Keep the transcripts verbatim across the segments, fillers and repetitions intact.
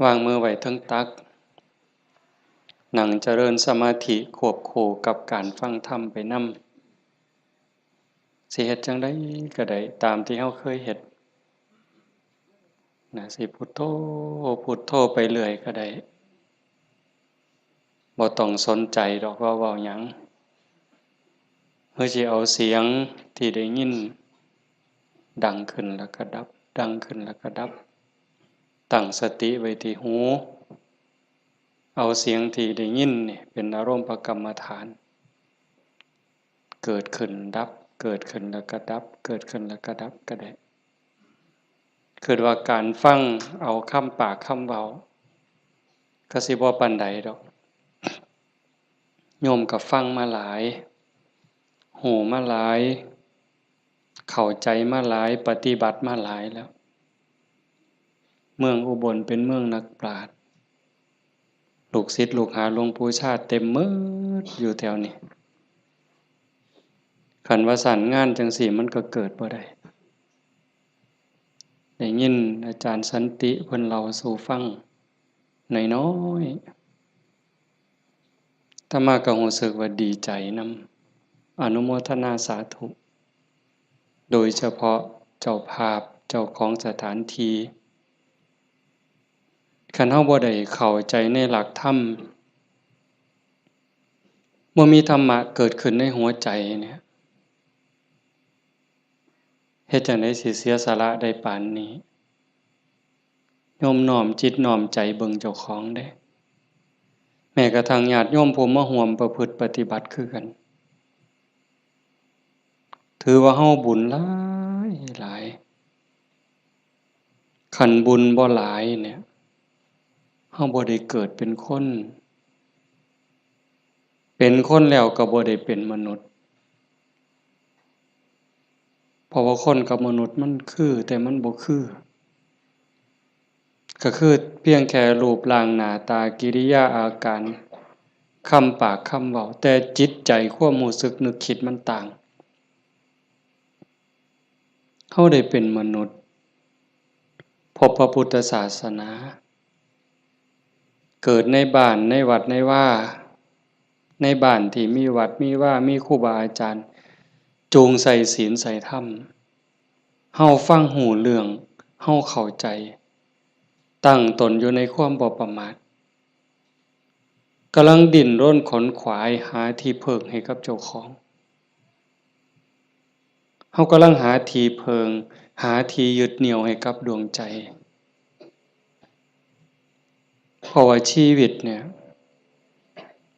วางมือไว้เทิงตัก นั่งเจริญสมาธิควบคู่กับการฟังธรรมไปนำ สิเฮ็ดจั่งใดก็ได้ ตามที่เฮาเคยเฮ็ด นะ สิพุทโธ พุทโธไปเรื่อยก็ได้ บ่ต้องสนใจดอกว่าเว้าหยัง เฮาสิเอาเสียงที่ได้ยิน ดังขึ้นแล้วก็ดับ ดังขึ้นแล้วก็ดับ ตั้งสติไว้ที่หู เอาเสียงที่ได้ยินนี่เป็นอารมณ์กรรมฐาน เกิดขึ้นดับ เกิดขึ้นแล้วก็ดับ เกิดขึ้นแล้วก็ดับก็ได้ คิดว่าการฟังเอาคำปากคำเว้า ก็สิบ่ปานใดดอก โยมก็ฟังมาหลาย ฮู้มาหลาย เข้าใจมาหลาย ปฏิบัติมาหลายแล้ว เมืองอุบลเป็นเมืองนักปราชญ์ ลูกศิษย์ลูกหาหลวงปู่ชาติเต็มหมดอยู่แถวนี้ คันว่าซั่นงานจั่งซี้มันก็เกิดบ่ได้ ได้ยินอาจารย์สันติเพิ่นเล่าสู่ฟังน้อยๆ อาตมาก็รู้สึกว่าดีใจนำ อนุโมทนาสาธุ โดยเฉพาะเจ้าภาพ เจ้าของสถานที่ คันเฮาบ่ได้เข้าใจในหลักธรรม บ่มีธรรมะเกิดขึ้นในหัวใจเนี่ย เฮ็ดจั่งใดสิเสียสละได้ปานนี้ โยมน้อมจิตน้อมใจเบิ่งเจ้าของเด้ แม้กระทั่งญาติโยมผู้มาร่วมประพฤติปฏิบัติคือกัน ถือว่าเฮาบุญหลายหลาย คันบุญบ่หลายเนี่ย เฮาบ่ได้เกิดเป็นคน เป็นคนแล้วก็บ่ได้เป็นมนุษย์ เพราะว่าคนกับมนุษย์มันคือ แต่มันบ่คือ ก็คือเพียงแค่รูปร่างหน้าตากิริยาอาการ คำปากคำเว้า แต่จิตใจความรู้สึกนึกคิดมันต่าง เฮาได้เป็นมนุษย์ พบพระพุทธศาสนา เกิดในบ้าน ในวัด ในวา ในบ้านที่มีวัด มีวา มีครูบาอาจารย์ จูงใส่ศีลใส่ธรรม เฮาฟังฮู้เรื่อง เฮาเข้าใจ ตั้งตนอยู่ในความบ่ประมาท กำลังดิ้นรนขนขวายหาที่เพิ่งให้กับเจ้าของ เฮากำลังหาที่เพิ่ง หาที่ยึดเหนี่ยวให้กับดวงใจ เพราะว่าชีวิตเนี่ย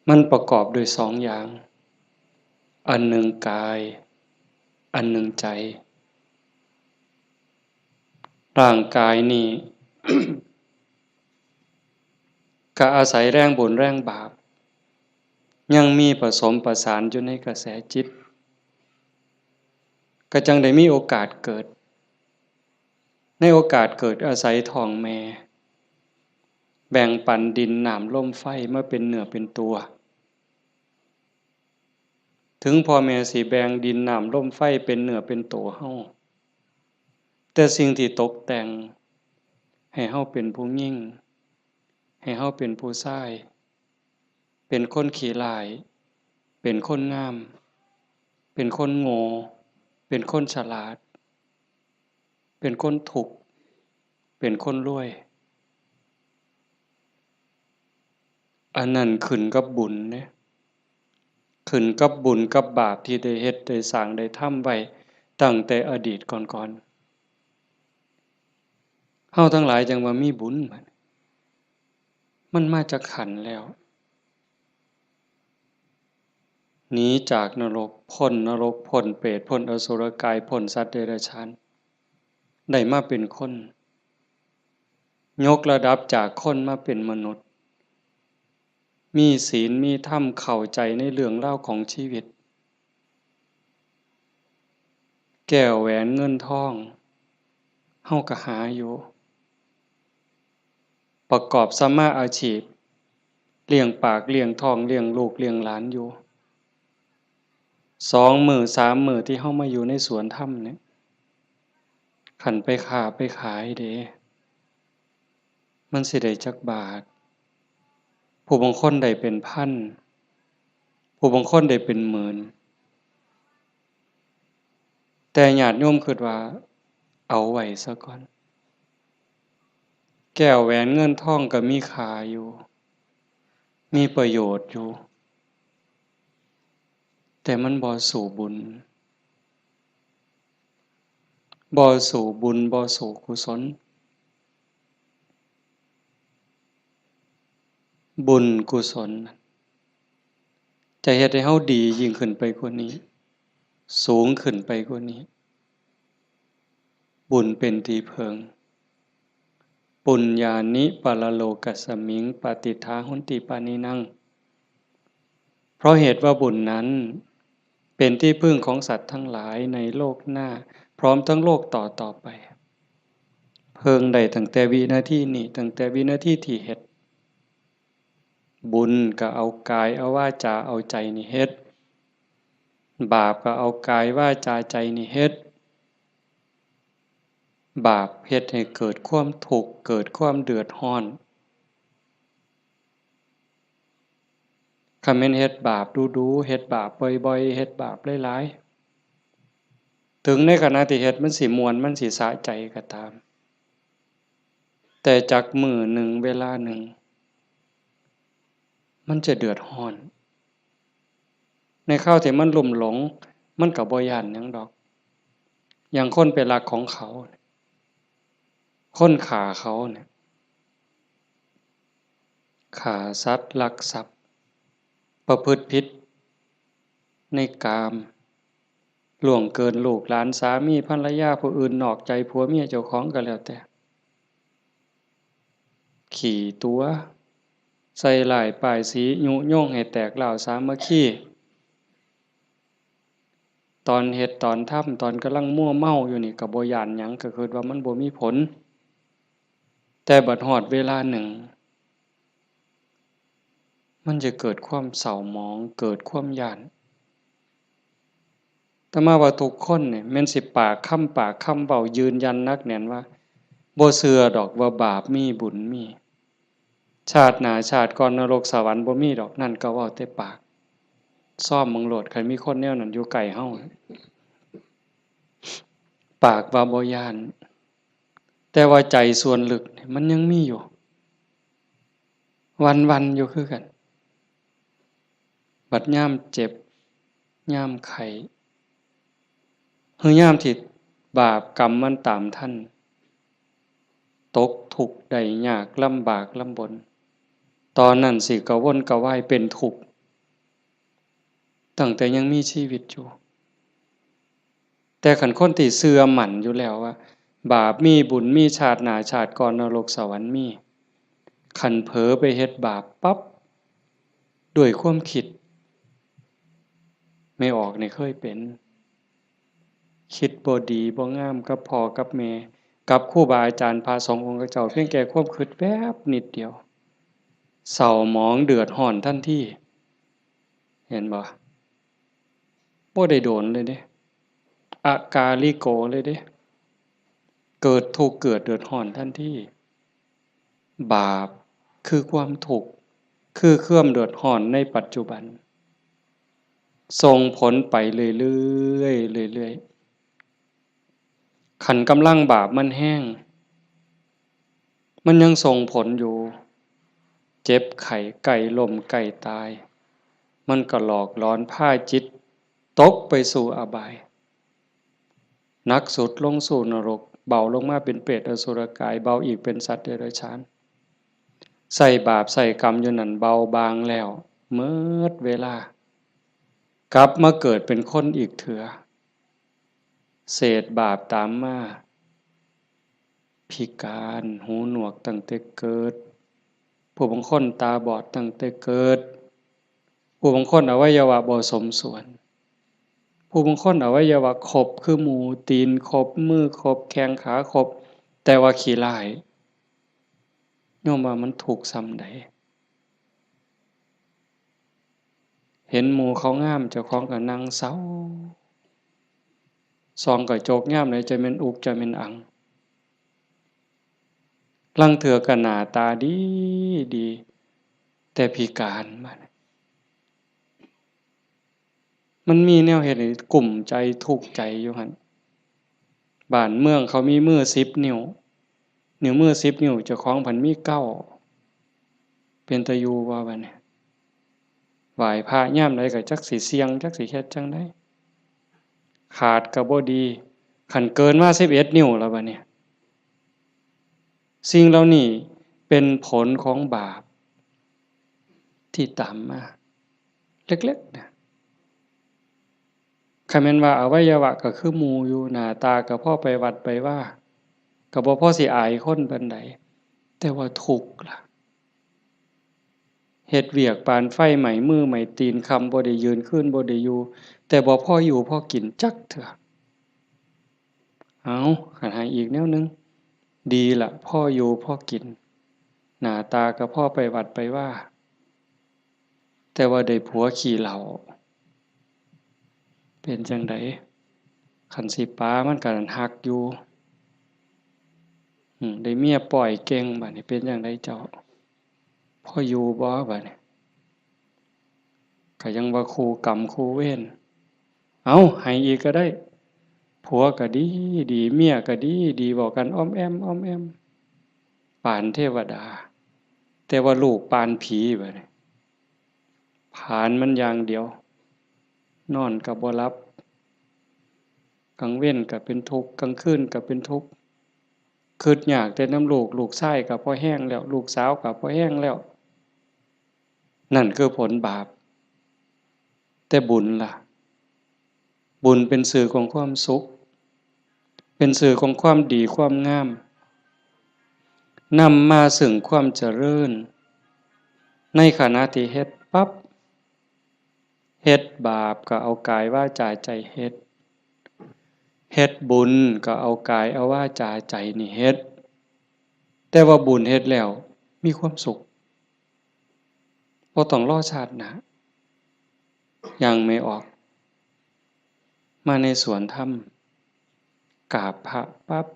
มันประกอบด้วยสองอย่าง อันหนึ่งกาย อันหนึ่งใจ ร่างกายนี่ ก็อาศัยแรงบุญแรงบาป ยังมีผสมประสานอยู่ในกระแสจิต ก็จั่งได้มีโอกาสเกิด ในโอกาสเกิดอาศัยท้องแม่ แบ่งปันดินน้ำลมไฟมาเป็นเนื้อเป็นตัว ถึงพ่อแม่สิแบ่งดินน้ำลมไฟเป็นเนื้อเป็นตัวเฮา แต่สิ่งที่ตกแต่งให้เฮาเป็นผู้หญิง ให้เฮาเป็นผู้ชาย เป็นคนขี้ร้าย เป็นคนงาม เป็นคนโง่ เป็นคนฉลาด เป็นคนทุกข์ เป็นคนรวย อันนั้นขึ้นกับบุญเด้ ขึ้นกับบุญกับบาปที่ได้เฮ็ดได้สร้างได้ทำไว้ตั้งแต่อดีตก่อนๆ เฮาทั้งหลายจั่งว่ามีบุญบัดนี้ มันมาจากขันธ์แล้ว หนีจากนรก พ้นนรก พ้นเปรต พ้นอสุรกาย พ้นสัตว์เดรัจฉาน ได้มาเป็นคน ยกระดับจากคนมาเป็นมนุษย์ มีศีล มีธรรม เข้าใจในเรื่องราวของชีวิต แก้วแหวนเงินทอง เฮาก็หาอยู่ ประกอบสัมมาอาชีพ เลี้ยงปาก เลี้ยงท้อง เลี้ยงลูก เลี้ยงหลานอยู่ สองมื้อสามมื้อที่เฮามาอยู่ในสวนธรรมเนี่ย คันไปค้าไปขายเด้ มันสิได้จักบาท ผู้บางคนได้เป็นพัน ผู้บางคนได้เป็นหมื่น แต่ญาติโยมคิดว่าเอาไว้ซะก่อน แก้วแหวนเงินทองก็มีค่าอยู่ มีประโยชน์อยู่ แต่มันบ่สู้บุญ บ่สู้บุญ บ่สู้กุศล บุญกุศล จะเฮ็ดให้เฮาดียิ่งขึ้นไปกว่านี้ สูงขึ้นไปกว่านี้ บุญเป็นที่เพิ่ง ปุญญานิปรโลกัสมิง ปาติฏฐาหนติปานินัง เพราะเหตุว่าบุญนั้นเป็นที่พึ่งของสัตว์ทั้งหลายในโลกหน้า พร้อมทั้งโลกต่อต่อไป เพิ่งได้ตั้งแต่วินาทีนี้ ตั้งแต่วินาทีที่เฮ็ด บุญก็เอากายเอาวาจาเอาใจนี่เฮ็ด บาปก็เอากายวาจาใจนี่เฮ็ด บาปเฮ็ดให้เกิดความทุกข์ เกิดความเดือดร้อน คันแม่นเฮ็ดบาปดูๆ เฮ็ดบาปบ่อยๆ เฮ็ดบาปหลายๆ ถึงในขณะที่เฮ็ดมันสิม่วน มันสิสะใจก็ตาม แต่จักมื้อหนึ่งเวลาหนึ่ง มันจะเดือดร้อน ในคราวที่มันลุ่มหลง มันก็บ่ย้านหยังดอก อย่างคนไปลักของเขา คนฆ่าเขาเนี่ย ฆ่าสัตว์ ลักทรัพย์ ประพฤติผิดในกาม ล่วงเกินลูกหลาน สามีภรรยาผู้อื่น นอกใจผัวเมียเจ้าของก็แล้วแต่ ขี้ตั๋ว ใส่ร้ายป้ายสี ยุยงให้แตกร้าวสามัคคี ตอนเฮ็ดตอนทำ ตอนกำลังมัวเมาอยู่นี่ก็บ่ย้านหยัง ก็คิดว่ามันบ่มีผล แต่บัดฮอดเวลาหนึ่ง มันจะเกิดความเศร้าหมอง เกิดความย้าน อาตมาว่าทุกคนเนี่ย แม่นสิปากคำปากคำเว้ายืนยันหนักแน่นว่า บ่เชื่อดอกว่าบาปมีบุญมี ชาติหน้าชาติก่อนนรกสวรรค์บ่มีดอก นั่นก็เว้าแต่ปาก ซ่อมเบิ่งโลด คันมีคนแนวนั้นอยู่ใกล้เฮา ปากว่าบ่ย้าน แต่ว่าใจส่วนลึกเนี่ยมันยังมีอยู่ หวั่นๆ อยู่คือกัน บัดยามเจ็บ ยามไข้ หรือยามที่บาปกรรมมันตามทัน ตกทุกข์ได้ยาก ลำบากลำบน ตอนนั้นสิกระวนกระวายเป็นทุกข์ ตั้งแต่ยังมีชีวิตอยู่ แต่คันคนที่เชื่อมั่นอยู่แล้วว่า บาปมีบุญมี ชาติหน้าชาติก่อนนรกสวรรค์มี คันเผลอไปเฮ็ดบาปปั๊บ ด้วยความคิด แม่ออกนี่เคยเป็น คิดบ่ดีบ่งามกับพ่อกับแม่ กับครูบาอาจารย์พระสงฆ์องค์เจ้า เพียงแค่ความคิดแวบนิดเดียว เศร้าหมองเดือดร้อนทันที เห็นบ่ บ่ได้โดนเลยเด้ อากาลิโกเลยเด้ เกิดทุกข์เกิดเดือดร้อนทันที บาปคือความทุกข์ คือความเดือดร้อนในปัจจุบัน ส่งผลไปเรื่อยๆ เรื่อยๆ คันกำลังบาปมันแฮง มันยังส่งผลอยู่ เจ็บไข้ ใกล้ล้ม ใกล้ตาย มันก็หลอกหลอนพาจิตตกไปสู่อบาย หนักสุดลงสู่นรก เบาลงมาเป็นเปรตอสุรกาย เบาอีกเป็นสัตว์เดรัจฉาน ใส่บาปใส่กรรมอยู่นั่น เบาบางแล้ว เมิดเวลา กลับมาเกิดเป็นคนอีกเถือ เศษบาปตามมา พิการ หูหนวกตั้งแต่เกิด ผู้บางคนตาบอดตั้งแต่เกิด ผู้บางคนอวัยวะบ่สมส่วน ผู้บางคนอวัยวะครบคือหมู ตีนครบ มือครบ แข้งขาครบ แต่ว่าขี้ร้าย โยมว่ามันทุกข์ส่ำใด เห็นหมู่เขางาม เจ้าของก็นั่งเศร้า ส่องกระจกยามใดจะแม่นอุกจะแม่นอัง ลางเทื่อก็หน้าตาดีดี แต่พิการมา มันมีแนวเฮ็ดให้กุ้มใจทุกข์ใจอยู่หั่น บ้านเมืองเขามีมือสิบนิ้ว นิ้วมือสิบนิ้ว เจ้าของพันมีเก้า เป็นตาอยู่บ่บัดนี้ ไหว้พระยามใดก็จักสิเสี่ยง จักสิเฮ็ดจั่งใด ขาดก็บ่ดี คันเกินมาสิบเอ็ดนิ้วแล้วบัดนี้ สิ่งเหล่านี้เป็นผลของบาปที่ตามมา เล็กๆ นะ คันแม่นว่าอวัยวะก็คือหมู่อยู่ หน้าตาก็พอไปวัดไปวา ก็บ่พอสิอายคนปานใด แต่ว่าทุกข์ล่ะ เฮ็ดเวียกปานไฟไหม้มือไหม้ตีน ค่ำบ่ได้ยืน คืนบ่ได้อยู่ แต่บ่พออยู่พอกินจักเทื่อ เอา คันให้อีกแนวหนึ่ง ดีละ พออยู่พอกิน หน้าตาก็พอไปวัดไปวา แต่ว่าได้ผัวขี้เหล้า เป็นจั่งใด คันสิปามันก็ฮักอยู่ อืม ได้เมียป้อยเก่ง บัดนี้เป็นจั่งใดเจ้า พออยู่บ่บัดนี้ ก็ยังว่าคู่กรรมคู่เวร เอา ให้อีกก็ได้ ผัวก็ดีดี เมียก็ดีดี เว้ากันอ้อมแอ้มอ้อมแอ้ม ปานเทวดา แต่ว่าลูกปานผีบัดนี้ ผลาญมันอย่างเดียว นอนก็บ่หลับ กลางเว็นก็เป็นทุกข์ กลางคืนก็เป็นทุกข์ คิดยากแต่นำลูก ลูกชายก็พอแฮงแล้ว ลูกสาวก็พอแฮงแล้ว นั่นคือผลบาป แต่บุญล่ะ บุญเป็นสื่อของความสุข เป็นสื่อของความดีความงาม นำมาซึ่งความเจริญ ในขณะที่เฮ็ดปั๊บ เฮ็ดบาปก็เอากายวาจาใจเฮ็ด เฮ็ดบุญก็เอากายเอาวาจาใจนี่เฮ็ด แต่ว่าบุญเฮ็ดแล้วมีความสุข บ่ต้องรอชาติหน้า อย่างแม่ออก มาในสวนธรรม กราบพระปั๊บ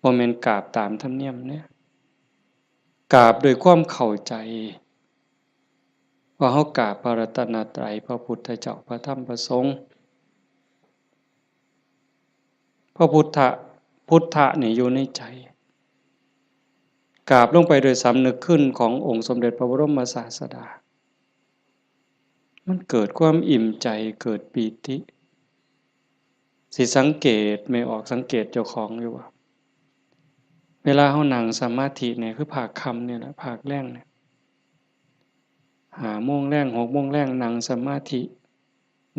บ่แม่นกราบตามธรรมเนียมเด้ กราบด้วยความเข้าใจ ว่าเฮากราบพระรัตนตรัย พระพุทธเจ้า พระธรรม พระสงฆ์ พระพุทธะ พุทธะนี่อยู่ในใจ กราบลงไปโดยสำนึกคุณขององค์สมเด็จพระบรมศาสดา มันเกิดความอิ่มใจ เกิดปีติ สิสังเกต แม่ออกสังเกตเจ้าของอยู่ว่า เวลาเฮานั่งสมาธิเนี่ย คือภาคค่ำเนี่ยแหละ ภาคแลงเนี่ย ห้าโมงแลง หกโมงแลง นั่งสมาธิ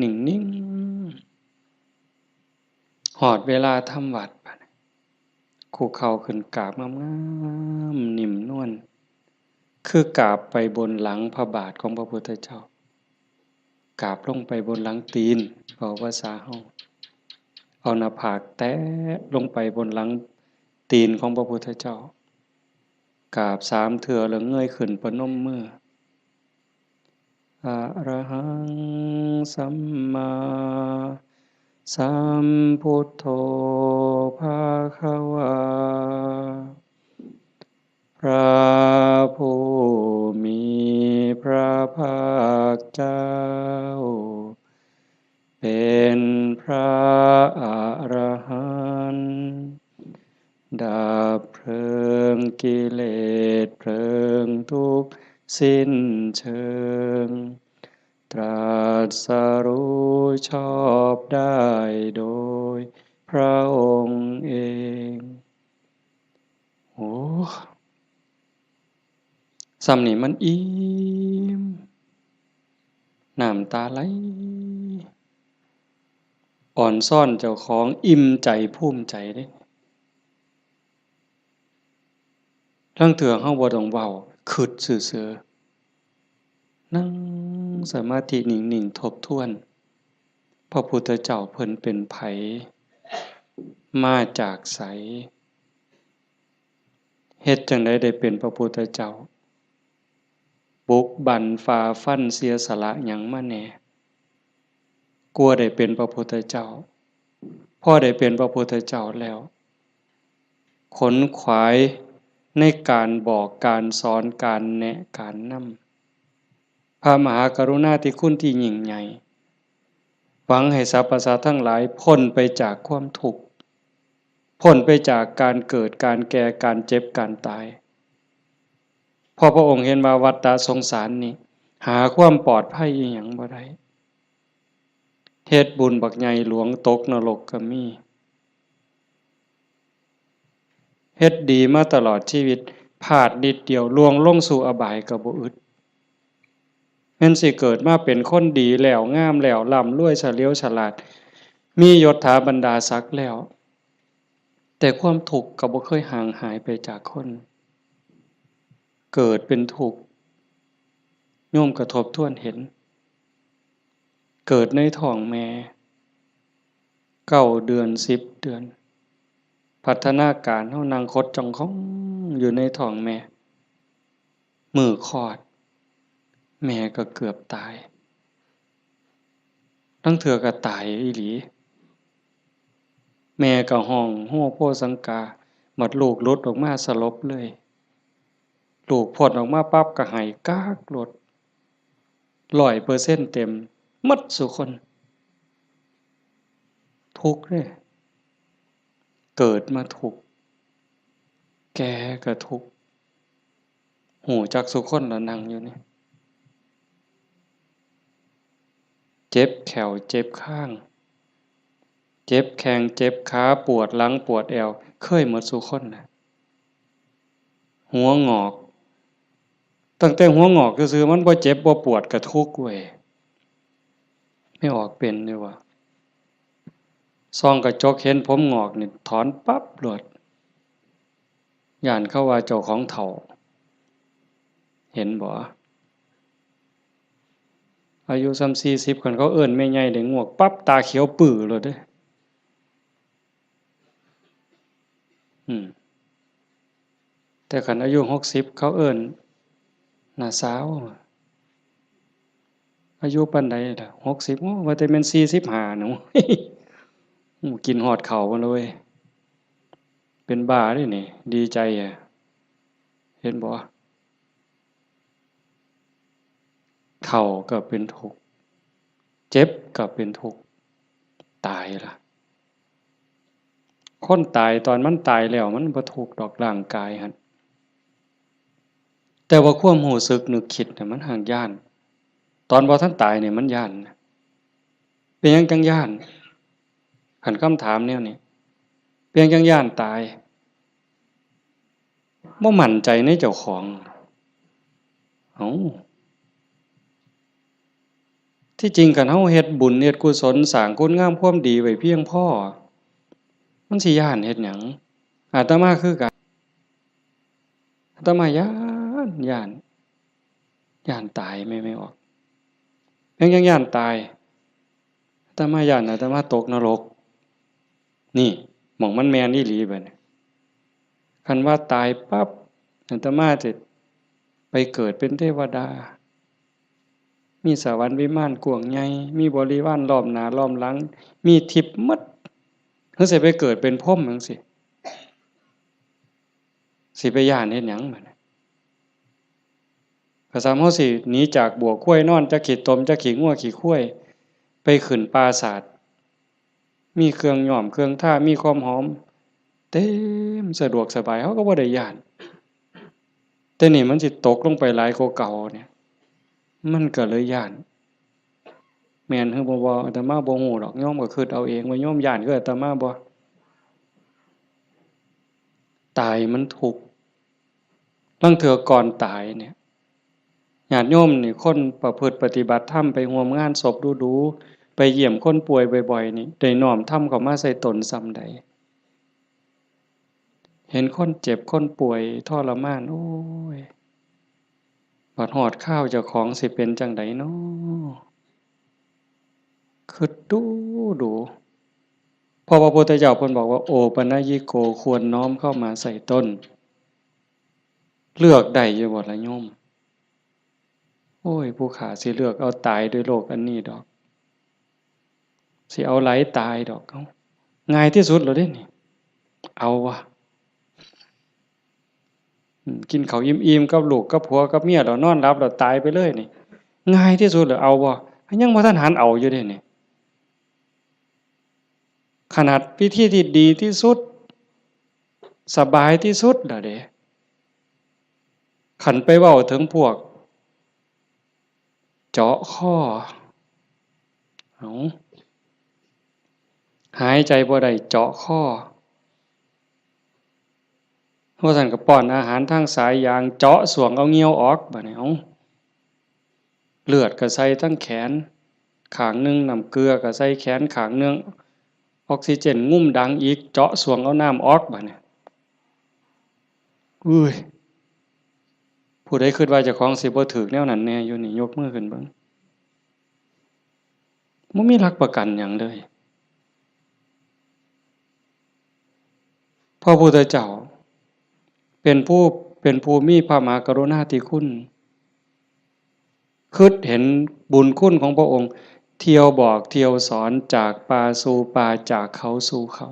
นิ่งๆ ฮอดเวลาทำวัตรบัดนี้ คุกเข่าขึ้นกราบงามๆ นิ่มนวล คือกราบไปบนหลังพระบาทของพระพุทธเจ้า กราบลงไปบนหลังตีน เว้าภาษาเฮา เอาหน้าผากแตะลงไปบนหลังตีนของพระพุทธเจ้า กราบสามเทื่อแล้วเงยขึ้นประนมมือ อะระหังสัมมาสัมพุทโธภะคะวา พระผู้มีพระภาคเจ้า เป็นพระอรหันต์ ดับเพลิงกิเลสเพลิงทุกข์สิ้นเชิง ตรัสรู้ชอบได้โดยพระองค์เอง โอ้ ส่ำนี่มันอิ่ม น้ำตาไหล อ่อนซ้อนเจ้าของ อิ่มใจภูมิใจเด้ ลางเทื่อเฮาบ่ต้องเว้า คิดซื่อๆ นั่งสมาธินิ่งๆ ทบทวน พระพุทธเจ้าเพิ่นเป็นไผ มาจากไส เฮ็ดจั่งใดได้เป็นพระพุทธเจ้า บุกบั่นฝ่าฟันเสียสละหยังมาแหน่ กว่าได้เป็นพระพุทธเจ้า พอได้เป็นพระพุทธเจ้าแล้ว ขนขวายในการบอก การสอน การแนะ การนำ พระมหากรุณาธิคุณที่ยิ่งใหญ่ หวังให้สรรพสัตว์ทั้งหลายพ้นไปจากความทุกข์ พ้นไปจากการเกิด การแก่ การเจ็บ การตาย เพราะพระองค์เห็นว่าวัฏสงสารนี้ หาความปลอดภัยอีหยังบ่ได้ เฮ็ดบุญบักใหญ่หลวงตกนรกก็มี เฮ็ดดีมาตลอดชีวิต พลาดนิดเดียวล่วงลงสู่อบายก็บ่อึด แม่นสิเกิดมาเป็นคนดีแล้ว งามแล้ว ร่ำรวย เฉลียวฉลาด มียศถาบรรดาศักดิ์แล้ว แต่ความทุกข์ก็บ่เคยห่างหายไปจากคน เกิดเป็นทุกข์ โยมก็ทบทวนเห็น เกิดในท้องแม่ เก้าเดือน สิบเดือน พัฒนาการเฮานั่งขดจ้องของอยู่ในท้องแม่ มื้อคลอด แม่ก็เกือบตาย ลางเทื่อก็ตายอีหลี แม่ก็ฮ้องโฮโฮสังกา บัดลูกหลุดออกมาสลบเลย ลูกพ้นออกมาปั๊บก็ไห้ก๊ากโลด ร้อยเปอร์เซ็นต์เต็ม หมดซุคน ทุกข์เด้ เกิดมาทุกข์ แก่ก็ทุกข์ ฮู้จักซุคนละนั่งอยู่นี่ เจ็บแข้ว เจ็บคาง เจ็บแข้ง เจ็บขา ปวดหลัง ปวดแอว เคยหมดซุคนนะ หัวงอก ตั้งแต่หัวงอกซื่อๆ มันบ่เจ็บบ่ปวดก็ทุกข์เว้ย แม่ออกเป็นอยู่วะ ส่องกระจกเห็นผมงอกนี่ถอนปั๊บโลด ย้านเขาว่าเจ้าของเฒ่า เห็นบ่ อายุส่ำสี่สิบ คันเขาเอิ้นแม่ใหญ่ได้งวกปั๊บ ตาเขียวปื้อโลดเด้ อืม แต่คันอายุหกสิบ เขาเอิ้นน้าสาว อายุปานใดล่ะ หกสิบ โอ้ ว่าแต่แม่นสี่สิบห้าหนู โอ้ กินฮอดข้าวมาเลย เป็นบ้าเด้นี่ ดีใจอะ เห็นบ่ เฒ่าก็เป็นทุกข์ เจ็บก็เป็นทุกข์ ตายล่ะ คนตายตอนมันตายแล้วมันบ่ทุกข์ดอกร่างกายหั่น แต่ว่าความรู้สึกนึกคิดน่ะมันหากย้าน ตอนบ่ทันตายนี่มันย้านนะ เป็นหยังจั่งย้าน คันคำถามแนวนี้ เป็นหยังจั่งย้านตาย บ่มั่นใจในเจ้าของ เอ้า ที่จริงคันเฮาเฮ็ดบุญเฮ็ดกุศลสร้างคุณงามความดีไว้เพียงพอ มันสิย้านเฮ็ดหยัง อาตมาคือกัน อาตมาย้าน ย้าน ย้านตาย แม่ แม่ออก ยัง ยังย้านตาย อาตมาย้านอาตมาตกนรก นี่ หม่องมันแม่นอีหลีบัดนี้ คันว่าตายปั๊บ อาตมาจะไปเกิดเป็นเทวดา มีสวรรค์วิมานกว้างใหญ่ มีบริวารล้อมหน้าล้อมหลัง มีทิพย์หมด คือสิไปเกิดเป็นพรหมจั่งซี้ สิไปย้านเฮ็ดหยังบัดนี้ ก็ส่ำเฮาสิหนีจากบั้วควายนอน จักขี้ตม จักขี้งัวขี้ควาย ไปขึ้นปราสาท มีเครื่องย้อมเครื่องทา มีความหอม เต็ม สะดวกสบาย เฮาก็บ่ได้ย้าน แต่นี่มันสิตกลงไปหลายกว่าเก่าเนี่ย มันก็เลยย้าน แม่นหรือบ่ บ่ อาตมาบ่ฮู้ดอก โยมก็คิดเอาเองว่าโยมย้านคืออาตมาบ่ ตายมันทุกข์ ลางเทื่อก่อนตายเนี่ย ญาติโยมนี่ คนประพฤติปฏิบัติธรรม ไปร่วมงานศพดู๋ๆ ไปเยี่ยมคนป่วยบ่อยๆ นี่ ได้น้อมธรรมเข้ามาใส่ตนส่ำใด เห็นคนเจ็บคนป่วยทรมาน โอ้ย บัดฮอดคราวเจ้าของสิเป็นจั่งใดน้อ คิดดู๋ดู๋ เพราะว่าพระพุทธเจ้าเพิ่นบอกว่า โอปัญญิโก ควรน้อมเข้ามาใส่ตน เลือกได้อยู่บ่ล่ะโยม โอ้ย ผู้ข้าสิเลือกเอาตายด้วยโรคอันนี้ดอก สิเอาหลายตายดอก เอ้า ง่ายที่สุดแล้วเด้นี่ เอาวะ อืม กินข้าวอิ่มๆ กับลูกกับผัวกับเมีย แล้วนอนหลับ แล้วตายไปเลยนี่ ง่ายที่สุดเลย เอาบ่ ยังบ่ทันหันเอาอยู่เด้นี่ ขนาดวิธีที่ดีที่สุด สบายที่สุดแล้วเด้ คันไปเว้าถึงพวก เจาะคอ เอ้า หายใจบ่ได้ เจาะคอ ว่าซั่นก็ป้อนอาหารทางสายยาง เจาะส้วงเอาเหงื่อออก บัดนี้ เอ้า เลือดก็ใส่ทั้งแขนข้างหนึ่ง น้ำเกลือก็ใส่แขนข้างหนึ่ง ออกซิเจนงุ้มดังอีก เจาะส้วงเอาน้ำออก บัดนี้ อุ้ย ผู้ใดคิดว่าเจ้าของสิบ่ถืกแนวนั้นแน่อยู่นี่ ยกมือขึ้นเบิ่ง บ่มีหลักประกันหยังเลย พระพุทธเจ้า เป็นผู้ เป็นผู้มีพระมหากรุณาธิคุณ คิดเห็นบุญคุณของพระองค์ เที่ยวบอกเที่ยวสอน จากป่าสู่ป่า จากเขาสู่เขา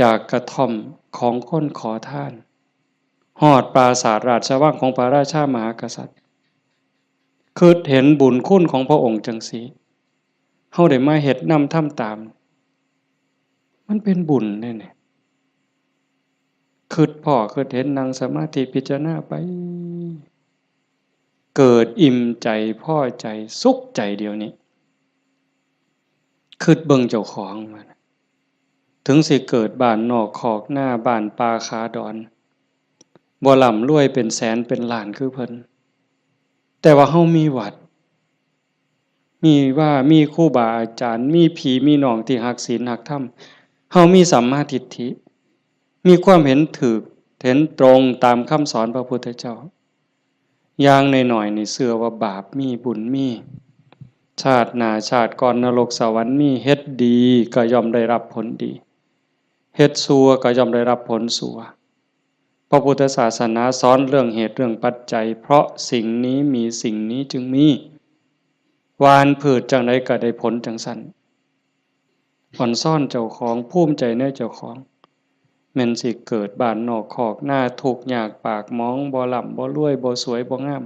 จากกระท่อมของคนขอทาน ฮอดปราสาทราชวังของพระราชามหากษัตริย์ คิดเห็นบุญคุณของพระองค์จังซี้ เฮาได้มาเฮ็ดนำทำตาม มันเป็นบุญเด้นี่ คิดพ้อคิดเห็น นั่งสมาธิพิจารณาไป เกิดอิ่มใจ พอใจ สุขใจเดี๋ยวนี้ คิดเบิ่งเจ้าของว่า ถึงสิเกิดบ้านนอกคอกนา บ้านป่าขาดอน บ่ร่ำรวยเป็นแสนเป็นล้านคือเพิ่น แต่ว่าเฮามีวัด มีว่า มีครูบาอาจารย์ มีพี่มีน้องที่ฮักศีลฮักธรรม เฮามีสัมมาทิฏฐิ มีความเห็นถูก เห็นตรงตามคำสอนพระพุทธเจ้า อย่างน้อยๆ นี่เชื่อว่าบาปมี บุญมี ชาติหน้าชาติก่อนนรกสวรรค์มี เฮ็ดดีก็ย่อมได้รับผลดี เฮ็ดชั่วก็ย่อมได้รับผลชั่ว พระพุทธศาสนาสอนเรื่องเหตุเรื่องปัจจัย เพราะสิ่งนี้มีสิ่งนี้จึงมี หว่านพืชจั่งใดก็ได้ผลจั่งซั้น อ่อนซ้อนเจ้าของ ภูมิใจในเจ้าของ แม่นสิเกิดบ้านนอกคอกนา ทุกข์ยากปากหมอง บ่ร่ำบ่รวย บ่สวยบ่งาม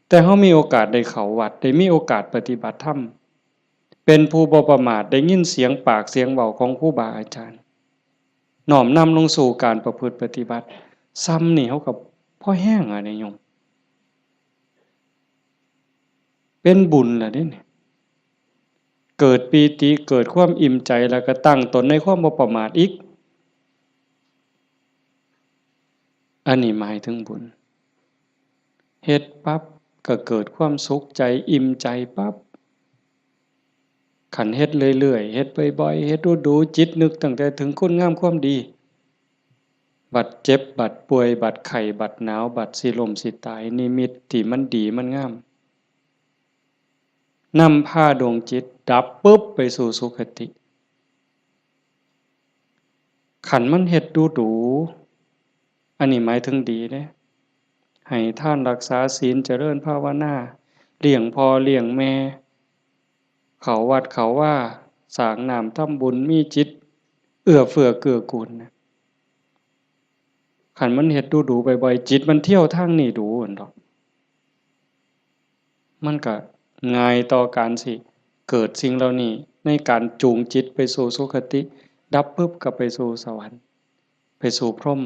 แต่เฮามีโอกาสได้เข้าวัด ได้มีโอกาสปฏิบัติธรรม เป็นผู้บ่ประมาท ได้ยินเสียงปากเสียงเว้าของครูบาอาจารย์ น้อมนำลงสู่การประพฤติปฏิบัติ ซ่ำนี่เฮาก็พอแฮงอะเด้โยม เป็นบุญล่ะเด้นี่ เกิดปีติ เกิดความอิ่มใจ แล้วก็ตั้งตนในความบ่ประมาทอีก อันนี้หมายถึงบุญ เฮ็ดปั๊บก็เกิดความสุขใจ อิ่มใจปั๊บ คันเฮ็ดเรื่อยๆ เฮ็ดบ่อยๆ เฮ็ดดูๆ จิตนึกตั้งแต่ถึงคุณงามความดี บัดเจ็บ บัดป่วย บัดไข้ บัดหนาว บัดสิล้มสิตาย นิมิตที่มันดีมันงาม นำพาดวงจิตดับปุ๊บไปสู่สุคติ คันมันเฮ็ดดูดู อันนี้หมายถึงดีเด้ ให้ทานรักษาศีล เจริญภาวนา เลี้ยงพ่อเลี้ยงแม่ เข้าวัดเข้าวา สร้างน้ำทำบุญ มีจิตเอื้อเฟื้อเกื้อกูลนะ คันมันเฮ็ดดูดูบ่อยๆ จิตมันเที่ยวทางนี้ดูหั่นดอก มันก็ง่ายต่อการสิเกิดสิ่งเหล่านี้ ในการจูงจิตไปสู่สุคติ ดับปุ๊บก็ไปสู่สวรรค์ ไปสู่พรหม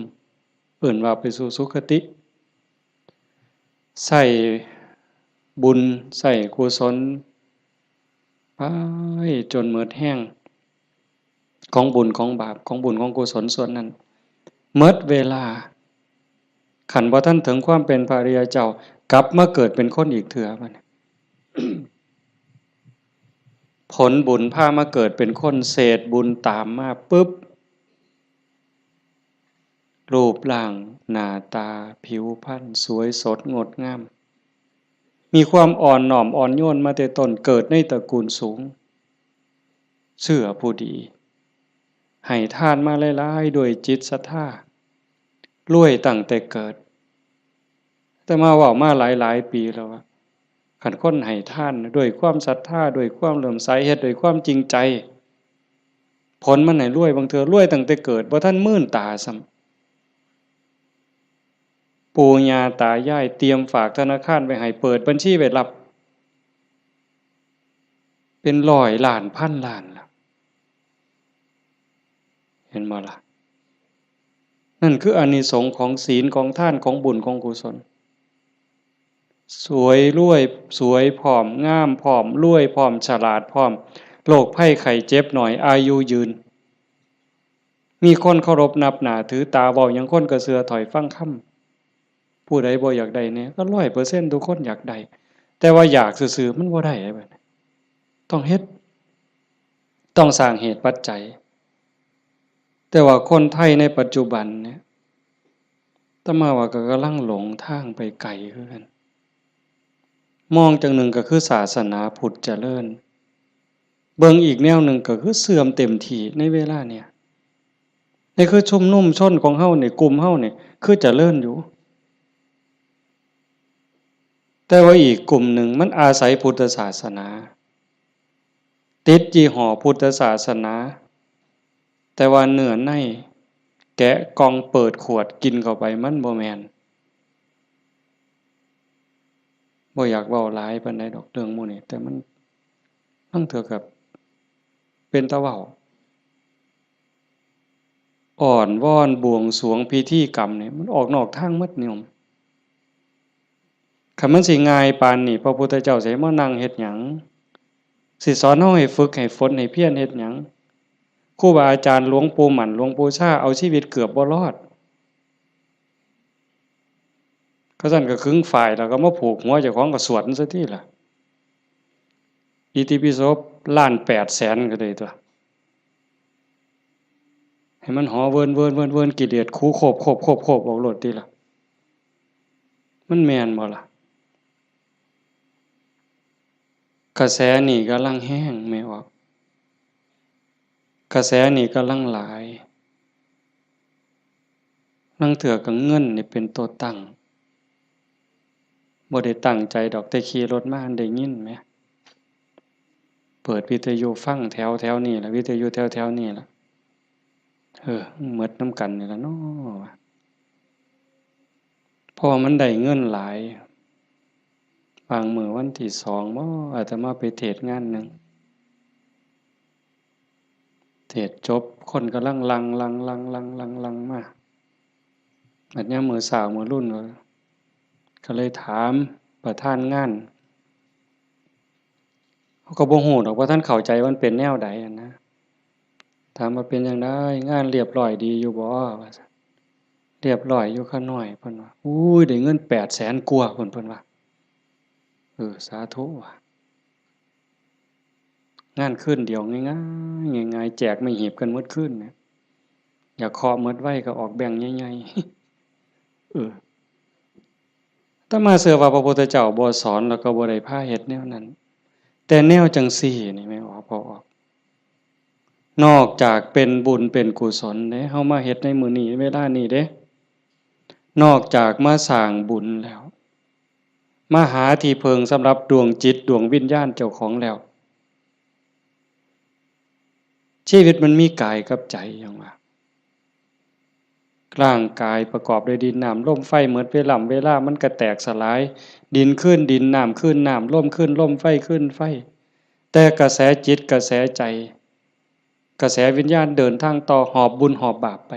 เอิ้นว่าไปสู่สุคติ ใช้บุญ ใช้กุศล ไปจนหมดแฮง ของบุญของบาป ของบุญของกุศลส่วนนั้น หมดเวลา คันบ่ทันถึงความเป็นพระอริยเจ้า กลับมาเกิดเป็นคนอีกเทื่อบัดนี้ ผลบุญพามาเกิดเป็นคน เศษบุญตามมาปุ๊บ รูปร่างหน้าตาผิวพรรณสวยสดงดงาม มีความอ่อนน้อมอ่อนโยนมาแต่ต้น เกิดในตระกูลสูง เชื่อผู้ดี ให้ทานมาหลายๆ ด้วยจิตศรัทธา รวยตั้งแต่เกิด อาตมาเว้ามาหลายๆ ปีแล้วว่า คันคนให้ทานด้วยความศรัทธา ด้วยความเลื่อมใส เฮ็ดด้วยความจริงใจ ผลมันให้รวย บางเทื่อรวยตั้งแต่เกิด บ่ทันมื่นตาซ้ำ ปู่ย่าตายายเตรียมฝากธนาคารไว้ให้ เปิดบัญชีไว้รับ เป็นร้อยล้านพันล้านล่ะ เห็นบ่ล่ะ นั่นคืออานิสงส์ของศีล ของทาน ของบุญ ของกุศล สวยรวย สวยพร้อม งามพร้อม รวยพร้อม ฉลาดพร้อม โรคภัยไข้เจ็บน้อย อายุยืน มีคนเคารพนับหน้าถือตา เว้าหยังคนก็เชื่อถ้อยฟังคำ ผู้ใดบ่อยากได้แหน่ ก็ร้อยเปอร์เซ็นต์ทุกคนอยากได้ แต่ว่าอยากซื่อๆมันบ่ได้เด้บัดนี้ ต้องเฮ็ด ต้องสร้างเหตุปัจจัย แต่ว่าคนไทยในปัจจุบันเนี่ย อาตมาว่าก็กำลังหลงทางไปไกลคือกัน มองจั่งหนึ่งก็คือศาสนาพุทธเจริญ เบิ่งอีกแนวหนึ่งก็คือเสื่อมเต็มที่ในเวลาเนี่ย นี่คือชุมนุมชนของเฮานี่ กลุ่มเฮานี่ คือเจริญอยู่ แต่ว่าอีกกลุ่มหนึ่งมันอาศัยพุทธศาสนา ติดยี่ห้อพุทธศาสนา แต่ว่าเนื้อใน แกะกล่องเปิดขวดกินเข้าไป มันบ่แม่น บ่อยากเว้าหลายปานใดดอกเรื่องหมู่นี้ แต่มัน ลางเทื่อก็เป็นตาเว้า อ้อนวอนบวงสรวงพิธีกรรมนี่ มันออกนอกทางหมดโยม คันมันสิง่ายปานนี้ พระพุทธเจ้าสิให้มานั่งเฮ็ดหยัง สิสอนเฮาให้ฝึกให้ฝนให้เพียรเฮ็ดหยัง ครูบาอาจารย์หลวงปู่หมั่น หลวงปู่ชา เอาชีวิตเกือบบ่รอด เขาซั่นก็ขึงฝ้ายแล้วก็มาผูกหัวเจ้าของก็สวดมันซะติล่ะ อิติปิโสล้านแปดแสนก็ได้ตั๊ว ให้มันหอเวินเวินเวินเวิน กิเลสขูโคบโคบโคบโคบออกโลดติล่ะ มันแม่นบ่ล่ะ กระแสนี่กำลังแฮง แม่ออก กระแสนี่กำลังหลาย ลางเทื่อก็เงินนี่เป็นตัวตั้ง บ่ได้ตั้งใจดอก แต่ขี่รถมาได้ยินแหม เปิดวิทยุฟังแถวแถวนี่ล่ะ วิทยุแถวแถวนี่ล่ะ เออ หมดนำกันนี่ล่ะเนาะ เพราะว่ามันได้เงินหลาย บางมื้อวันที่สองบ่ อาตมาไปเทศน์งานหนึ่ง เทศน์จบ คนกำลังหลั่ง หลั่ง หลั่ง หลั่ง หลั่ง หลั่งมา บัดยามมื้อเช้ามื้อรุ่น ก็เลยถามประธานงาน เขาก็บ่ฮู้ดอกว่าท่านเข้าใจว่ามันเป็นแนวใดหั้นนะ ถามว่าเป็นจั่งใด งานเรียบร้อยดีอยู่บ่ ว่าซั่น เรียบร้อยอยู่ข้าน้อย เพิ่นว่า อุ้ย ได้เงินแปดแสนกว่าพุ้น เพิ่นว่า เออ สาธุว่ะ งานคืนเดียวง่ายๆ ง่ายๆ แจกไม้หีบกันหมดคืนเนี่ย อยากเคาะหมดไวก็ออกแบงค์ใหญ่ๆ เออ อาตมาเชื่อว่าพระพุทธเจ้าบ่สอนแล้วก็บ่ได้พาเฮ็ดแนวนั้น แต่แนวจั่งซี้นี่แม่นบ่ พ่อออก นอกจากเป็นบุญเป็นกุศลเด้ เฮามาเฮ็ดในมื้อนี้เวลานี้เด้ นอกจากมาสร้างบุญแล้ว มาหาที่พึ่งสำหรับดวงจิตดวงวิญญาณเจ้าของแล้ว ชีวิตมันมีกายกับใจหยังวะ ร่างกายประกอบด้วยดินน้ำลมไฟ หมดเวล่ำเวลามันก็แตกสลาย ดินคืนดิน น้ำคืนน้ำ ลมคืนลม ไฟคืนไฟ แต่กระแสจิตกระแสใจ กระแสวิญญาณเดินทางต่อ หอบบุญหอบบาปไป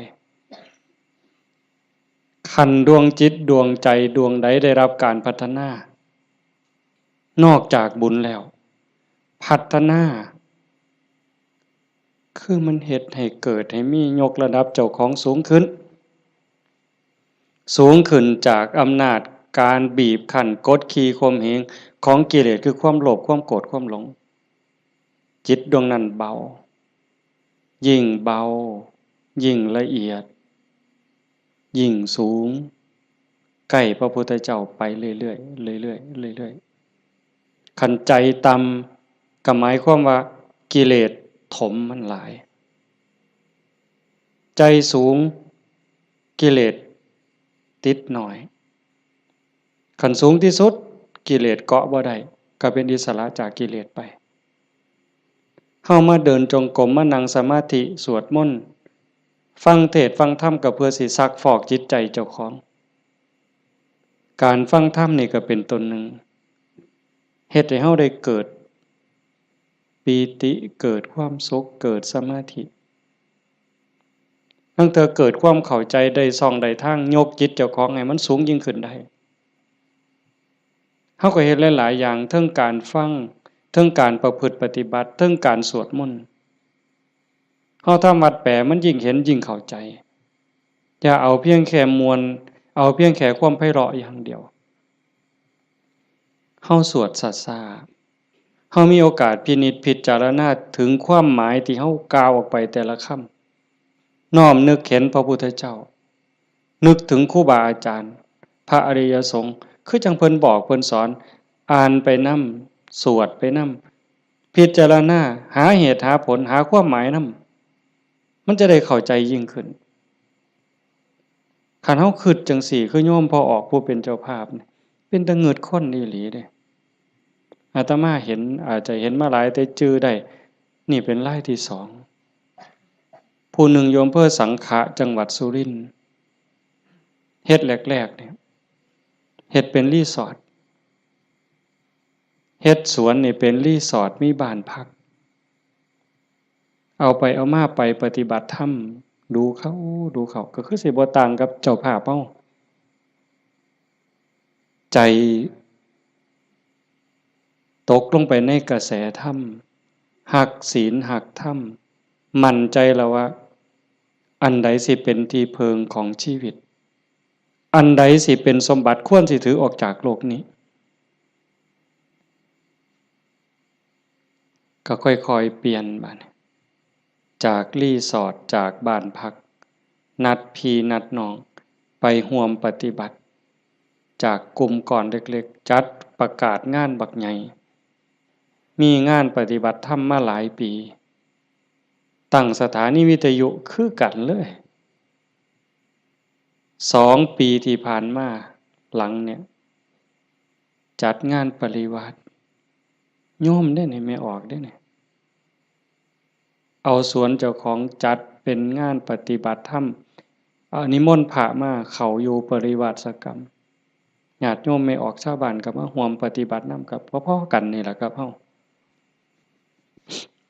คันดวงจิตดวงใจดวงใดได้รับการพัฒนา นอกจากบุญแล้ว พัฒนา คือมันเฮ็ดให้เกิดให้มี ยกระดับเจ้าของสูงขึ้น สูงขึ้นจากอำนาจการบีบคั้นกดขี่ข่มเหงของกิเลส คือความโลภ ความโกรธ ความหลง จิตดวงนั้นเบา ยิ่งเบา ยิ่งละเอียด ยิ่งสูง ใกล้พระพุทธเจ้าไปเรื่อยๆ เรื่อยๆ เรื่อยๆ คันใจต่ำก็หมายความว่ากิเลสถมมันหลาย ใจสูงกิเลสติดน้อย คันสูงที่สุดกิเลสเกาะบ่ได้ ก็เป็นอิสระจากกิเลสไป เฮามาเดินจงกรม มานั่งสมาธิ สวดมนต์ ฟังเทศน์ฟังธรรม ก็เพื่อสิซักฟอกจิตใจเจ้าของ การฟังธรรมนี่ก็เป็นต้นหนึ่ง เฮ็ดให้เฮาได้เกิดปีติ เกิดความสุข เกิดสมาธิ ลางเทื่อเกิดความเข้าใจได้ช่องได้ทาง ยกจิตเจ้าของให้มันสูงยิ่งขึ้นได้ เฮาก็เฮ็ดหลายๆ อย่าง เทิงการฟัง เทิงการประพฤติปฏิบัติ เทิงการสวดมนต์ เฮาทำวัดแปลมันยิ่งเห็นยิ่งเข้าใจ อย่าเอาเพียงแค่ม่วน เอาเพียงแค่ความไพเราะอย่างเดียว เฮาสวดช้าๆ เฮามีโอกาสพินิจพิจารณาถึงความหมายที่เฮากล่าวออกไปแต่ละคำ น้อมนึกเห็นพระพุทธเจ้า นึกถึงครูบาอาจารย์ พระอริยสงฆ์ คือจั่งเพิ่นบอกเพิ่นสอน อ่านไปนำ สวดไปนำ พิจารณา หาเหตุหาผล หาความหมายนำ มันจะได้เข้าใจยิ่งขึ้น คันเฮาคิดจั่งซี้ คือโยมพ่อออกผู้เป็นเจ้าภาพนี่ เป็นตาเงิดคนอีหลีเด้ อาตมาเห็น อาจจะเห็นมาหลายแต่จื่อได้ นี่เป็นรายที่สอง ผู้หนึ่งอยู่อำเภอสังขะ จังหวัดสุรินทร์ เฮ็ดแรกๆ เนี่ย เฮ็ดเป็นรีสอร์ท เฮ็ดสวนนี่เป็นรีสอร์ท มีบ้านพัก เอาไปเอามาไปปฏิบัติธรรม ดูเข้า ดูเข้า ก็คือสิบ่ต่างกับเจ้าภาพเฮา ใจตกลงไปในกระแสธรรม ฮักศีลฮักธรรม มั่นใจแล้วว่า อันใดสิเป็นที่เพิงของชีวิต อันใดสิเป็นสมบัติควรสิถือออกจากโลกนี้ ก็ค่อยๆ เปลี่ยนบัดนี้ จากรีสอร์ท จากบ้านพัก นัดพี่นัดน้อง ไปร่วมปฏิบัติ จากกลุ่มก้อนเล็กๆ จัดประกาศงานบักใหญ่ มีงานปฏิบัติธรรมมาหลายปี ตั้งสถานีวิทยุคือกันเลย สองปีที่ผ่านมาหลังเนี่ย จัดงานปริวาส โยมเด้นี่ แม่ออกเด้นี่ เอาสวนเจ้าของจัดเป็นงานปฏิบัติธรรม เอานิมนต์พระมาเข้าอยู่ปริวาสกรรม ญาติโยมแม่ออกชาวบ้านก็มาร่วมปฏิบัตินำ กับพอๆ กันนี่แหละครับเฮา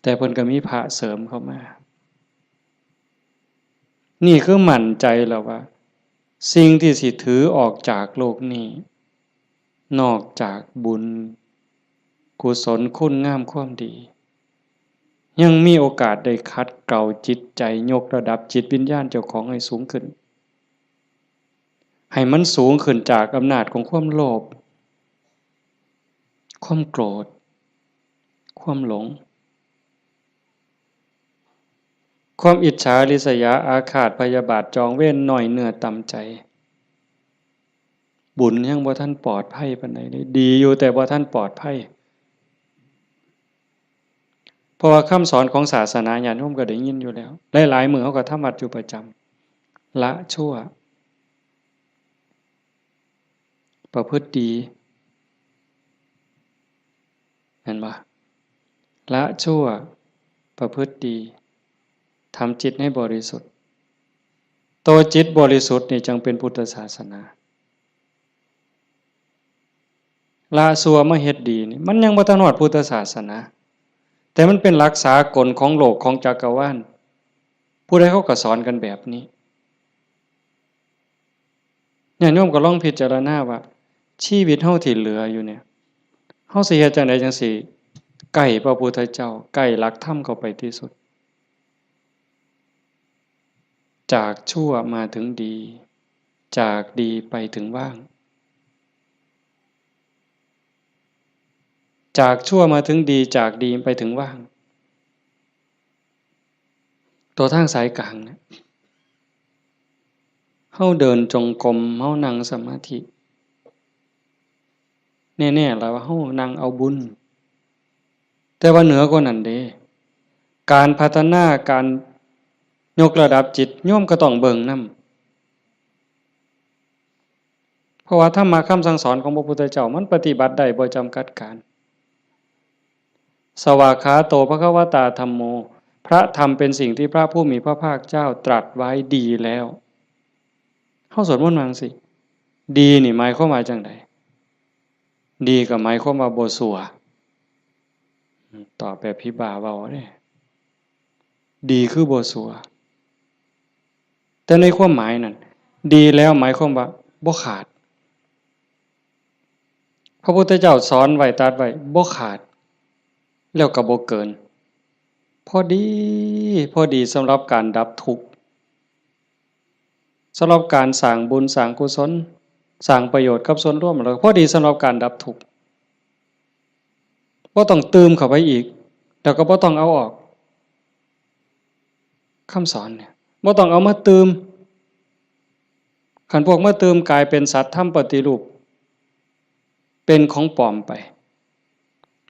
แต่เพิ่นก็มีพระเสริมเข้ามา นี่คือมั่นใจแล้วว่า สิ่งที่สิถือออกจากโลกนี้ นอกจากบุญ กุศลคุณงามความดี ยังมีโอกาสได้ขัดเกลาจิตใจ ยกระดับจิตวิญญาณเจ้าของให้สูงขึ้น ให้มันสูงขึ้นจากอำนาจของความโลภ ความโกรธ ความหลง ความอิจฉาริษยาอาฆาตพยาบาทจองเวร น้อยเนื้อต่ำใจ บุญยังบ่ทันปลอดภัยปานใดเลย ดีอยู่แต่บ่ทันปลอดภัย เพราะว่าคำสอนของศาสนาญาติโยมก็ได้ยินอยู่แล้ว หลายๆ มื้อเฮาก็ทำวัดอยู่ประจำ ละชั่ว ประพฤติดี เห็นบ่ ละชั่ว ประพฤติดี ทำจิตให้บริสุทธิ์ ตัวจิตบริสุทธิ์นี่จั่งเป็นพุทธศาสนา ละชั่วมาเฮ็ดดีนี่ มันยังบ่ทันฮอดพุทธศาสนา แต่มันเป็นหลักสากลของโลกของจักรวาล ผู้ใดเขาก็สอนกันแบบนี้ ญาติโยมก็ลองพิจารณาว่า ชีวิตเฮาที่เหลืออยู่เนี่ย เฮาสิเฮ็ดจั่งใดจั่งสิใกล้พระพุทธเจ้า ใกล้หลักธรรมเข้าไปที่สุด จากชั่วมาถึงดี จากดีไปถึงว่าง จากชั่วมาถึงดี จากดีไปถึงว่าง ตัวทางสายกลางเนี่ย เฮาเดินจงกรม เฮานั่งสมาธิ แน่ๆ แล้วว่าเฮานั่งเอาบุญ แต่ว่าเหนือกว่านั้นเด้ การพัฒนา การยกระดับจิต โยมก็ต้องเบิ่งนำ เพราะว่าธรรมะคำสั่งสอนของพระพุทธเจ้ามันปฏิบัติได้บ่จำกัดการ สวากขาโตภควตาธัมโม พระธรรมเป็นสิ่งที่พระผู้มีพระภาคเจ้าตรัสไว้ดีแล้ว เฮาสวดมนต์ว่าจั่งซี้ ดีนี่หมายความว่าจั่งใด ดีก็หมายความว่าบ่ซัว ตอบแบบผีบ้าเว้าเด้ ดีคือบ่ซัว แต่ในความหมายนั่น ดีแล้วหมายความว่าบ่ขาด พระพุทธเจ้าสอนไว้ตรัสไว้บ่ขาด แล้วก็บ่เกิน พอดี พอดีสำหรับการดับทุกข์ สำหรับการสร้างบุญสร้างกุศล สร้างประโยชน์กับส่วนรวม แล้วก็พอดีสำหรับการดับทุกข์ บ่ต้องตื่มเข้าไปอีก แล้วก็บ่ต้องเอาออก คำสอนเนี่ย บ่ต้องเอามาตื่ม คันพวกมาตื่มกลายเป็นสัตว์ธรรมปฏิรูป เป็นของปลอมไป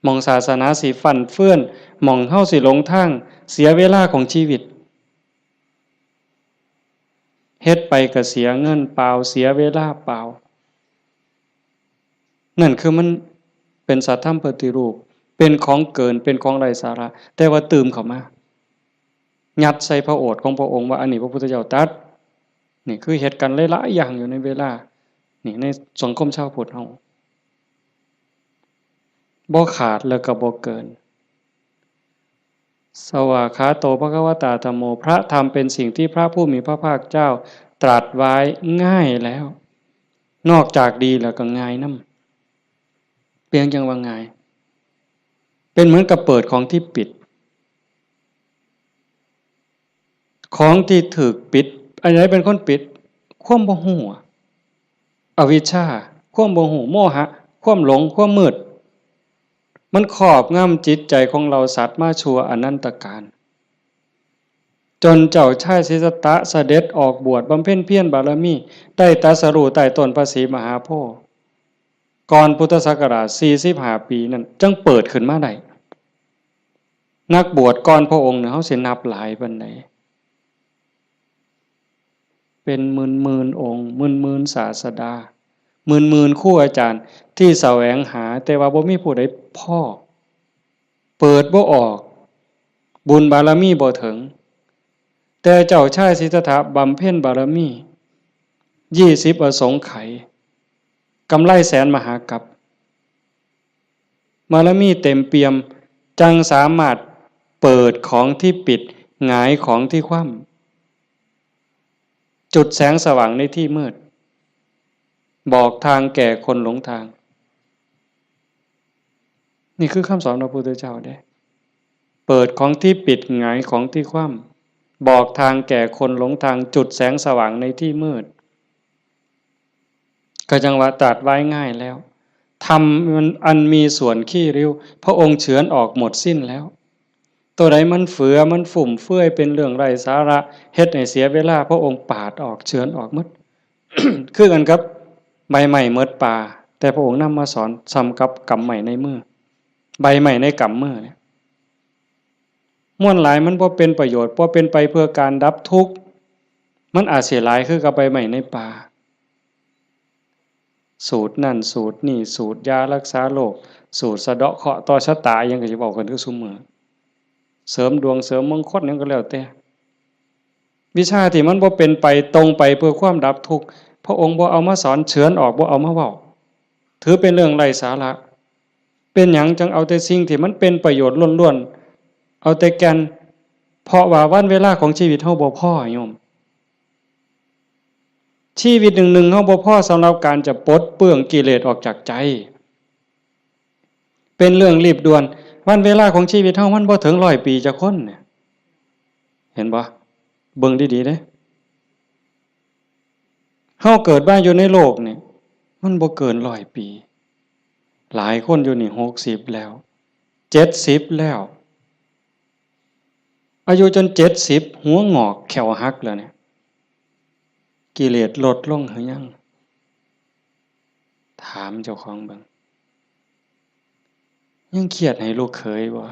หม่องศาสนาสิฟั่นเฟือน หม่องเฮาสิหลงทาง เสียเวลาของชีวิต เฮ็ดไปก็เสียเงินเปล่า เสียเวลาเปล่า นั่นคือมันเป็นสัตว์ธรรมปฏิรูป เป็นของเกิน เป็นของไร้สาระ แต่ว่าตื่มเข้ามา ยัดใส่พระโอษฐ์ของพระองค์ว่าอันนี้พระพุทธเจ้าตรัส นี่คือเฮ็ดกันหลายๆอย่างอยู่ในเวลา นี่ในสังคมชาวพุทธเฮา บ่ขาดแล้วก็บ่เกิน สวากขาโต ภควตา ธัมโม พระธรรมเป็นสิ่งที่พระผู้มีพระภาคเจ้าตรัสไว้ง่ายแล้ว นอกจากดีแล้วก็ง่ายนำ เปรียงจั่งว่าง่าย เป็นเหมือนกับเปิดของที่ปิด ของที่ถูกปิด อันไหนเป็นคนปิด ความบ่ฮู้อะ อวิชชา ความบ่ฮู้ โมหะ ความหลง ความมืด มันครอบงำจิตใจของเหล่าสัตว์มาชั่วอนันตกาล จนเจ้าชายสิทธัตถะเสด็จออกบวชบำเพ็ญเพียรบารมี ได้ตรัสรู้ใต้ต้นพระศรีมหาโพธิ์ ก่อนพุทธศักราชสี่สิบห้าปีนั่น จั่งเปิดขึ้นมาได้ นักบวชก่อนพระองค์เนี่ย เฮาสินับหลายปานใด เป็นหมื่นๆองค์ หมื่นๆศาสดา หมื่นๆครูอาจารย์ที่แสวงหา แต่ว่าบ่มีผู้ใดพ้อ เปิดบ่ออก บุญบารมีบ่ถึง แต่เจ้าชายสิทธัตถะบำเพ็ญบารมี ยี่สิบอสงไขย กำไรแสนมหากัป บารมีเต็มเปี่ยม จั่งสามารถเปิดของที่ปิด หงายของที่คว่ำ จุดแสงสว่างในที่มืด บอกทางแก่คนหลงทาง นี่คือคำสอนพระพุทธเจ้าเด้ เปิดของที่ปิด หงายของที่คว่ำ บอกทางแก่คนหลงทาง จุดแสงสว่างในที่มืด ก็จั่งว่าตรัสไว้ง่ายแล้ว ธรรมมันอันมีส่วนขี้ริ้ว พระองค์เฉือนออกหมดสิ้นแล้ว ตัวใดมันเฟือ มันฟุ่มเฟือย เป็นเรื่องไร้สาระ เฮ็ดให้เสียเวลา พระองค์ปาดออก เฉือนออกหมด คือกันกับใบไม้หมดป่า แต่พระองค์นำมาสอนส่ำกับกำไม้ในมือ ใบไม้ในกำมือเนี่ย มวลหลายมันบ่เป็นประโยชน์ บ่เป็นไปเพื่อการดับทุกข์ มันอาจสิหลายคือกับใบไม้ในป่า สูตรนั่นสูตรนี่ สูตรยารักษาโรค สูตรสะเดาะเคราะห์ต่อชะตา อิหยังก็สิเว้ากันคือซุมื้อ เสริมดวงเสริมมงคลหยังก็แล้วแต่ วิชาที่มันบ่เป็นไปตรงไปเพื่อความดับทุกข์ พระองค์บ่เอามาสอน เฉือนออก บ่เอามาเว้า ถือเป็นเรื่องไร้สาระ เป็นหยังจั่งเอาแต่สิ่งที่มันเป็นประโยชน์ล้วนๆ เอาแต่แก่น เพราะว่าวันเวลาของชีวิตเฮาบ่พอโยม ชีวิตหนึ่งๆ เฮาบ่พอสำหรับการจะปลดเปลื้องกิเลสออกจากใจ เป็นเรื่องรีบด่วน วันเวลาของชีวิตเฮามันบ่ถึงร้อยปีจักคนเนี่ย เห็นบ่ เบิ่งดีๆ เด้ เฮาเกิดมาอยู่ในโลกนี่ มันบ่เกินร้อยปี หลายคนอยู่นี่หกสิบแล้ว เจ็ดสิบแล้ว อายุจนเจ็ดสิบ หัวงอกแข้วหักแล้วเนี่ย กิเลสลดลงหรือยัง ถามเจ้าของเบิ่ง ยังเครียดให้ลูกเขยบ่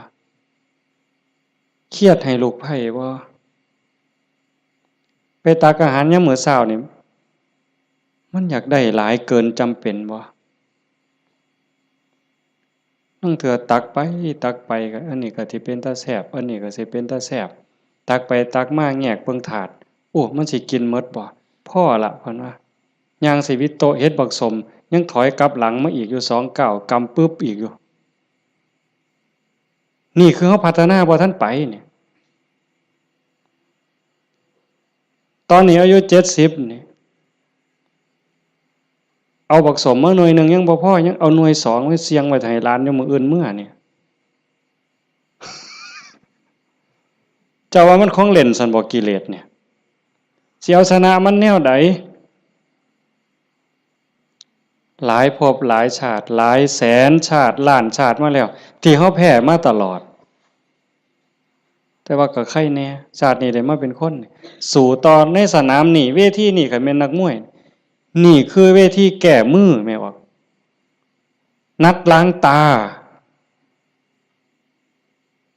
เครียดให้ลูกไพร่บ่ ไปตักอาหารยามมื้อเช้านี่ มันอยากได้หลายเกินจำเป็นบ่ ลางเทื่อตักไปตักไปก็ อันนี้ก็สิเป็นตาแซ่บ อันนี้ก็สิเป็นตาแซ่บ ตักไปตักมาแงกเบิ่งถาด โอ้ มันสิกินหมดบ่ พอละ เพิ่นว่า ย่างสิวิโตะเห็นบักส้ม ยังถอยกลับหลังมาอีกอยู่สองก้าว กำปึ๊บอีกอยู่ นี่คือเฮาพัฒนาบ่ทันไปเนี่ย ตอนนี้อายุเจ็ดสิบนี่ เอาบักส้มมาหน่วยหนึ่งยังบ่พอ ยังเอาหน่วยสองไว้เสี่ยงไว้ให้หลานอยู่มื้ออื่นเมือเนี่ย เจ้าว่ามันของเล่นซั่นบ่ กิเลสเนี่ย สิเอาชนะมันแนวใด หลายภพหลายชาติ หลายแสนชาติ ล้านชาติมาแล้ว ที่เฮาแพ้มาตลอด แต่ว่าก็ไคแน่ ชาตินี้ได้มาเป็นคน สู้ต่อในสนามนี้ เวทีนี้ คันแม่นนักมวย นี่คือเวทีแก้มือ แม่นบ่ นัดล้างตา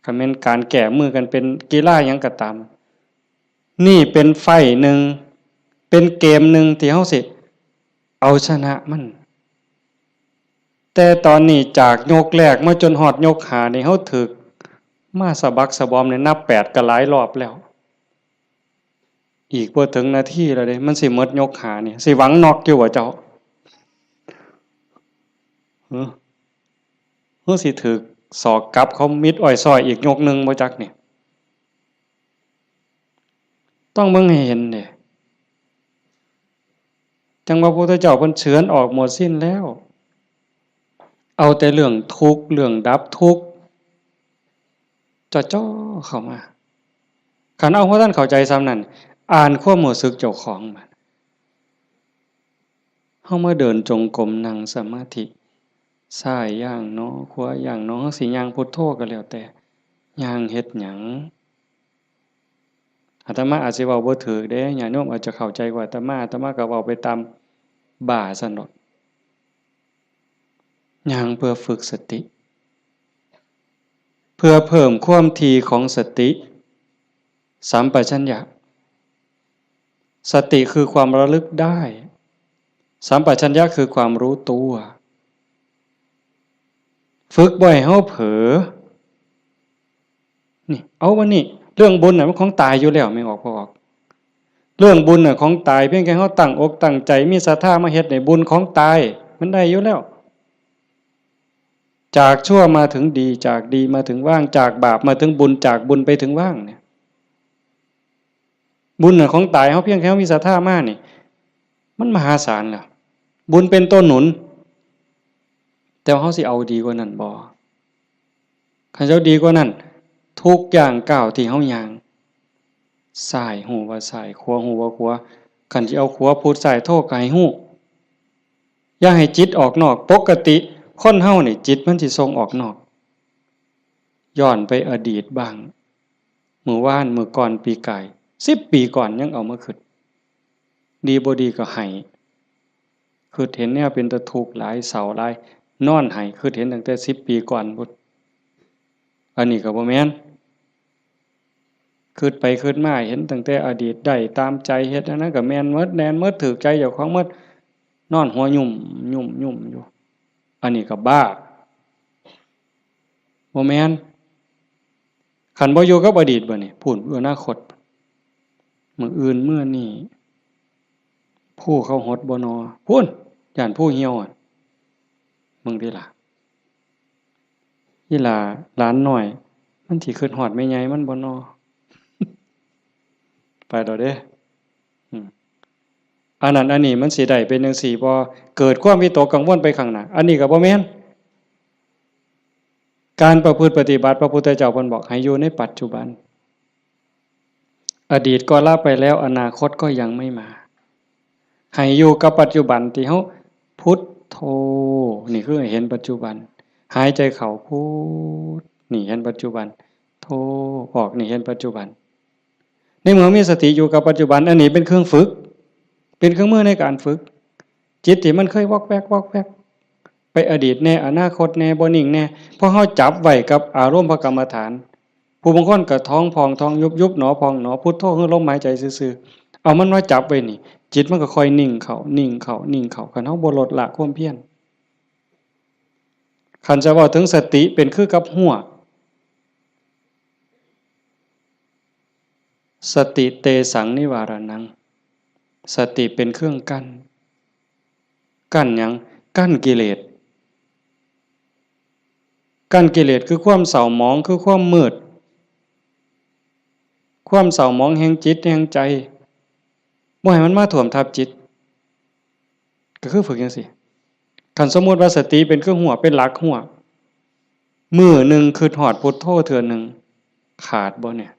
คันแม่นการแก้มือกันเป็นกีฬาหยังก็ตาม นี่เป็นไฟต์หนึ่ง เป็นเกมหนึ่งที่เฮาสิเอาชนะมัน แต่ตอนนี้จากยกแรกมาจนฮอดยกห้านี่ เฮาถูกมาสะบักสะบอมนี่ นับแปดก็หลายรอบแล้ว อีกบ่ถึงนาทีแล้วเด้ มันสิหมดยกห้านี่ สิหวังน็อกอยู่บ่เจ้า หึ หรือสิถูกศอกกลับเขามิดอ้อยซ้อยอีกยกหนึ่งบ่จักนี่ ต้องเบิ่งให้เห็นเด้ จั่งว่าพระพุทธเจ้าเพิ่นเฉือนออกหมดสิ้นแล้ว เอาแต่เรื่องทุกข์ เรื่องดับทุกข์ จ่อๆเข้ามา คันเอาบ่ทันเข้าใจส่ำนั้น อ่านความรู้สึกเจ้าของบาด เฮามาเดินจงกรม นั่งสมาธิ ซ้ายย่างหนอ ขวาย่างหนอ เฮาสิย่างพุทโธก็แล้วแต่ ย่างเฮ็ดหยัง อาตมาอาจสิเว้าบ่ถูกเด้ ญาติโยมอาจจะเข้าใจกว่าอาตมา อาตมาก็เว้าไปตามบ้าซั่นดอก ย่างเพื่อฝึกสติ เพื่อเพิ่มความถี่ของสติ สัมปชัญญะ สติคือความระลึกได้ สัมปชัญญะคือความรู้ตัว ฝึกบ่ให้เฮาเผลอ นี่ เอาวันนี้ เรื่องบุญน่ะมันของตายอยู่แล้ว แม่นออกบ่ออก เรื่องบุญน่ะของตาย เพียงแค่เฮาตั้งอกตั้งใจ มีศรัทธามาเฮ็ดนี่ บุญของตาย มันได้อยู่แล้ว จากชั่วมาถึงดี จากดีมาถึงว่าง จากบาปมาถึงบุญ จากบุญไปถึงว่างเนี่ย บุญน่ะของตาย เฮาเพียงแค่เฮามีศรัทธามานี่ มันมหาศาลแล้ว บุญเป็นตัวหนุน แต่ว่าเฮาสิเอาดีกว่านั้นบ่ คันเฮาดีกว่านั้น ทุกย่างก้าวที่เฮาย่าง ซ้ายฮู้ว่าซ้าย ขวาฮู้ว่าขวา คันสิเอาขวาพุทซ้ายโธก็ให้ฮู้ อย่าให้จิตออกนอก ปกติคนเฮานี่จิตมันสิส่งออกนอก ย้อนไปอดีตบ้าง มื้อวาน มื้อก่อน ปีกาย สิบปีก่อนยังเอามาคิด ดีบ่ดีก็ไห้ คิดเห็นแนวเป็นตาทุกข์หลาย เศร้าหลาย นอนไห้ คิดเห็นตั้งแต่สิบปีก่อนพุ้น อันนี้ก็บ่แม่น คิดไปคิดมาเห็นตั้งแต่อดีต ได้ตามใจ เฮ็ดอันนั้นก็แม่นหมด แม่นหมด ถูกใจเจ้าของหมด นอนหัวยุ่มยุ่มยุ่มอยู่ อันนี้ก็บ้า บ่แม่น คันบ่อยู่กับอดีตบัดนี้ พู้น อนาคต มื้ออื่นมื้อนี้ ภูเขาหดบ่นอ พู้น ย้านภูเหี่ยวอะ มึงติล่ะ อีหล่าหลานน้อย มันสิคิดฮอดแม่ใหญ่มันบ่นอ ไปแล้วเด้ อืม อันนั้นอันนี้มันสิได้เป็นจั่งซี้บ่ เกิดความวิตกกังวลไปข้างหน้า อันนี้ก็บ่แม่น การประพฤติปฏิบัติ พระพุทธเจ้าเพิ่นบอกให้อยู่ในปัจจุบัน อดีตก็ละไปแล้ว อนาคตก็ยังไม่มา ให้อยู่กับปัจจุบันที่เฮาพุทโธ นี่คือให้เห็นปัจจุบัน หายใจเข้าพุท นี่เห็นปัจจุบัน โธ ออก นี่เห็นปัจจุบัน ในเมื่อมีสติอยู่กับปัจจุบัน อันนี้เป็นเครื่องฝึก เป็นเครื่องมือในการฝึก จิตที่มันเคยวอกแวกวอกแวก ไปอดีตแน่ อนาคตแน่ บ่นิ่งแน่ พอเฮาจับไว้กับอารมณ์พระกรรมฐาน ผู้บางคนก็ท้องพองท้องยุบ ยุบหนอพองหนอ พุทโธคือลมหายใจซื่อๆ เอามันมาจับไว้นี่ จิตมันก็ค่อยนิ่งเข้า นิ่งเข้า นิ่งเข้า คันเฮาบ่ลดละความเพียร คันจะเว้าถึงสติเป็นคือกับฮวก สติเตสังนิวารณัง สติเป็นเครื่องกั้น กั้นหยัง? กั้นกิเลส กั้นกิเลสคือความเศร้าหมอง คือความมืด ความเศร้าหมองแห่งจิตแห่งใจ บ่ให้มันมาท่วมทับจิต ก็คือฝึกจั่งซี้ คันสมมุติว่าสติเป็นคือฮั้ว เป็นหลักฮั้ว มื้อหนึ่งคิดฮอดพุทโธเทื่อหนึ่ง ขาดบ่เนี่ย?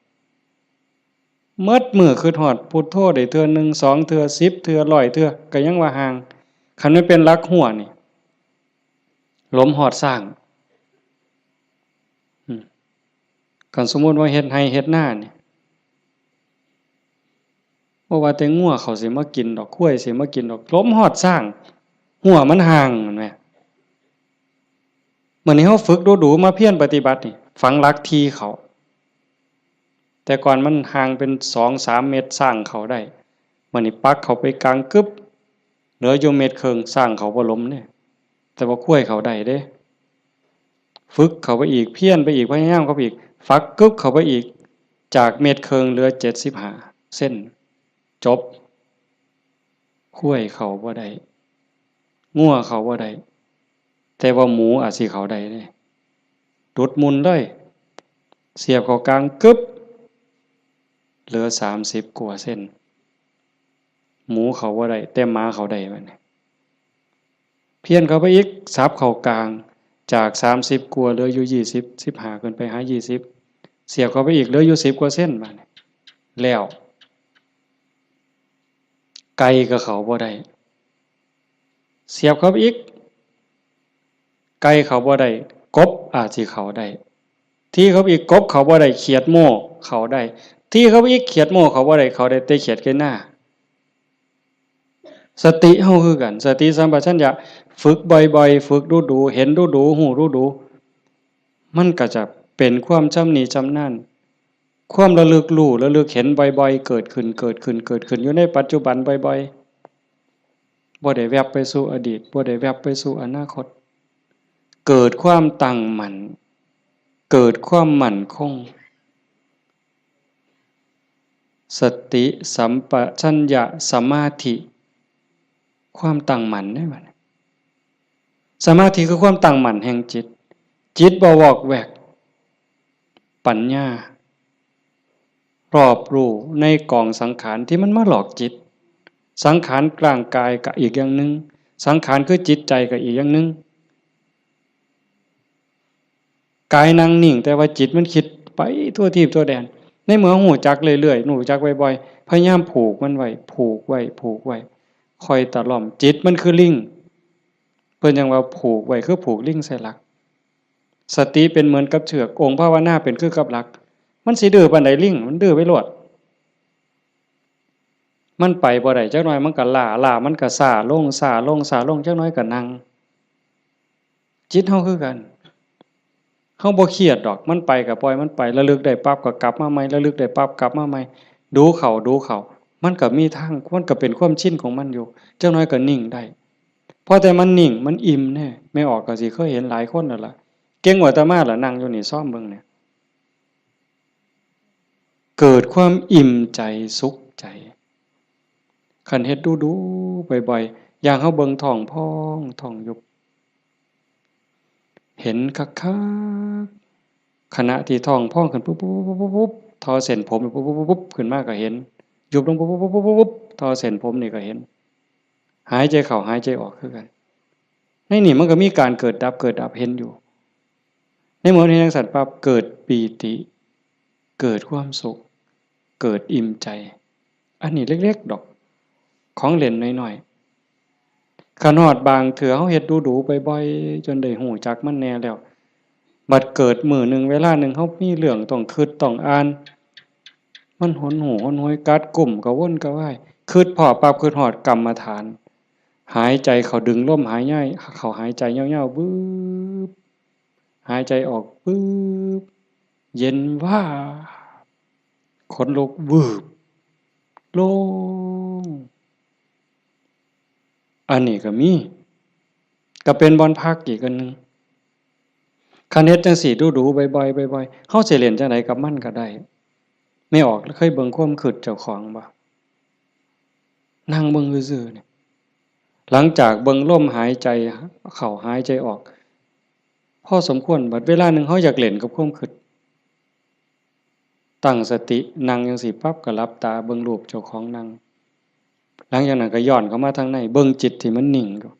หมดมื้อคิดฮอดพุทโธได้เทื่อหนึ่ง สองเทื่อ สิบเทื่อ ร้อยเทื่อ ก็ยังว่าห่าง คันมันเป็นหลักฮั้วนี่ หลมฮอดซ้าง อืม คันสมมุติว่าเฮ็ดไร่เฮ็ดนานี่ บ่ว่าแต่งัวเขาสิมากินดอก ควายสิมากินดอก หลมฮอดซ้าง ฮั้วมันห่าง แม่นบ่? มื้อนี้เฮาฝึกดูๆ มาเพียรปฏิบัตินี่ ฝังหลักถี่เข้า แต่ก่อนมันห่างเป็นสองสามเมตร ซ้างเข้าได้ มื้อนี้ปักเข้าไปกลางกึบ เหลืออยู่เมตรครึ่ง ซ้างเข้าบ่หลมเด้ แต่ว่าควายเข้าได้เด้ ฝึกเข้าไปอีก เพียรไปอีก พยายามเข้าไปอีก ฝักกึบเข้าไปอีก จากเมตรครึ่งเหลือเจ็ดสิบห้าเซน จบ ควายเข้าบ่ได้ งัวเข้าบ่ได้ แต่ว่าหมูอาจสิเข้าได้เด้ ดุดมุ่นเลย เสียบเข้ากลางกึบ เหลือสามสิบกว่าเซน หมูเข้าบ่ได้ แต่หมาเข้าได้บัดนี้ เพี้ยนเข้าไปอีก สับเข้ากลาง จากสามสิบกว่าเหลืออยู่ยี่สิบ สิบห้าขึ้นไปหายี่สิบ เสียบเข้าไปอีกเหลืออยู่สิบกว่าเซนบัดนี้ แล้ว ไก่ก็เข้าบ่ได้ เสียบเข้าไปอีก ไก่เข้าบ่ได้ กบอาจสิเข้าได้ ถี่เข้าไปอีก กบเข้าบ่ได้ เขียดโม่เข้าได้ ถี่เข้าไปอีก เขียดโม่เข้าบ่ได้ เข้าได้แต่เขียดไก่นา สติเฮาคือกัน สติสัมปชัญญะ ฝึกบ่อยๆ ฝึกดูๆ เห็นดูๆ ฮู้ดูๆ มันก็จะเป็นความชำนิชำนาญ ความระลึกรู้ ระลึกเห็นบ่อยๆ เกิดขึ้น เกิดขึ้น เกิดขึ้น อยู่ในปัจจุบันบ่อยๆ บ่ได้แวบไปสู่อดีต บ่ได้แวบไปสู่อนาคต เกิดความตั้งมั่น เกิดความมั่นคง สติสัมปชัญญะสมาธิ ความตั้งมั่นเด้บัดนี้ สมาธิคือความตั้งมั่นแห่งจิต จิตบ่วอกแวก ปัญญา รอบรู้ในกองสังขารที่มันมาหลอกจิต สังขารร่างกายก็อีกอย่างหนึ่ง สังขารคือจิตใจก็อีกอย่างหนึ่ง กายนั่งนิ่ง แต่ว่าจิตมันคิดไปทั่วทีปทั่วแดน ในเมื่อฮู้จักเรื่อยๆ ฮู้จักบ่อยๆ พยายามผูกมันไว้ ผูกไว้ ผูกไว้ ค่อยตะล่อม จิตมันคือลิง เพิ่นจั่งว่าผูกไว้คือผูกลิงใส่หลัก สติเป็นเหมือนกับเชือก องค์ภาวนาเป็นคือกับหลัก มันสิดื้อปานใดลิง มันดื้อไปโลด มันไปบ่ได้ จักหน่อยมันก็ล้า ล้ามันก็ซ้าลง ซ้าลง ซ้าลง จักหน่อยก็นั่ง จิตเฮาคือกัน เฮาบ่เครียดดอก มันไปก็ปล่อยมันไป ระลึกได้ปั๊บก็กลับมาใหม่ ระลึกได้ปั๊บกลับมาใหม่ ดูเข้า ดูเข้า มันก็มีทาง มันก็เป็นความชินของมันอยู่ จักหน่อยก็นิ่งได้ พอแต่มันนิ่ง มันอิ่มแน่ แม่ออกก็สิเคยเห็นหลายคนแล้วล่ะ เก่งกว่าอาตมาล่ะ นั่งอยู่นี่ ซอมเบิ่งเนี่ย เกิดความอิ่มใจสุขใจ คันเฮ็ดดูๆ บ่อยๆ อย่างเฮาเบิ่งท้องพองท้องยุบ เห็นคักๆ ขณะที่ท้องพองขึ้นปุ๊บๆๆๆๆ ทอเส้นผมปุ๊บๆๆๆ ขึ้นมาก็เห็น ยุบลงปุ๊บๆๆๆๆ ทอเส้นผมนี่ก็เห็น หายใจเข้าหายใจออกคือกัน ในนี่มันก็มีการเกิดดับ เกิดดับ เห็นอยู่ ในเมื่อเห็นจั่งซั้นปั๊บ เกิดปีติ เกิดความสุข เกิดอิ่มใจ อันนี้เล็กๆ ดอก ของเล่นน้อยๆ คันฮอดบางเทื่อเฮาเฮ็ดดูๆ บ่อยๆ จนได้ฮู้จักมันแน่แล้ว บัดเกิดมื้อหนึ่งเวลาหนึ่งเฮามีเรื่องต้องคิดต้องอ่าน มันหนหูหนหวย กัดกุ้ม กระวนกระวาย คิดพ้อปั๊บ คิดฮอดกรรมฐาน หายใจเข้า ดึงลมหายใจเข้า หายใจยาวๆ วืบ หายใจออก วืบ เย็นวาบ ขนลุก วืบ โล่ง อันนี้ก็มี ก็เป็นบ่อนพักอีกอันหนึ่ง คันเฮ็ดจั่งซี้ดูๆ บ่อยๆ บ่อยๆ เฮาสิเล่นจั่งใดกับมันก็ได้ แม่ออกเคยเบิ่งความคิดเจ้าของบ่? นั่งเบิ่งซื่อๆ นี่ หลังจากเบิ่งลมหายใจเข้าหายใจออก พอสมควร บัดเวลาหนึ่งเฮาอยากเล่นกับความคิด ตั้งสตินั่งจั่งซี้ปั๊บ ก็หลับตาเบิ่งรูปเจ้าของนั่ง หลังจากนั้นก็ย้อนเข้ามาทางใน เบิ่งจิตที่มันนิ่งอยู่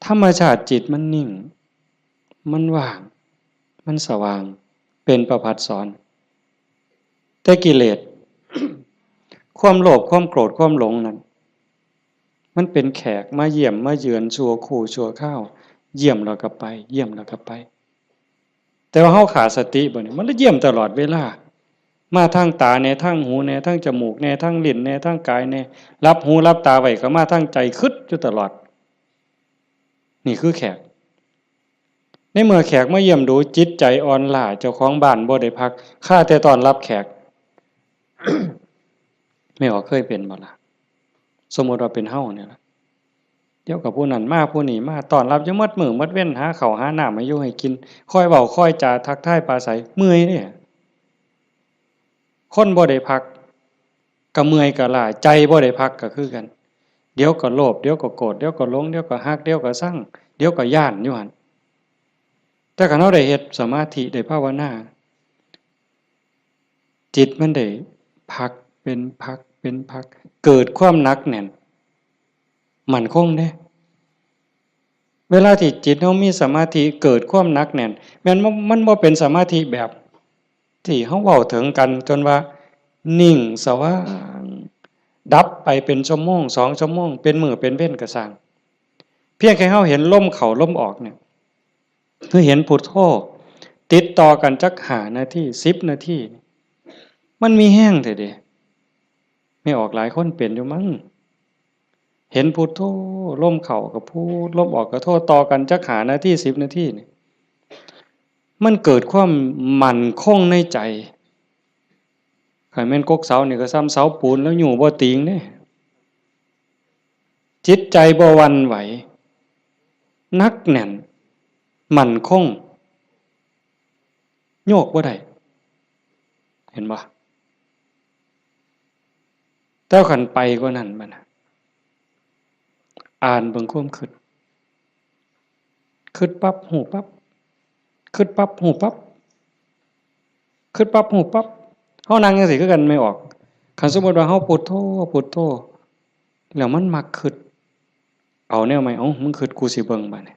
ธรรมชาติจิตมันนิ่ง มันว่าง มันสว่าง เป็นประภัสสร แต่กิเลส ความโลภ ความโกรธ ความหลงนั่น มันเป็นแขกมาเยี่ยมมาเยือนชั่วครู่ชั่วคราว เยี่ยมแล้วก็ไป เยี่ยมแล้วก็ไป แต่ว่าเฮาขาดสติบ่นี่ มันเลยเยี่ยมตลอดเวลา มาทางตาแหน่ ทางหูแหน่ ทางจมูกแหน่ ทางลิ้นแหน่ ทางกายแหน่ หลับหูหลับตาไว้ก็มาทางใจ คิดอยู่ตลอด นี่คือแขก ในเมื่อแขกมาเยี่ยมดู จิตใจอ่อนล้า เจ้าของบ้านบ่ได้พัก คาแต่ต้อนรับแขก แม่ออกเคยเป็นบ่ล่ะ สมมุติว่าเป็นเฮาเนี่ยล่ะ เดี๋ยวก็ผู้นั้นมา ผู้นี้มา ต้อนรับอยู่หมดมื้อหมดเว็น หาข้าวหาน้ำให้อยู่ให้กิน คอยเว้าคอยจาทักทายปราศรัย เมื่อยเด้ คนบ่ได้พัก ก็เมื่อยก็ล้า ใจบ่ได้พักก็คือกัน เดี๋ยวก็โลภ เดี๋ยวก็โกรธ เดี๋ยวก็หลง เดี๋ยวก็ฮัก เดี๋ยวก็ซัง เดี๋ยวก็ย้านอยู่หั่น แต่คันเฮาได้เฮ็ดสมาธิ ได้ภาวนา จิตมันได้พักเป็นพักเป็นพัก เกิดความหนักแน่น มั่นคงเด้ เวลาที่จิตเฮามีสมาธิ เกิดความหนักแน่น แม่นบ่ มันบ่เป็นสมาธิแบบที่เฮาเว้าถึงกัน จนว่านิ่งสว่าง ดับไปเป็นชั่วโมง สองชั่วโมง เป็นมื้อเป็นเว็นก็ซ่าง เพียงแค่เฮาเห็นลมเข้าลมออกเนี่ย คือเห็นพุทโธ ติดต่อกันจักห้านาที สิบนาที มันมีแฮงแท้เด้ แม่ออกหลายคนเป็นอยู่มั้ง เห็นพุทโธ ลมเข้าก็พุท ลมออกก็โธ ต่อกันจักห้านาที สิบนาทีนี่ มันเกิดความมั่นคงในใจ คันแม่นกกเสานี่ก็ส่ำเสาปูนแล้วอยู่บ่ติงเด้ จิตใจบ่หวั่นไหว หนักแน่น มั่นคง โยกบ่ได้ เห็นบ่ แต่คันไปกว่านั้นบัดน่ะ อ่านเบิ่งความคิด คิดปั๊บ ฮู้ปั๊บ คิดปั๊บ ฮู้ปั๊บ คิดปั๊บ ฮู้ปั๊บ เฮานั่งจั่งซี้คือกัน แม่ออก คันสมมุติว่าเฮาพุทโธ พุทโธ แล้วมันมักคิด เอาแนวใหม่ เอ้า มึงคิด กูสิเบิ่งบัดนี้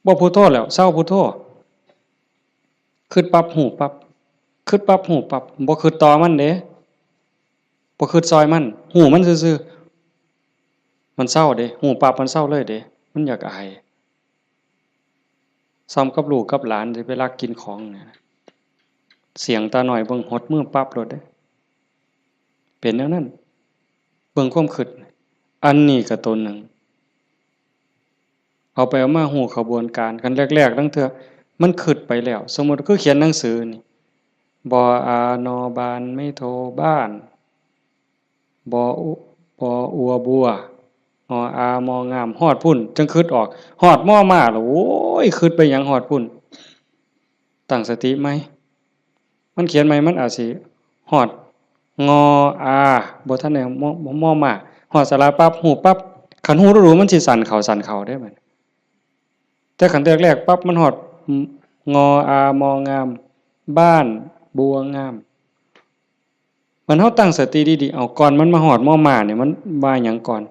บ่พุทโธแล้ว เซาพุทโธ คิดปั๊บ ฮู้ปั๊บ คิดปั๊บ ฮู้ปั๊บ บ่คิดต่อมันเด้ บ่คิดซอยมัน ฮู้มันซื่อๆ มันเซาเด้ ฮู้ปั๊บ มันเซาเลยเด้ มันอยากอาย ส่ำกับลูกกับหลานที่ไปลักกินของเนี่ย เสี้ยงตาน้อยเบิ่งหดมือปั๊บโลดเด้ เป็นแนวนั้น เบิ่งความคิด อันนี้ก็ตัวหนึ่ง เอาไปเอามาฮู้ขบวนการ คันแรกๆ ลางเทื่อมันคิดไปแล้ว สมมุติคือเขียนหนังสือนี่ บออา นอบาน ไม้โท บ้าน บออุ บออัว บัว งออา มองาม ฮอดพุ้น จั่งคิดออก ฮอดมอม้าแล้ว โอ้ย คิดไปหยังฮอดพุ้น ตั้งสติใหม่ มันเขียนใหม่ มันอาจสิฮอด งออา บ่ทันได้ มอ มอม้า ฮอดสระปั๊บ ฮู้ปั๊บ คันฮู้ดูๆ มันสิสั้นเข้า สั้นเข้าเด้บัด แต่คันแรกๆ ปั๊บ มันฮอด งออา มองาม บ้าน บัวงาม มันเฮาตั้งสติดีๆ เอา ก่อนมันมาฮอดมอม้านี่ มันว่าหยังก่อน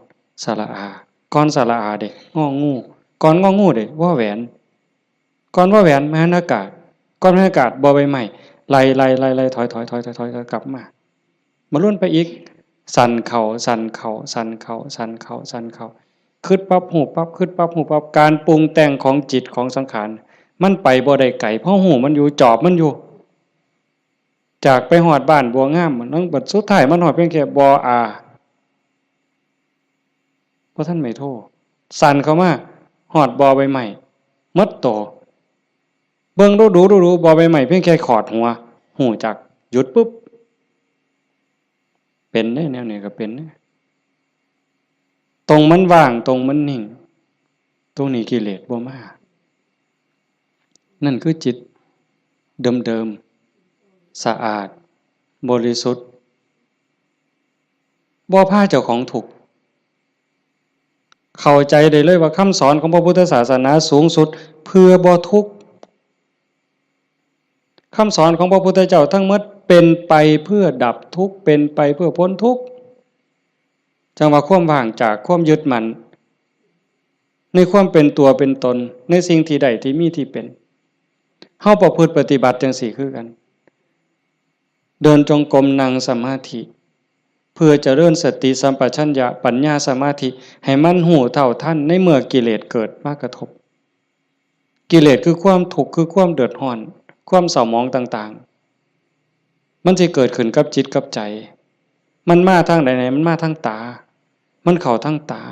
สระอา ก่อนสระอาเด้ งองู ก่อนงองูเด้ วอแหวน ก่อนวอแหวน มหันอากาศ ก่อนมหันอากาศ บอใบไม้ ไล่ๆๆๆ ถอยๆๆๆ กลับมา มาลุ้นไปอีก สั้นเข้า สั้นเข้า สั้นเข้า สั้นเข้า สั้นเข้า คิดปั๊บ ฮู้ปั๊บ คิดปั๊บ ฮู้ปั๊บ การปรุงแต่งของจิตของสังขาร มันไปบ่ได้ไกล เพราะฮู้มันอยู่ จอบมันอยู่ จากไปฮอดบ้านบัวงาม มันบัดสุดท้ายมันฮอดเพียงแค่ บออา บ่ทันไม้โท สั้นเข้ามา ฮอดบอใบไม้ หมดโต เบิ่งดูๆๆๆ บอใบไม้เพียงแค่ขอดหัว ฮู้จัก หยุดปุ๊บ เป็นเด้ แนวนี้ก็เป็นเด้ ตรงมันว่าง ตรงมันนิ่ง ตรงนี้กิเลสบ่มา นั่นคือจิตเดิมๆ สะอาด บริสุทธิ์ บ่พาเจ้าของทุกข์ เข้าใจได้เลยว่าคำสอนของพระพุทธศาสนาสูงสุดเพื่อบ่ทุกข์ คำสอนของพระพุทธเจ้าทั้งหมดเป็นไปเพื่อดับทุกข์ เป็นไปเพื่อพ้นทุกข์ จั่งว่าความว่างจากความยึดมั่น ในความเป็นตัวเป็นตน ในสิ่งที่ได้ที่มีที่เป็น เฮาประพฤติปฏิบัติจั่งซี้คือกัน เดินจงกรม นั่งสมาธิ เพื่อเจริญสติสัมปชัญญะ ปัญญา สมาธิ ให้มันรู้เท่าทันในเมื่อกิเลสเกิดมากระทบ กิเลสคือความทุกข์ คือความเดือดร้อน ความเศร้าหมองต่างๆ มันสิเกิดขึ้นกับจิตกับใจ มันมาทางใดเนี่ย มันมาทางตา มันเข้าทางตา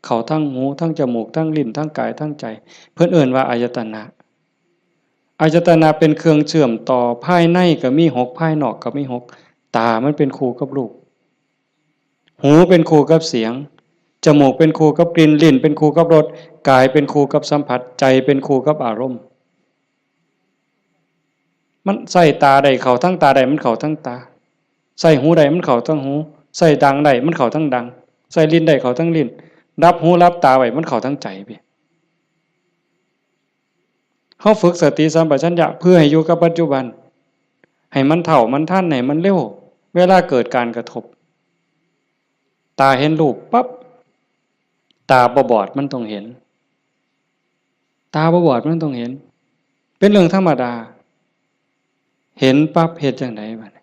เข้าทางหู ทางจมูก ทางลิ้น ทางกาย ทางใจ เพิ่นเอิ้นว่าอายตนะ อายตนะเป็นเครื่องเชื่อมต่อ ภายในก็มีหก ภายนอกก็มีหก ตามันเป็นคู่กับรูป หูเป็นคู่กับเสียง จมูกเป็นคู่กับกลิ่น ลิ้นเป็นคู่กับรส กายเป็นคู่กับสัมผัส ใจเป็นคู่กับอารมณ์ มันใส่ตาได้เข้าทั้งตาได้ มันเข้าทั้งตา ใส่หูได้มันเข้าทั้งหู ใส่ดังได้มันเข้าทั้งดัง ใส่ลิ้นได้เข้าทั้งลิ้น รับหูรับตาไว้มันเข้าทั้งใจพี่ เฮาฝึกสติสัมปชัญญะเพื่อให้อยู่กับปัจจุบัน ให้มันเท่ามันทัน ให้มันเร็ว เวลาเกิดการกระทบ ตาเห็นรูปปั๊บ ตาบ่บอดมันต้องเห็น ตาบ่บอดมันต้องเห็น เป็นเรื่องธรรมดา เห็นปั๊บเฮ็ดจั่งใดบัดนี้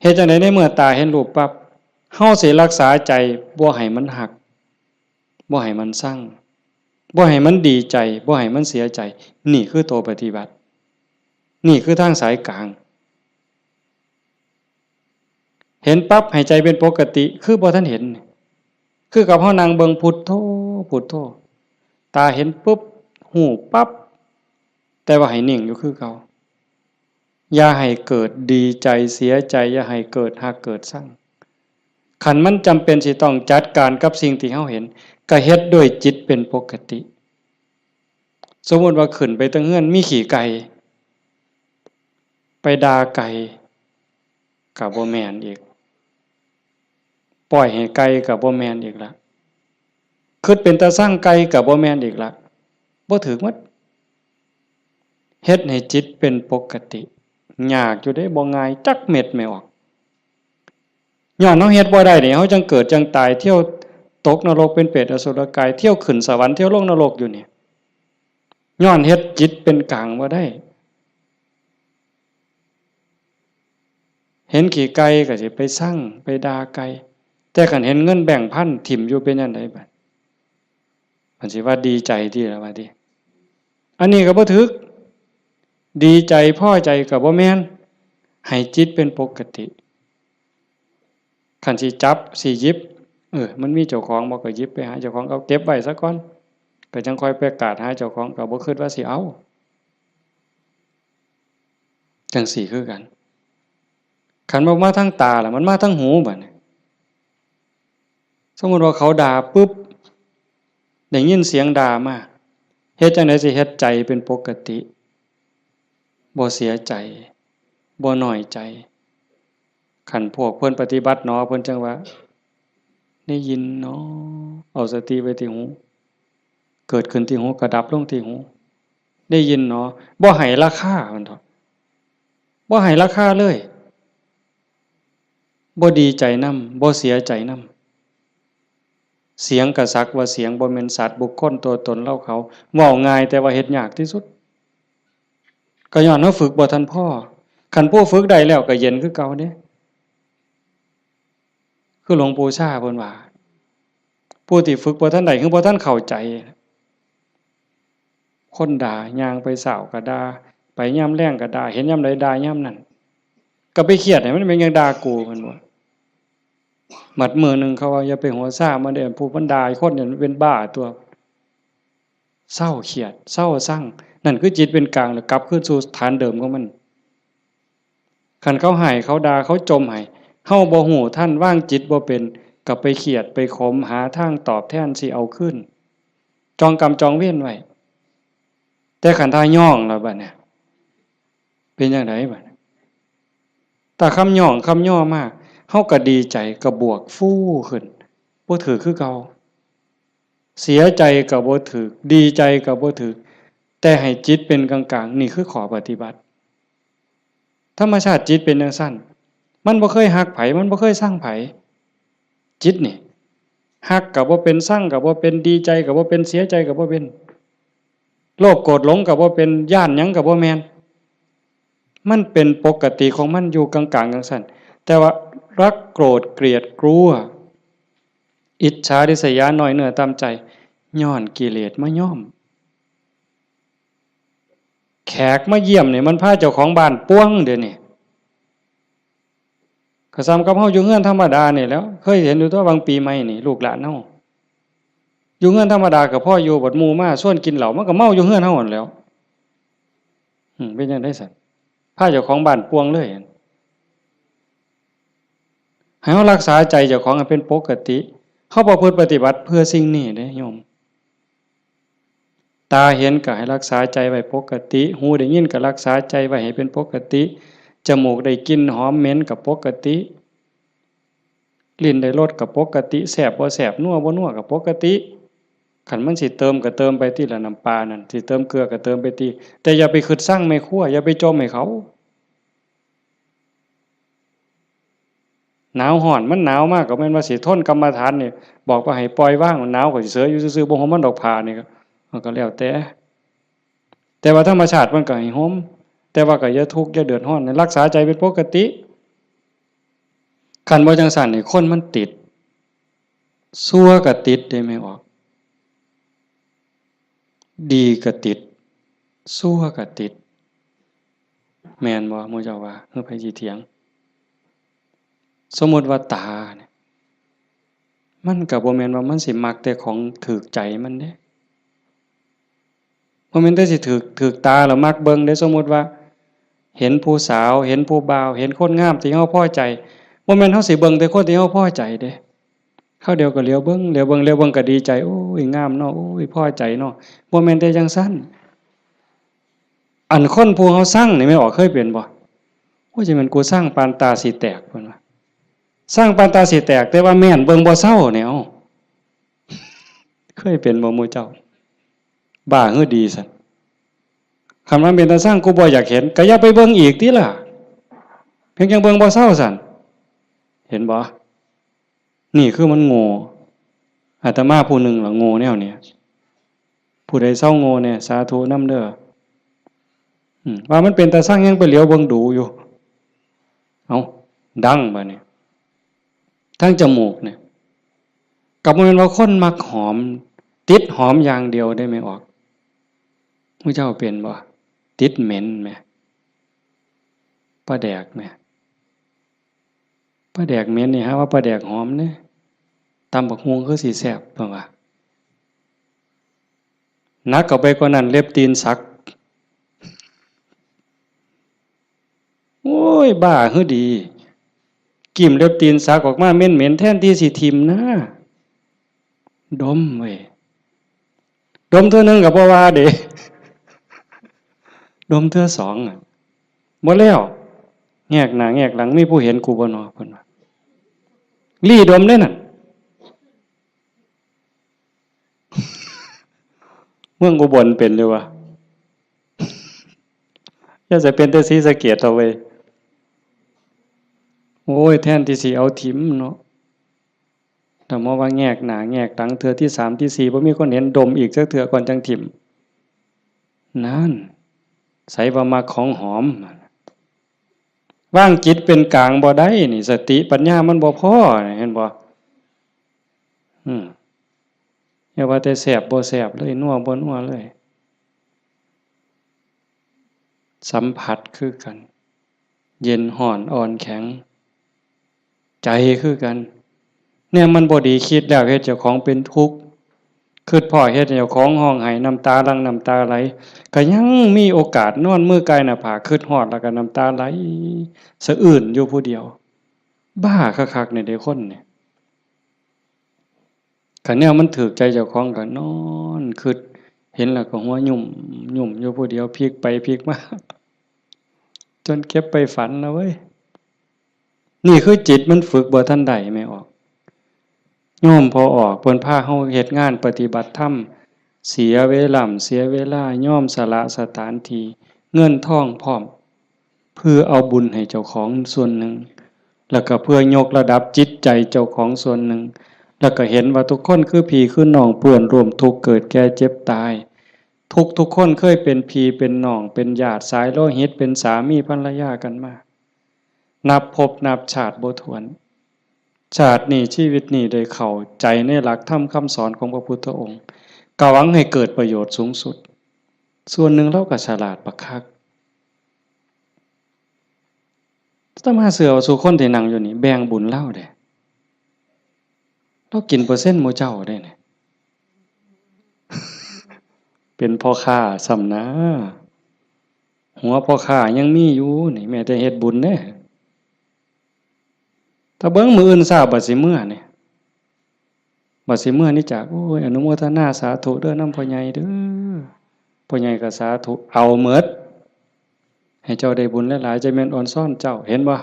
เฮ็ดจั่งใดในเมื่อตาเห็นรูปปั๊บ เฮาสิรักษาใจบ่ให้มันฮัก บ่ให้มันซัง บ่ให้มันดีใจ บ่ให้มันเสียใจ นี่คือตัวปฏิบัติ นี่คือทางสายกลาง เห็นปั๊บให้ใจเป็นปกติ คือบ่ทันเห็น คือกับเฮานั่งเบิ่งพุทโธ พุทโธ ตาเห็นปุ๊บ ฮู้ปั๊บ แต่ว่าให้นิ่งอยู่คือเก่า อย่าให้เกิดดีใจเสียใจ อย่าให้เกิดฮักเกิดซัง คันมันจำเป็นสิต้องจัดการกับสิ่งที่เฮาเห็น ก็เฮ็ดด้วยจิตเป็นปกติ สมมุติว่าขึ้นไปเทิงเฮือนมีขี้ไก่ ไปด่าไก่ ก็บ่แม่นอีก ปล่อยให้ไก่ก็บ่แม่นอีกละ คิดเป็นตาซังไก่ก็บ่แม่นอีกละ บ่ถืกหมด เฮ็ดให้จิตเป็นปกติ ยากอยู่เด้ บ่ง่ายจักเม็ดแม่ออก ย้อนเฮาเฮ็ดบ่ได้นี่ เฮาจั่งเกิดจั่งตาย เที่ยวตกนรกเป็นเปรตอสุรกาย เที่ยวขึ้นสวรรค์ เที่ยวลงนรกอยู่นี่ ย้อนเฮ็ดจิตเป็นกลางบ่ได้ เห็นขี้ไก่ก็สิไปซัง ไปด่าไก่ แต่คันเห็นเงินแบงค์พันถิ่มอยู่เป็นจั่งใดบัด มันสิว่าดีใจติล่ะว่าติ อันนี้ก็บ่ถืก ดีใจพอใจก็บ่แม่น ให้จิตเป็นปกติ คันสิจับสิหยิบ เออ มันมีเจ้าของบ่ ก็หยิบไปหาเจ้าของ เอาเก็บไว้ซะก่อน ก็จั่งค่อยไปกราดหาเจ้าของ ก็บ่คิดว่าสิเอา จั่งซี้คือกัน คันบ่มาทางตาล่ะ มันมาทางหูบัดนี้ สมมุติว่าเขาด่าปุ๊บ ได้ยินเสียงด่ามา เฮ็ดจั่งใดสิเฮ็ดใจเป็นปกติ บ่เสียใจ บ่น้อยใจ คันพวกเพิ่นปฏิบัติหนอ เพิ่นจั่งว่า ได้ยินหนอ เอาสติไว้ที่หู เกิดขึ้นที่หู ก็ดับลงที่หู ได้ยินหนอ บ่ให้ราคา มันเถาะ บ่ให้ราคาเลย บ่ดีใจนำ บ่เสียใจนำ เสียงก็สักว่าเสียง บ่แม่นสัตว์บุคคลตัวตนเราเขา เว้าง่ายแต่ว่าเฮ็ดยากที่สุด ก็ย้อนเฮาฝึกบ่ทันพอ คันผู้ฝึกได้แล้วก็เย็นคือเก่าเด้ คือหลวงปู่ชาเพิ่นว่า ผู้ที่ฝึกบ่ทันได้ คือบ่ทันเข้าใจ คนด่า ย่างไปเช้าก็ด่า ไปยามแลงก็ด่า เห็นยามใดด่ายามนั้น ก็ไปเครียดให้มันเป็นหยังด่ากู เพิ่นว่า บัดมื้อหนึ่งเขาว่า อย่าไปหัวซ่ามันเด้อ ผู้มันด่าคนเนี่ยมันเป็นบ้าตัว เซาเครียด เซาซัง นั่นคือจิตเป็นกลาง แล้วกลับคืนสู่ฐานเดิมของมัน คันเขาฮ้าย เขาด่า เขาจ่มให้ เฮาบ่ฮู้ทัน วางจิตบ่เป็น ก็ไปเครียด ไปขม หาทางตอบแทนสิเอาคืน จองกรรมจองเวรไว้ แต่คันถ้าย้องแล้วบัดเนี่ย เป็นจั่งใดบัดเนี่ย ถ้าคำย้องคำย่อมา เฮาก็ดีใจ ก็บวกฟูขึ้น บ่ถืกคือเก่า เสียใจก็บ่ถืก ดีใจก็บ่ถืก แต่ให้จิตเป็นกลางๆ นี่คือข้อปฏิบัติ ธรรมชาติจิตเป็นจั่งซั้น มันบ่เคยฮักไผ มันบ่เคยซังไผ จิตนี่ ฮักก็บ่เป็น ซังก็บ่เป็น ดีใจก็บ่เป็น เสียใจก็บ่เป็น โลภโกรธหลงก็บ่เป็น ย้านหยังก็บ่แม่น มันเป็นปกติของมันอยู่กลางๆ จั่งซั้น แต่ว่ารักโกรธเกลียดกลัว อิจฉาริษยา น้อยเนื้อต่ำใจ ย้อนกิเลสมาย้อม แขกมาเยี่ยมนี่มันพาเจ้าของบ้านป่วงเดี๋ยวนี้ ก็ส่ำกับเฮาอยู่เฮือนธรรมดานี่แหล้ว เคยเห็นอยู่ตั๊ว บางปีใหม่นี่ ลูกหลานเฮา อยู่เฮือนธรรมดาก็พออยู่ บัดหมู่มาชวนกินเหล้า มันก็เมาอยู่เฮือนเฮาหั้นแหล้ว อืม เป็นจั่งใดซั้น พาเจ้าของบ้านป่วงเลย ให้เฮารักษาใจเจ้าของให้เป็นปกติ เฮาประพฤติปฏิบัติเพื่อสิ่งนี้เด้โยม ตาเห็นก็ให้รักษาใจไว้ปกติ หูได้ยินก็รักษาใจไว้ให้เป็นปกติ จมูกได้กลิ่นหอมเหม็นก็ปกติ ลิ้นได้รสก็ปกติ แซ่บบ่แซ่บ นัวบ่นัวก็ปกติ คันมันสิเติมก็เติมไปติล่ะ น้ำปลานั่น สิเติมเกลือก็เติมไปติ แต่อย่าไปคิดซังแม่ครัว อย่าไปจ่มให้เขา หนาวร้อน มันหนาวมากก็แม่นว่าสิทนกรรมฐานนี่ บอกว่าให้ปล่อยวาง หนาวก็สิเสยอยู่ซื่อๆ บ่ห่มมันดอกผ้านี่ก็ มันก็แล้วแต่ แต่ว่าธรรมชาติมันก็ให้ห่ม แต่ว่าก็อย่าทุกข์อย่าเดือดร้อน รักษาใจเป็นปกติ คันบ่จั่งซั้นนี่คนมันติด ชั่วก็ติดเด้แม่ออก ดีก็ติด ชั่วก็ติด แม่นบ่ หมู่เจ้าว่า คือไผสิเถียง สมมุติว่าตาเนี่ย มันก็บ่แม่นว่ามันสิมักแต่ของถูกใจมันเด้ บ่แม่นแต่สิถูก ถูกตาแล้วมักเบิ่งเด้ สมมุติว่า เห็นผู้สาว เห็นผู้บ่าว เห็นคนงามที่เฮาพอใจ บ่แม่นเฮาสิเบิ่งแต่คนที่เฮาพอใจเด้ คราวเดียวก็เหลียวเบิ่ง เหลียวเบิ่ง เหลียวเบิ่งก็ดีใจ โอ้ย งามเนาะ โอ้ย พอใจเนาะ บ่แม่นแต่จั่งซั้น อันคนผู้เฮาซังนี่แม่นบ่ เคยเป็นบ่ โอ้ย จั่งแม่นกูซังปานตาสิแตก เพิ่นว่า ซังปานตาสิแตก แต่ว่าแม่นเบิ่งบ่เซาเนี่ย เอ้า เคยเป็นบ่หมู่เจ้า บ้าหรือดีซั้น คันมันเป็นตาซัง กูบ่อยากเห็น ก็อย่าไปเบิ่งอีกติล่ะ เพียงจั่งเบิ่งบ่เซาซั้น เห็นบ่ นี่คือมันโง่ อาตมาผู้หนึ่งล่ะโง่แนวนี้ ผู้ใดเซาโง่แน่ สาธุนำเด้อ อืม ว่ามันเป็นตาซังยังไปเหลียวเบิ่งดูอยู่ เอ้า ดังบาดนี้ ทางจมูกเนี่ย ก็บ่แม่นว่าคนมักหอม ติดหอมอย่างเดียวเด้แม่ออก หมู่เจ้าเป็นบ่ ติดเหม็นแหม ปลาแดกแหม ปลาแดกเหม็นนี่หาว่าปลาแดกหอมเด้ ตำบักหุ่งคือสิแซ่บ เพิ่นว่า หนักเข้าไปกว่านั้น เล็บตีนสัก โอ้ย บ้าหรือดี กิ่มเล็บตีนสักออกมาเหม็นๆ แทนที่สิถิ่มนะ ดมเว้ย ดมเทื่อหนึ่งก็บ่ว่าเด้ ดมเทื่อสองอะ บ่แล้ว แงกหน้าแงกหลัง มีผู้เห็นกูบ่น้อ เพิ่นว่า ลี้ดมเด้นั่น เมืองอุบลเป็นอยู่วะ อย่าจะเป็นแต่ศรีสะเกษเถาะเว้ย โอ้ย แทนที่สิเอาถิ่มเนาะ แต่มาว่าแงกหน้าแงกหลังเทื่อที่สามที่สี่ บ่มีคนเห็น ดมอีกจักเทื่อก่อนจั่งถิ่ม นั่น ไสว่ามักของหอม วางจิตเป็นกลางบ่ได้นี่ สติปัญญามันบ่พอนี่ เห็นบ่ อืม อย่าว่าแต่แซ่บบ่แซ่บเลย นัวบ่นัวเลย สัมผัสคือกัน เย็นร้อนอ่อนแข็ง ใจคือกัน เนี่ยมันบ่ดี คิดแล้วเฮ็ดเจ้าของเป็นทุกข์ คิดพ้อเฮ็ดให้เจ้าของร้องไห้ น้ำตาหลั่งน้ำตาไหล ก็ยังมีโอกาสนอนมือกายหน้าผาก คิดฮอดแล้วก็น้ำตาไหลสะอื้นอยู่ผู้เดียว บ้าคักๆ นี่เด้คนนี่ คันแนวมันถูกใจเจ้าของก็นอนคิด เห็นแล้วก็หัวยุ่มยุ่มอยู่ผู้เดียว พลิกไปพลิกมา จนเก็บไปฝันนะเว้ย นี่คือจิตมันฝึกบ่ทันได้ แม่ออก โยมพ่อออกเพิ่นพาเฮาเฮ็ดงานปฏิบัติธรรม เสียเวลา เสียเวลา ยอมสละสถานที่ เงินทองพร้อม เพื่อเอาบุญให้เจ้าของส่วนหนึ่ง แล้วก็เพื่อยกระดับจิตใจเจ้าของส่วนหนึ่ง แล้วก็เห็นว่าทุกคนคือพี่คือน้อง เพื่อนร่วมทุกข์เกิดแก่เจ็บตาย ทุกทุกคนเคยเป็นพี่เป็นน้อง เป็นญาติสายโลหิต เป็นสามีภรรยากันมา นับภพนับชาติบ่ถ้วน ชาตินี้ชีวิตนี้ได้เข้าใจในหลักธรรมคำสอนของพระพุทธองค์ ก็หวังให้เกิดประโยชน์สูงสุด ส่วนหนึ่งเราก็ฉลาดบักคัก อาตมาเชื่อว่าสู่คนที่นั่งอยู่นี่แบ่งบุญลาวเด้ ลาวกินเปอร์เซ็นต์หมู่เจ้าเด้นี่ เป็นพ่อค้าซ้ำนะ หัวพ่อค้ายังมีอยู่นี่ แม้แต่เฮ็ดบุญเด้ ถ้าเบิ่งมื้ออื่นเช้าบัดสิเมือนี่ บัดสิเมือนี่จาก โอ้ย อนุโมทนาสาธุเด้อนำพ่อใหญ่เด้อ พ่อใหญ่ก็สาธุ เอาเมิด ให้เจ้าได้บุญหลายๆ จะแม่นออนซ่อนเจ้า เห็นบ่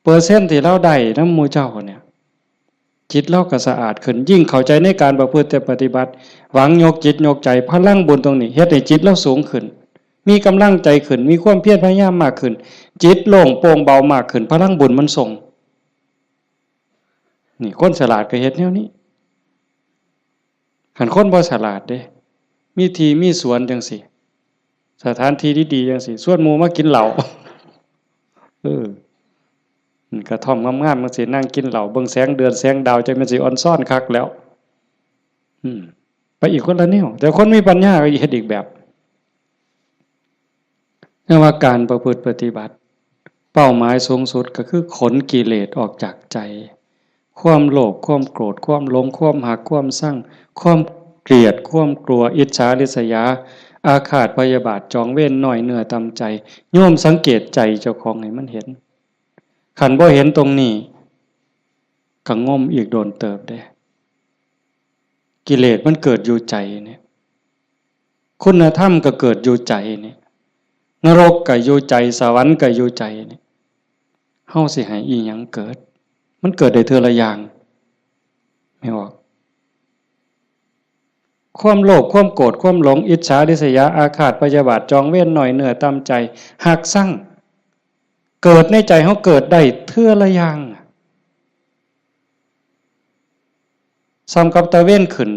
เปอร์เซ็นต์ที่ลาวได้นำหมู่เจ้าเนี่ย จิตลาวก็สะอาดขึ้น ยิ่งเข้าใจในการประพฤติปฏิบัติ หวังยกจิตยกใจ พลังบุญตรงนี้ เฮ็ดให้จิตลาวสูงขึ้น มีกำลังใจขึ้น มีความเพียรพยายามมากขึ้น จิตโล่งโปร่งเบามากขึ้น พลังบุญมันส่ง นี่คนฉลาดก็เฮ็ดแนวนี้ คันคนบ่ฉลาดเด้ มีที่มีสวนจังซี้ สถานที่ดีๆจังซี้ ชวนหมู่มากินเหล้า เออ กระท่อมงามๆจังซี้ นั่งกินเหล้า เบิ่งแสงเดือนแสงดาว จังแม่นสิออนซ่อนคักแล้ว อืม ไปอีกคนละแนว แต่คนมีปัญญาก็เฮ็ดอีกแบบ เรียกว่าการประพฤติปฏิบัติ เป้าหมายสูงสุดก็คือขนกิเลสออกจากใจ ความโลภ ความโกรธ ความหลง ความฮัก ความซัง ความเกลียด ความกลัว อิจฉาริษยา อาฆาตพยาบาท จองเวร น้อยเนื้อต่ำใจ โยมสังเกตใจเจ้าของให้มันเห็น คันบ่เห็นตรงนี้ ก็งมอีกโดนเติบเด้ กิเลสมันเกิดอยู่ใจเนี่ย คุณธรรมก็เกิดอยู่ใจเนี่ย นรกก็อยู่ใจ สวรรค์ก็อยู่ใจเนี่ย เฮาสิให้อีหยังเกิด มันเกิดได้เทื่อละอย่าง แม่นบ่ ความโลภ ความโกรธ ความหลง อิจฉาริษยา อาฆาตพยาบาท จองเวร น้อยเนื้อต่ำใจ ฮักซัง เกิดในใจเฮาเกิดได้เทื่อละอย่าง ส่ำกับตะเวนขึ้น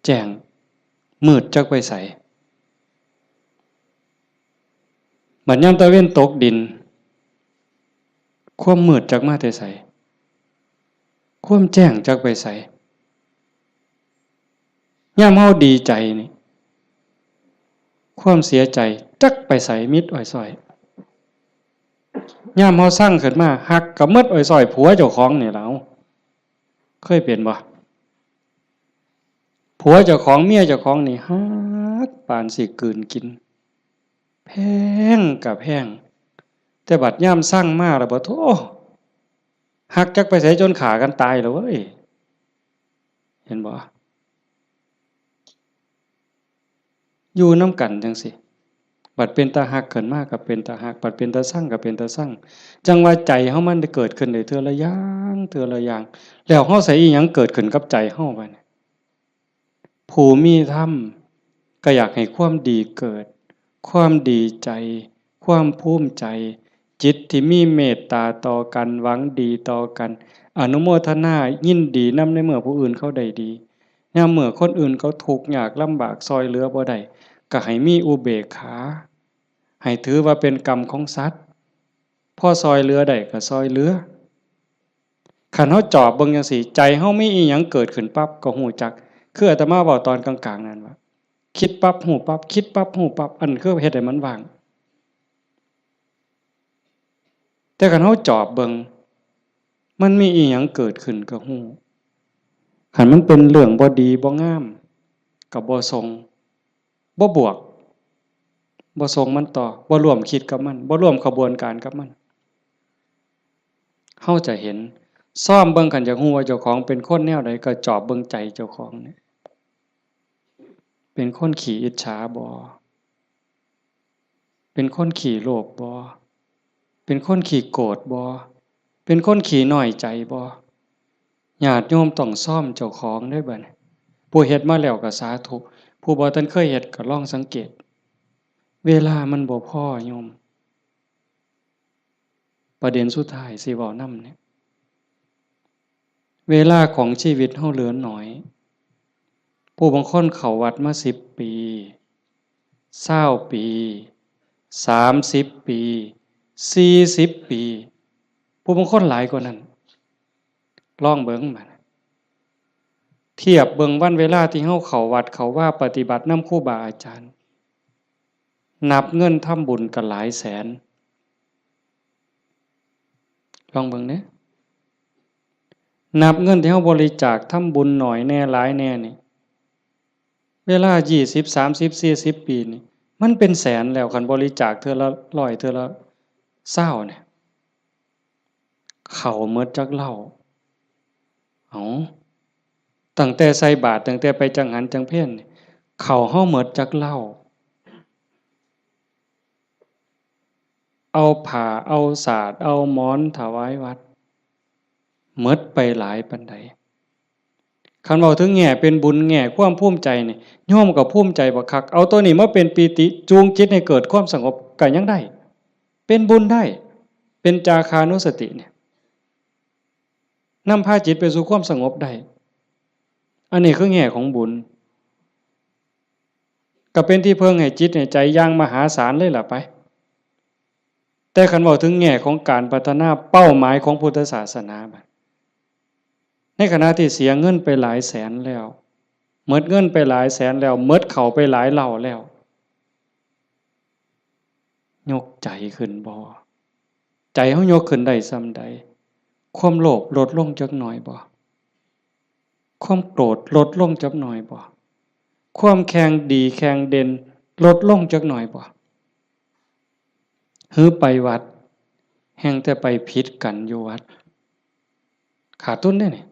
แจ้ง มืดจักไปไส บัดยามตะเวนตกดิน ความมืดจักมาแต่ไส ความแจ้งจักไปไส ยามเฮาดีใจนี่ ความเสียใจจักไปไส มิดอ้อยซ้อย ยามเฮาซังขึ้นมา ฮักก็หมดอ้อยซ้อย ผัวเจ้าของนี่ล่ะ เคยเป็นบ่ ผัวเจ้าของ เมียเจ้าของนี่ฮักปานสิกลืนกิน แพงก็แพง แต่บัดยามซังมาแล้วบ่ โธ่ ฮักจักไปไสจนฆ่ากันตายแล้วเว้ย เห็นบ่ อยู่นำกันจังซี้ บัดเป็นตาฮักขึ้นมาก็เป็นตาฮัก บัดเป็นตาซังก็เป็นตาซัง จั่งว่าใจเฮามันได้เกิดขึ้นได้เทื่อละอย่าง เทื่อละอย่าง แล้วเฮาใส่อีหยังเกิดขึ้นกับใจเฮาบัดนี้ ผู้มีธรรมก็อยากให้ความดีเกิด ความดีใจ ความภูมิใจ จิตที่มีเมตตาต่อกัน หวังดีต่อกัน อนุโมทนายินดีนำในเมื่อผู้อื่นเขาได้ดี ยามเมื่อคนอื่นเขาทุกข์ยากลำบากซ่อยเหลือบ่ได้ ก็ให้มีอุเบกขา ให้ถือว่าเป็นกรรมของสัตว์ พอซ่อยเหลือได้ก็ซ่อยเหลือ คันเฮาจอบเบิ่งจังซี้ ใจเฮามีอีหยังเกิดขึ้นปั๊บก็ฮู้จัก คืออาตมาเว้าตอนกลางๆนั่นว่า คิดปั๊บฮู้ปั๊บ คิดปั๊บฮู้ปั๊บ อันคือเฮ็ดให้มันว่าง แต่คันเฮาจอบเบิ่ง มันมีอีหยังเกิดขึ้นก็ฮู้ คันมันเป็นเรื่องบ่ดีบ่งาม ก็บ่ส่ง บ่บวก บ่ส่งมันต่อ บ่ร่วมคิดกับมัน บ่ร่วมขบวนการกับมัน เฮาจะเห็น ซ่อมเบิ่ง คันอยากฮู้ว่าเจ้าของเป็นคนแนวใด ก็จอบเบิ่งใจเจ้าของเนี่ย เป็นคนขี้อิจฉาบ่ เป็นคนขี้โลภบ่ เป็นคนขี้โกรธบ่ เป็นคนขี้น้อยใจบ่ ญาติโยมต้องซอมเจ้าของเด้อบัดนี้ ผู้เฮ็ดมาแล้วก็สาธุ ผู้บ่ทันเคยเฮ็ดก็ลองสังเกต เวลามันบ่พอโยม ประเด็นสุดท้ายสิเว้านำเนี่ย เวลาของชีวิตเฮาเหลือน้อย ผู้บางคนเข้าวัดมาสิบปี ซาวปี สามสิบปี สี่สิบปี ผู้บางคนหลายกว่านั้น ลองเบิ่งบัด เทียบเบิ่งวันเวลาที่เฮาเข้าวัดเข้าวาปฏิบัตินำครูบาอาจารย์ นับเงินทำบุญก็หลายแสน ลองเบิ่งเด้ นับเงินที่เฮาบริจาคทำบุญน้อยแหน่หลายแหน่นี่ เวลายี่สิบ สามสิบ สี่สิบปีนี่ มันเป็นแสนแล้ว คันบริจาคเทื่อละร้อย เทื่อละซาวเนี่ย เข้าหมดจักเหล้า เอ้า ตั้งแต่ใส่บาตร ตั้งแต่ไปจังหันจังเพลนี่ เข้าเฮาหมดจักเหล้า เอาผ้า เอาสาด เอาหมอนถวายวัด หมดไปหลายปานใด คันเว้าถึงแง่เป็นบุญ แง่ความภูมิใจนี่ โยมก็ภูมิใจบักคัก เอาตัวนี้มาเป็นปีติ จูงจิตให้เกิดความสงบก็ยังได้ เป็นบุญได้ เป็นจาคานุสติเนี่ย นำพาจิตไปสู่ความสงบได้ อันนี้คือแง่ของบุญ ก็เป็นที่เพิ่งให้จิตให้ใจอย่างมหาศาลเลยล่ะไป แต่คันเว้าถึงแง่ของการพัฒนาเป้าหมายของพุทธศาสนาบัด ในขณะที่เสียเงินไปหลายแสนแล้ว หมดเงินไปหลายแสนแล้ว หมดเข้าไปหลายเหล้าแล้ว ยกใจขึ้นบ่ ใจเฮายกขึ้นได้ส่ำใด ความโลภลดลงจักหน่อยบ่ ความโกรธลดลงจักหน่อยบ่ ความแข่งดีแข่งเด่นลดลงจักหน่อยบ่ หือไปวัด แฮ่งแต่ไปผิดกันอยู่วัด ขาดทุนเด้นี่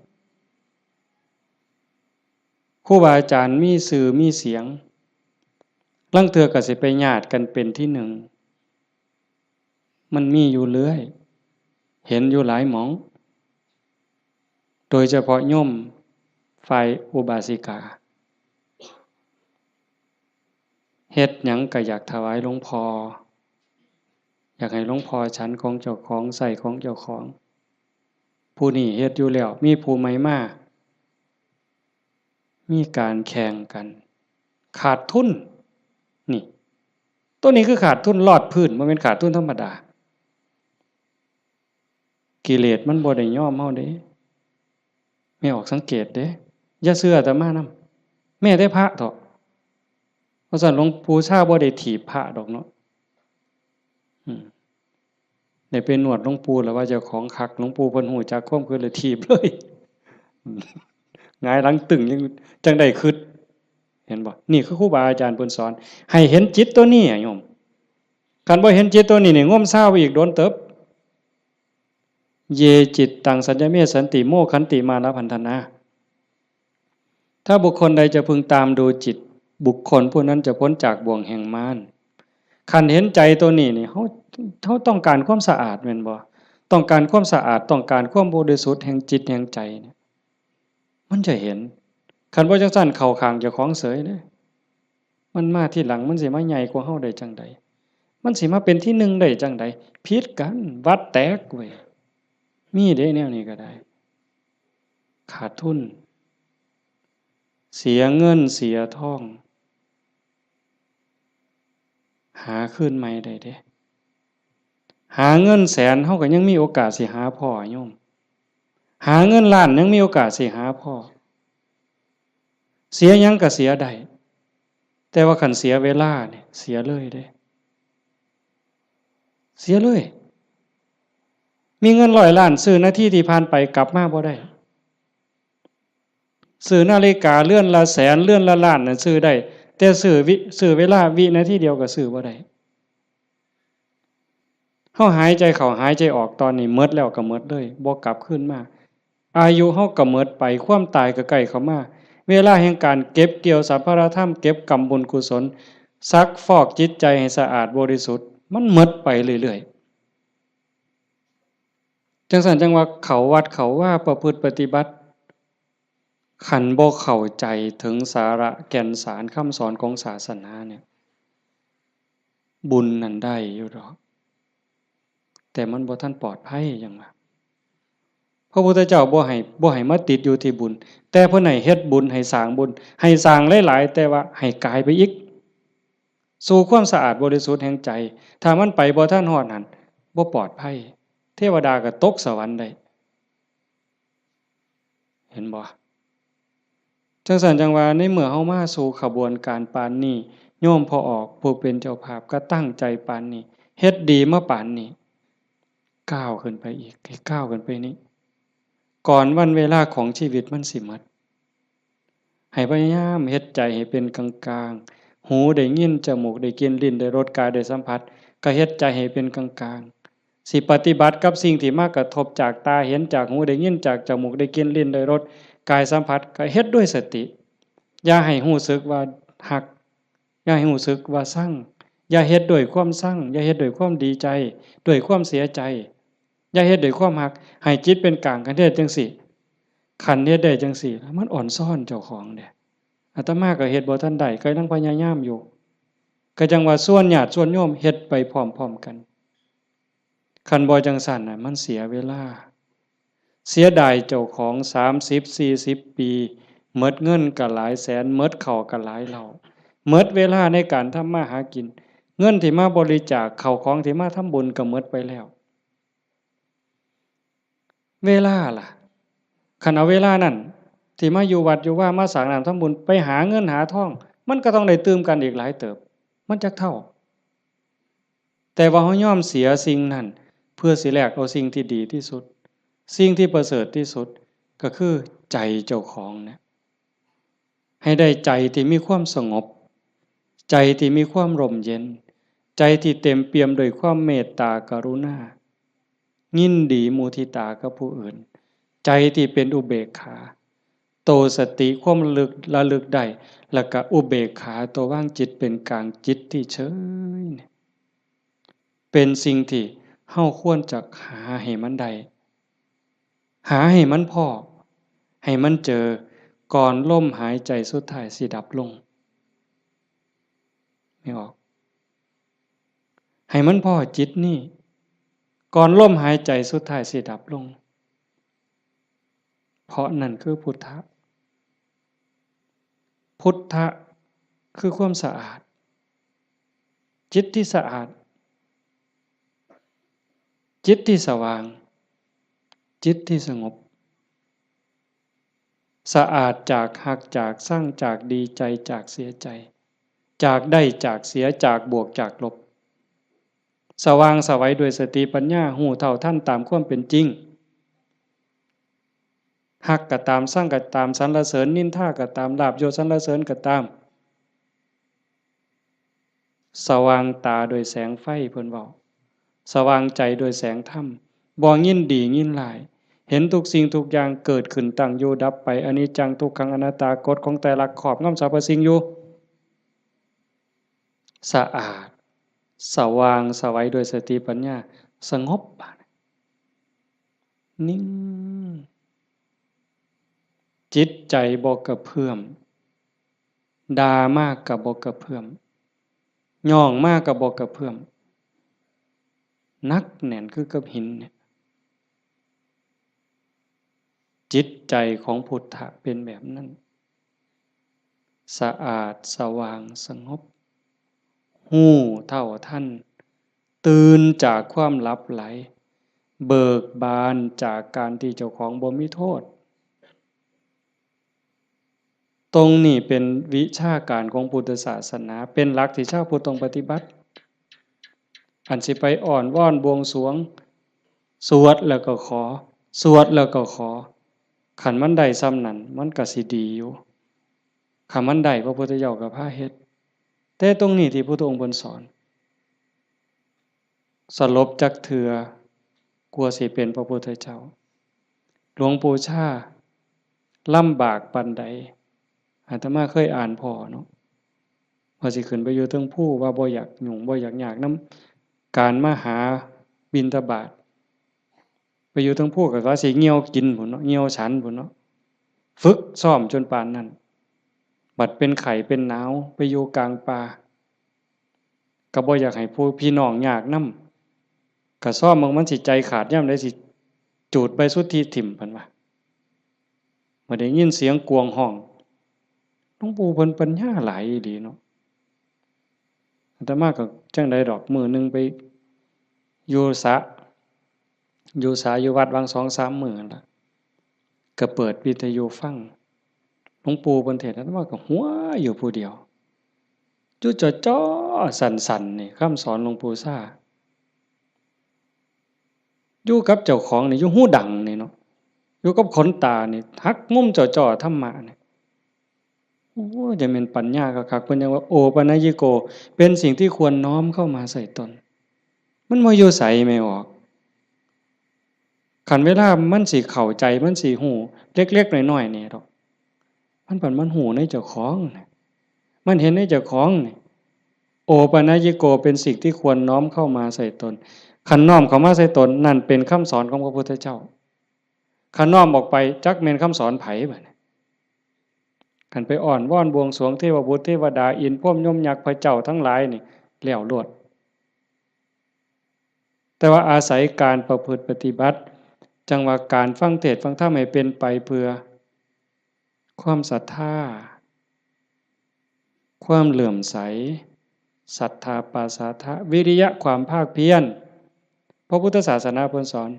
ครูบาอาจารย์มีชื่อมีเสียง ลางเทื่อก็สิไปญาติกันเป็นที่หนึ่ง มันมีอยู่เรื่อย เห็นอยู่หลายหม่อง โดยเฉพาะโยมฝ่ายอุบาสิกา เฮ็ดหยังก็อยากถวายหลวงพ่อ อยากให้หลวงพ่อฉันของเจ้าของ ใช้ของเจ้าของ ผู้นี้เฮ็ดอยู่แล้ว มีผู้ใหม่มา มีการแข่งกัน ขาดทุน นี่ ตัวนี้คือขาดทุนลอดพื้น บ่แม่นขาดทุนธรรมดา กิเลสมันบ่ได้ยอมเฮาเด้ แม่ออกสังเกตเด้ อย่าเชื่ออาตมานำ แม้แต่พระเถาะ เพราะฉะนั้นหลวงปู่ชาบ่ได้ถีบพระดอกเนาะ อืม ได้ไปนวดหลวงปู่แล้วว่าเจ้าของคัก หลวงปู่เพิ่นฮู้จักความคิดเลยถีบเลย หงายหลังตึงยังจั่งได้คิด เห็นบ่ นี่คือครูบาอาจารย์เพิ่นสอน ให้เห็นจิตตัวนี้อะโยม คันบ่เห็นจิตตัวนี้นี่ งมซาวอีกโดนเติบ เย จิตตัง สัญญเม สันติ โมคขันติ มานะพันธนา ถ้าบุคคลใดจะพึงตามดูจิต บุคคลผู้นั้นจะพ้นจากบ่วงแห่งมาร คันเห็นใจตัวนี้นี่ เฮา เฮาต้องการความสะอาดแม่นบ่ ต้องการความสะอาด ต้องการความบริสุทธิ์แห่งจิตแห่งใจเนี่ย มันจะเห็น คันบ่จั่งซั้นเข้าข้างเจ้าของเสยเด้ มันมาทีหลัง มันสิมาใหญ่กว่าเฮาได้จั่งใด มันสิมาเป็นที่หนึ่งได้จั่งใด ผิดกัน วัดแตกเว้ย มีเด้แนวนี้ก็ได้ ขาดทุน เสียเงินเสียทอง หาคืนใหม่ได้เด้ หาเงินแสนเฮาก็ยังมีโอกาสสิหาพ้อโยม หาเงินล้านยังมีโอกาสสิหาพ้อ เสียหยังก็เสียได้ แต่ว่าคันเสียเวลาเนี่ย เสียเลยเด้ เสียเลย มีเงินร้อยล้าน ซื้อนาทีที่ผ่านไปกลับมาบ่ได้ ซื้อนาฬิกาเรือนละแสน เรือนละล้านน่ะซื้อได้ แต่ซื้อวิ ซื้อเวลาวินาทีเดียวก็ซื้อบ่ได้ เฮาหายใจเข้าหายใจออกตอนนี้หมดแล้วก็หมดเลย บ่กลับคืนมา อายุเฮาก็หมดไป ความตายก็ใกล้เข้ามา เวลาแห่งการเก็บเกี่ยวสรรพารธรรม เก็บกำบุญกุศล ซักฟอกจิตใจให้สะอาดบริสุทธิ์ มันหมดไปเรื่อยๆ จั่งซั้นจั่งว่าเข้าวัดเข้าวาประพฤติปฏิบัติ คันบ่เข้าใจถึงสาระแก่นสารคำสอนของศาสนาเนี่ย บุญนั่นได้อยู่ดอก แต่มันบ่ทันปลอดภัยหยังว่า พระพุทธเจ้าบ่ให้ บ่ให้มาติดอยู่ที่บุญ แต่เพิ่นให้เฮ็ดบุญ ให้สร้างบุญ ให้สร้างหลายๆ แต่ว่าให้กายไปอีก สู่ความสะอาดบริสุทธิ์แห่งใจ ถ้ามันไปบ่ทันฮอดหั้น บ่ปลอดภัย เทวดาก็ตกสวรรค์ได้ เห็นบ่ จั่งซั้นจั่งว่าในเมื่อเฮามาสู่ขบวนการปานนี้ โยมพ่อออกผู้เป็นเจ้าภาพก็ตั้งใจปานนี้ เฮ็ดดีมาปานนี้ ก้าวขึ้นไปอีก ให้ก้าวขึ้นไปนี้ ก่อนวันเวลาของชีวิตมันสิหมด ให้พยายามเฮ็ดใจให้เป็นกลางๆ หูได้ยิน จมูกได้กลิ่น ลิ้นได้รส กายได้สัมผัส ก็เฮ็ดใจให้เป็นกลางๆ สิปฏิบัติกับสิ่งที่มากระทบจากตาเห็น จากหูได้ยิน จากจมูกได้กลิ่น ลิ้นได้รส กายสัมผัส ก็เฮ็ดด้วยสติ อย่าให้รู้สึกว่าฮัก อย่าให้รู้สึกว่าชัง อย่าเฮ็ดด้วยความชัง อย่าเฮ็ดด้วยความดีใจ ด้วยความเสียใจ อย่าเฮ็ดด้วยความฮัก ให้จิตเป็นกลาง คันเฮ็ดจั่งซี้ คันเฮ็ดได้จั่งซี้ มันอ่อนซ้อนเจ้าของเด้ อาตมาก็เฮ็ดบ่ทันได้ ก็ยังพยายามอยู่ ก็จั่งว่าชวนญาติชวนโยมเฮ็ดไปพร้อมๆ กัน คันบ่จั่งซั้นน่ะ มันเสียเวลา เสียดายเจ้าของ สามสิบ สี่สิบ ปี หมดเงินก็หลายแสน หมดข้าวก็หลายเหล้า หมดเวลาในการทำมาหากิน เงินที่มาบริจาค ข้าวของที่มาทำบุญก็หมดไปแล้ว เวลาล่ะ คันเอาเวลานั้น ที่มาอยู่วัดอยู่วา มาสร้างน้ำทำบุญ ไปหาเงินหาทอง มันก็ต้องได้ตื่มกันอีกหลายเติบ มันจักเท่า แต่ว่าเฮายอมเสียสิ่งนั้น เพื่อสิแลกเอาสิ่งที่ดีที่สุด สิ่งที่ประเสริฐที่สุด ก็คือใจเจ้าของเนี่ย ให้ได้ใจที่มีความสงบ ใจที่มีความร่มเย็น ใจที่เต็มเปี่ยมด้วยความเมตตากรุณา ยินดีมุทิตากับผู้อื่น ใจที่เป็นอุเบกขา โตสติความระลึก ระลึกได้ แล้วก็อุเบกขา ตัววางจิตเป็นกลาง จิตที่เฉยเนี่ย เป็นสิ่งที่เฮาควรจะหาให้มันได้ หาให้มันพ้อ ให้มันเจอ ก่อนลมหายใจสุดท้ายสิดับลง ไม่ออก ให้มันพ้อจิตนี่ ก่อนลมหายใจสุดท้ายสิดับลง เพราะนั่นคือพุทธะ พุทธะคือความสะอาด จิตที่สะอาด จิตที่สว่าง จิตที่สงบ สะอาดจากฮัก จากชัง จากดีใจ จากเสียใจ จากได้ จากเสีย จากบวก จากลบ สว่างไสวด้วยสติปัญญา ฮู้เท่าทันตามความเป็นจริง ฮักก็ตาม ชังก็ตาม สรรเสริญนินทาก็ตาม ลาภยศสรรเสริญก็ตาม สว่างตาด้วยแสงไฟ เพิ่นเว้า สว่างใจด้วยแสงธรรม บ่ยินดียินร้าย เห็นทุกสิ่งทุกอย่างเกิดขึ้น ตั้งอยู่ดับไป อนิจจัง ทุกขัง อนัตตา กฎของไตรลักษณ์ครอบงำสรรพสิ่งอยู่ สะอาด สว่างไสวด้วยสติปัญญา สงบ บาดนี้ นิ่ง จิตใจบ่กระเพื่อม ด่ามาก็บ่กระเพื่อม ย่องมาก็บ่กระเพื่อม หนักแน่นคือกับหินเนี่ย จิตใจของพุทธะเป็นแบบนั้น สะอาด สว่าง สงบ ฮู้เท่าทัน ตื่นจากความหลับไหล เบิกบานจากการที่เจ้าของบ่มีโทษ ตรงนี้เป็นวิชาการของพุทธศาสนา เป็นหลักที่ชาวพุทธต้องปฏิบัติ อันสิไปอ้อนวอนบวงสรวง สวดแล้วก็ขอ สวดแล้วก็ขอ คันมันได้ส่ำนั้น มันก็สิดีอยู่ คันมันได้ พระพุทธเจ้าก็พาเฮ็ด แต่ตรงนี้ที่พุทธองค์เพิ่นสอน สลบจักเทื่อ กว่าสิเป็นพระพุทธเจ้า หลวงปู่ชาลำบากปานใด อาตมาเคยอ่านพ้อเนาะ ว่าสิขึ้นไปอยู่เทิงภู ว่าบ่อยากยุ่ง บ่อยากยากนำการมาหาบิณฑบาต ไป อยู่เทิงภูก็ว่าสิเหี่ยวกินพู้นเนาะ เหี่ยวฉันพู้นเนาะ ฝึกซ้อมจนปานนั้น บัดเป็นไข้เป็นหนาวไปอยู่กลางป่า ก็บ่อยากให้ผู้พี่น้องยากนำ ก็ซ้อมเบิ่งมันสิใจขาดยามใดสิจูดใบสุทธิถิ่ม เพิ่นว่า เมื่อได้ยินเสียงกวงฮ้อง หลวงปู่เพิ่นปัญญาหลายอีหลีเนาะ อาตมาก็จั่งใดดอก มื้อหนึ่งไปอยู่สระ อยู่สระอยู่วัดหว่างสองสามมื้อนั่นล่ะ ก็เปิดวิทยุฟัง หลวงปู่เพิ่นเทศน์ อาตมาก็หัวอยู่ผู้เดียว อยู่จ่อๆ สั่นๆ นี่ คำสอนหลวงปู่ซ่า อยู่กับเจ้าของนี่ อยู่หูดังนี่เนาะ อยู่กับขนตานี่ หักมุมจ่อๆ ธรรมะนี่ โอ้ จะแม่นปัญญาคักๆ เพิ่นยังว่า โอปัญญิโก เป็นสิ่งที่ควรน้อมเข้ามาใส่ตน มันบ่อยู่ไสแม่ออก คันเวลามันสิเข้าใจ มันสิฮู้เล็กๆ น้อยๆ นี่ดอก มันบัดมันฮู้ในเจ้าของน่ะ มันเห็นในเจ้าของนี่ โอปัญญิโก เป็นสิ่งที่ควรน้อมเข้ามาใส่ตน คันน้อมเข้ามาใส่ตน นั่นเป็นคำสอนของพระพุทธเจ้า คันน้อมออกไป จักแม่นคำสอนไผบัดนี้ คันไปอ้อนวอนบวงสรวงเทวบุตรเทวดา อินทร์พรหมยมยักษ์พระเจ้าทั้งหลายนี่ แล้วโลด แต่ว่าอาศัยการประพฤติปฏิบัติ จั่งว่าการฟังเทศน์ฟังธรรมให้เป็นไปเพื่อ ความศรัทธา ความเลื่อมใส ศรัทธาปาสาทะ วิริยะ ความภาคเพียร พระพุทธศาสนาเพิ่นสอน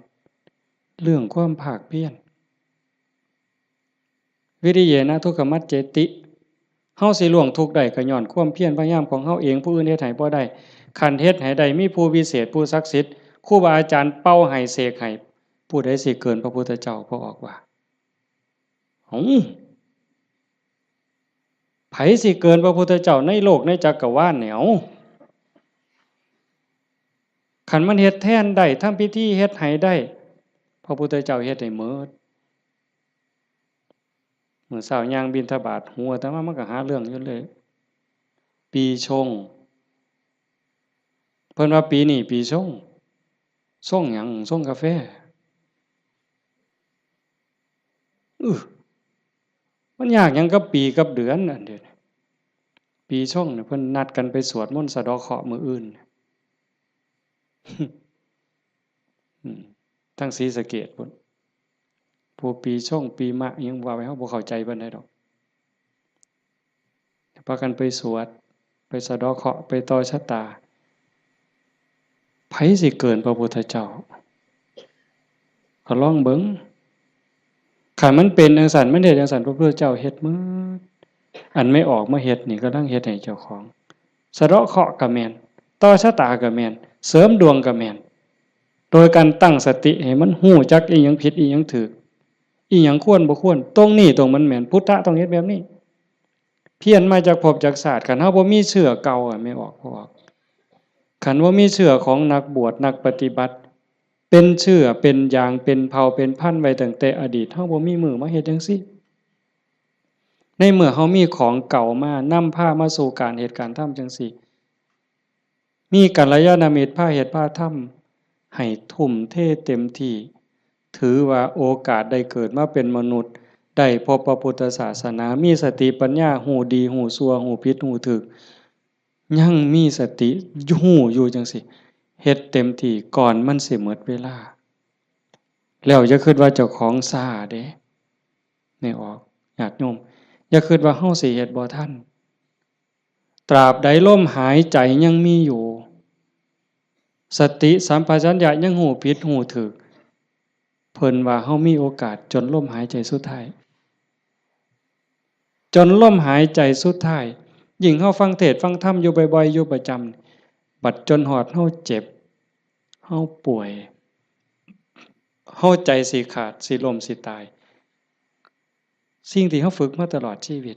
เรื่องความภาคเพียร วิริเยนะทุกขมัจเจติ เฮาสิล่วงทุกข์ได้ก็ย้อนความเพียรพยายามของเฮาเอง ผู้อื่นเฮ็ดให้บ่ได้ คันเฮ็ดให้ได้ มีผู้วิเศษ ผู้ศักดิ์สิทธิ์ ครูบาอาจารย์เป่าให้เสกให้ ผู้ใดสิเกินพระพุทธเจ้า พระออกว่า เอ้า ไผสิเกินพระพุทธเจ้าในโลกในจักรวาลเนี่ย เอ้า คันมันเฮ็ดแทนได้ ทำพิธีเฮ็ดให้ได้ พระพุทธเจ้าเฮ็ดให้หมด มื้อเช้าย่างบิณฑบาต หัวอาตมามันก็หาเรื่องอยู่เลย ปีชง เพิ่นว่าปีนี้ปีชง ชงหยัง ชงกาแฟ อื้อ มันยากหยังกับปีกับเดือนอันเดียวนี้ ปีชงเนี่ยเพิ่นนัดกันไปสวดมนต์สะเดาะเคราะห์มื้ออื่น อืม ทางศรีสะเกษพุ้น ผู้ปีชงปีมะอิหยังว่าไป เฮาบ่เข้าใจปานใดดอก พากันไปสวด ไปสะเดาะเคราะห์ ไปต่อชะตา ไผสิเกินพระพุทธเจ้า ก็ลองเบิ่ง คันมันเป็นจั่งซั้น มันเฮ็ดจั่งซั้น พระพุทธเจ้าเฮ็ดหมด อันแม่ออกมาเฮ็ดนี่ กำลังเฮ็ดให้เจ้าของ สะเดาะเคราะห์ก็แม่น ต่อชะตาก็แม่น เสริมดวงก็แม่น โดยการตั้งสติให้มันฮู้จักอิหยังผิดอิหยังถูก อิหยังควรบ่ควร ตรงนี้ตรงมันแม่น พุทธะต้องเฮ็ดแบบนี้ เพี้ยนมาจากภพจากชาติ คันเฮาบ่มีเชื้อเก่าอะ แม่ออก พ่อออก คันบ่มีเชื้อของนักบวชนักปฏิบัติ เป็นเชื้อเป็นยางเป็นเผ่าเป็นพันธุ์ไว้ตั้งแต่อดีต เฮาบ่มีมื้อมาเฮ็ดจั่งซี้ ในเมื่อเฮามีของเก่ามานำพามาสู่การเฮ็ดการทำจั่งซี้ มีกัลยาณมิตรพาเฮ็ดพาทำ ให้ทุ่มเทเต็มที่ ถือว่าโอกาสได้เกิดมาเป็นมนุษย์ ได้พบพระพุทธศาสนา มีสติปัญญา ฮู้ดีฮู้ชั่ว ฮู้ผิดฮู้ถูก ยังมีสติฮู้อยู่จั่งซี้ เฮ็ดเต็มที่ก่อนมันสิหมดเวลา แล้วอย่าคิดว่าเจ้าของช้าเด้ แม่ออก ญาติโยม อย่าคิดว่าเฮาสิเฮ็ดบ่ทัน ตราบใดลมหายใจยังมีอยู่ สติสัมปชัญญะยังฮู้ผิดฮู้ถูก เพิ่นว่าเฮามีโอกาสจนลมหายใจสุดท้าย จนลมหายใจสุดท้าย ยิ่งเฮาฟังเทศน์ฟังธรรมอยู่บ่อยๆ อยู่ประจำ บัดจนฮอดเฮาเจ็บ เฮาป่วย เฮาใจสิขาด สิล้ม สิตาย สิ่งที่เฮาฝึกมาตลอดชีวิต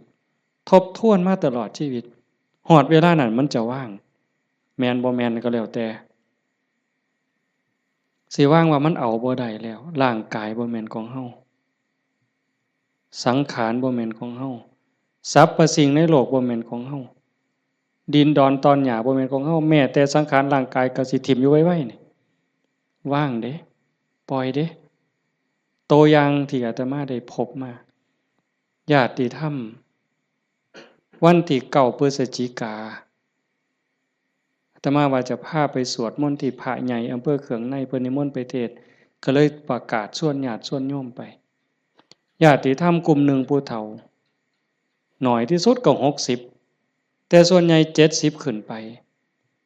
ทบทวนมาตลอดชีวิต ฮอดเวลานั้นมันจะว่าง แม่นบ่แม่นก็แล้วแต่ สิว่างว่ามันเอาบ่ได้แล้ว ร่างกายบ่แม่นของเฮา สังขารบ่แม่นของเฮา สรรพสิ่งในโลกบ่แม่นของเฮา ดินดอนตอนหญ้าบ่แม่นของเฮา แม้แต่สังขารร่างกายก็สิถิ่มอยู่ไวๆ นี่ ว่างเด้ ปล่อยเด้ ตัวอย่างที่อาตมาได้พบมา ญาติธรรม วันที่เก้าพฤศจิกา อาตมาว่าจะพาไปสวดมนต์ที่พระใหญ่อำเภอเขืองใน เพิ่นนิมนต์ไปเทศน์ ก็เลยประกาศชวนญาติชวนโยมไป ญาติธรรมกลุ่มหนึ่งผู้เฒ่า หน่อยที่สุดก็หกสิบ แต่ส่วนใหญ่เจ็ดสิบขึ้นไป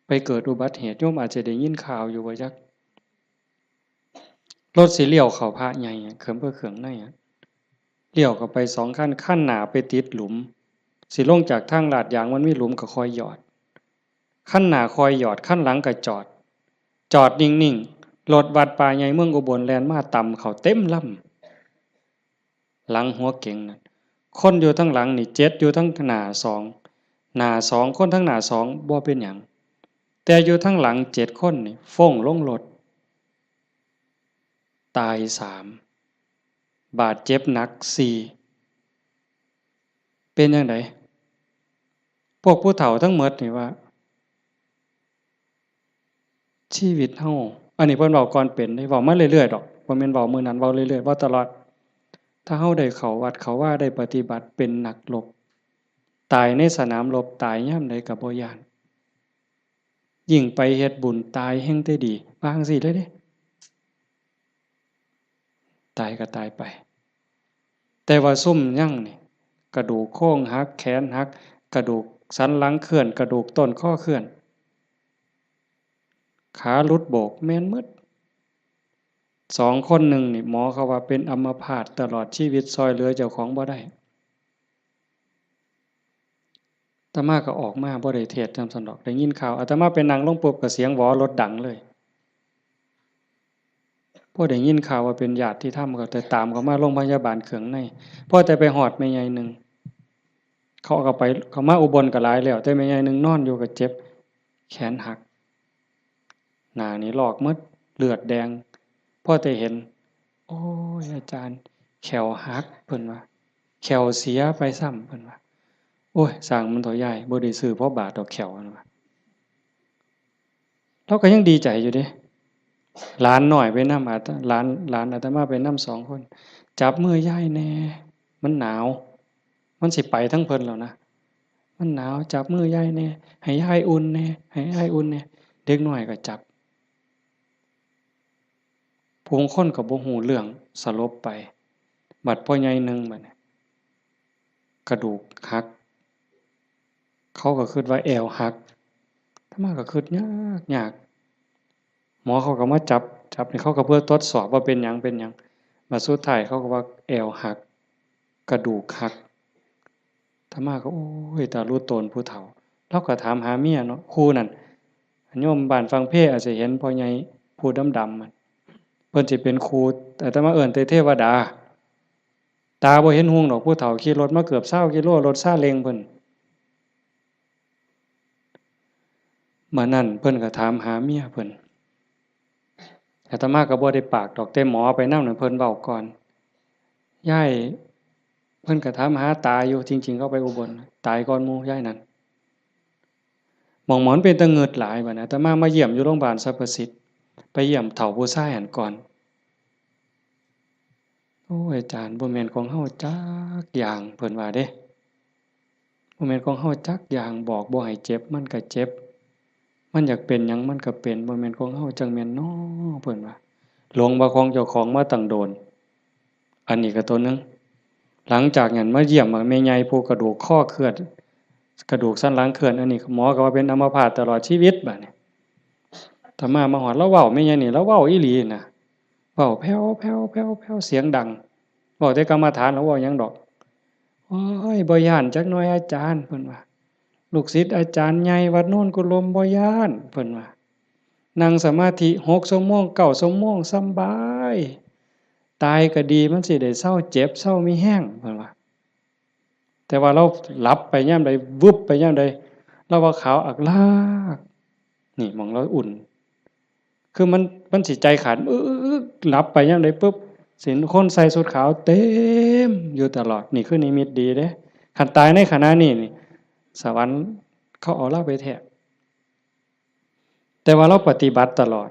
ไปเกิดอุบัติเหตุ โยมอาจจะได้ยินข่าวอยู่บ่จัก รถสิเลี้ยวเข้าพระใหญ่อะ เขือง เพื่อเขืองในอะ เลี้ยวเข้าไปสองคัน คันหน้าไปติดหลุม สิลงจากทางลาดยางมันมีหลุมก็ค่อยหยอด คันหน้าค่อยหยอด คันหลังก็จอด จอดนิ่งๆ รถวัดป่าใหญ่เมืองอุบลแล่นมาตำเข้าเต็มลำ หลังหัวเก๋งนั่น คนอยู่ทางหลังนี่เจ็ด อยู่ทางหน้าสอง หน้าสอง คนทางหน้าสองบ่เป็นหยัง แต่อยู่ทางหลังเจ็ดคนนี่ฟ้งลงรถ ตายสาม บาดเจ็บหนักสี่ เป็นจั่งใด พวกผู้เฒ่าทั้งหมดนี่ว่า ชีวิตเฮา อันนี้เพิ่นเว้าก่อนเป็นเด้ เว้ามาเรื่อยๆดอก บ่แม่นเว้ามื้อนั้น เว้าเรื่อยๆ เว้าตลอด ถ้าเฮาได้เข้าวัดเข้าวา ได้ปฏิบัติ เป็นนักรบ ตายในสนามรบ ตายยามใดก็บ่ย้าน ยิ่งไปเฮ็ดบุญ ตายแฮ่งแต่ดี ว่าจั่งซี้เลยเด้ ตายก็ตายไป แต่ว่าซุมยังนี่ กระดูกโครงหัก แขนหัก กระดูกสันหลังเคลื่อน กระดูกต้นคอเคลื่อน ขาหลุดโบก แม่นหมด สองคนหนึ่งนี่ หมอเขาว่าเป็นอัมพาตตลอดชีวิต ซ่อยเหลือเจ้าของบ่ได้ อาตมาก็ออกมา บ่ได้เทศน์นำซั้นดอก ได้ยินข่าว อาตมาไปนั่งลงปุ๊บก็เสียงหวอรถดังเลย พอได้ยินข่าวว่าเป็นญาติธรรมก็แต่ตามเขามาโรงพยาบาลเขืองใน พอแต่ไปฮอดแม่ใหญ่หนึ่ง เขาก็ไป เขามาอุบลก็หลายแล้ว แต่แม่ใหญ่หนึ่งนอนอยู่ก็เจ็บ แขนหัก หน้านี่ลอกหมด เลือดแดง พอแต่เห็น โอ้ย อาจารย์ แข้วหัก เพิ่นว่า แข้วเสียไปซ้ำ เพิ่นว่า โอ้ย ซ่างมันเถาะยาย บ่ได้ซื้อพอบาทดอกแข้ว เพิ่นว่า ลาวก็ยังดีใจอยู่เด้ หลานน้อยไปนำ อาต- หลาน หลานอาตมาไปนำสองคน จับมือยายแหน่ มันหนาว มันสิไปทางเพิ่นแล้วนะ มันหนาว จับมือยายแหน่ ให้ยายอุ่นแหน่ ให้ยายอุ่นแหน่ เด็กน้อยก็จับ ผู้บางคนก็บ่ฮู้เรื่อง สลบไป บัดพ่อใหญ่หนึ่งบัดนี้ กระดูกหัก เขาก็คิดว่าแอวหัก อาตมาก็คิดยากยาก หมอเขาก็มาจับ จับนี่เขาก็เพื่อทดสอบว่าเป็นหยัง เป็นหยัง บัดสุดท้ายเขาก็ว่าแอวหัก กระดูกหัก อาตมาก็ โอ้ย ตาลุโตนผู้เฒ่า ลาวก็ถามหาเมียเนาะ คู่นั่น โยมบ้านฝั่งเพอาจจะเห็นพ่อใหญ่ผู้ดำๆ มัน เพิ่นสิเป็นครู อาตมาเอิ้นแต่เทวดา ตาบ่เห็นหุงดอก ผู้เฒ่าขี่รถมาเกือบซาวกิโล รถซาเล้งเพิ่น มื้อนั้นเพิ่นก็ถามหาเมียเพิ่น อาตมาก็บ่ได้ปากดอก แต่หมอไปนำนั่นเพิ่นเว้าก่อน ยาย เพิ่นก็ถามหาตาอยู่ จริงๆ เขาไปอุบล ตายก่อนหมู่ยายนั่น หม่องหมอนเป็นตะเงิดหลายบัดนี้ อาตมามาเยี่ยมอยู่โรงพยาบาลสรรพสิทธิ์ ไปเยี่ยมเฒ่าผู้ชายหั้นก่อน โอ้ย อาจารย์ บ่แม่นของเฮาจักอย่าง เพิ่นว่าเด้ บ่แม่นของเฮาจักอย่าง บอกบ่ให้เจ็บ มันก็เจ็บ มันอยากเป็นหยังมันก็เป็น บ่แม่นของเฮาจั่งแม่นน้อ เพิ่นว่า หลงว่าของเจ้าของมาตั้งโดน อันนี้ก็ตัวหนึ่ง หลังจากนั้นมาเยี่ยมแม่ใหญ่ผู้กระดูกคอเคลื่อน กระดูกสันหลังเคลื่อน อันนี้หมอก็ว่าเป็นอัมพาตตลอดชีวิตบัดนี้ อาตมามาฮอด ลาวเว้าแม่ใหญ่นี่ ลาวเว้าอีหลีนะ เว้าแผ่วๆๆๆ เสียงดัง เว้าแต่กรรมฐาน ลาวเว้าหยังดอก โอ้ย บ่ย้านจักหน่อยอาจารย์ เพิ่นว่า ลูกศิษย์อาจารย์ใหญ่วัดโนนกุลมบ่ย้าน เพิ่นว่า นั่งสมาธิหกชั่วโมง เก้าชั่วโมง สำบาย ตายก็ดี มันสิได้เซาเจ็บ เซามีแฮง เพิ่นว่า แต่ว่าลาวหลับไปยามใด วึบไปยามใด ลาวว่าขาวอักลาก นี่หม่องลาวอุ่น คือมัน มันสิใจขาด อึ๊กๆๆ หลับไปยามใดปุ๊บ สิเห็นคนใส่ชุดขาวเต็มอยู่ตลอด นี่คือนิมิตดีเด้ คันตายในขณะนี้นี่ สวรรค์เขาเอาลาวไปแท้ แต่ว่าลาวปฏิบัติตลอด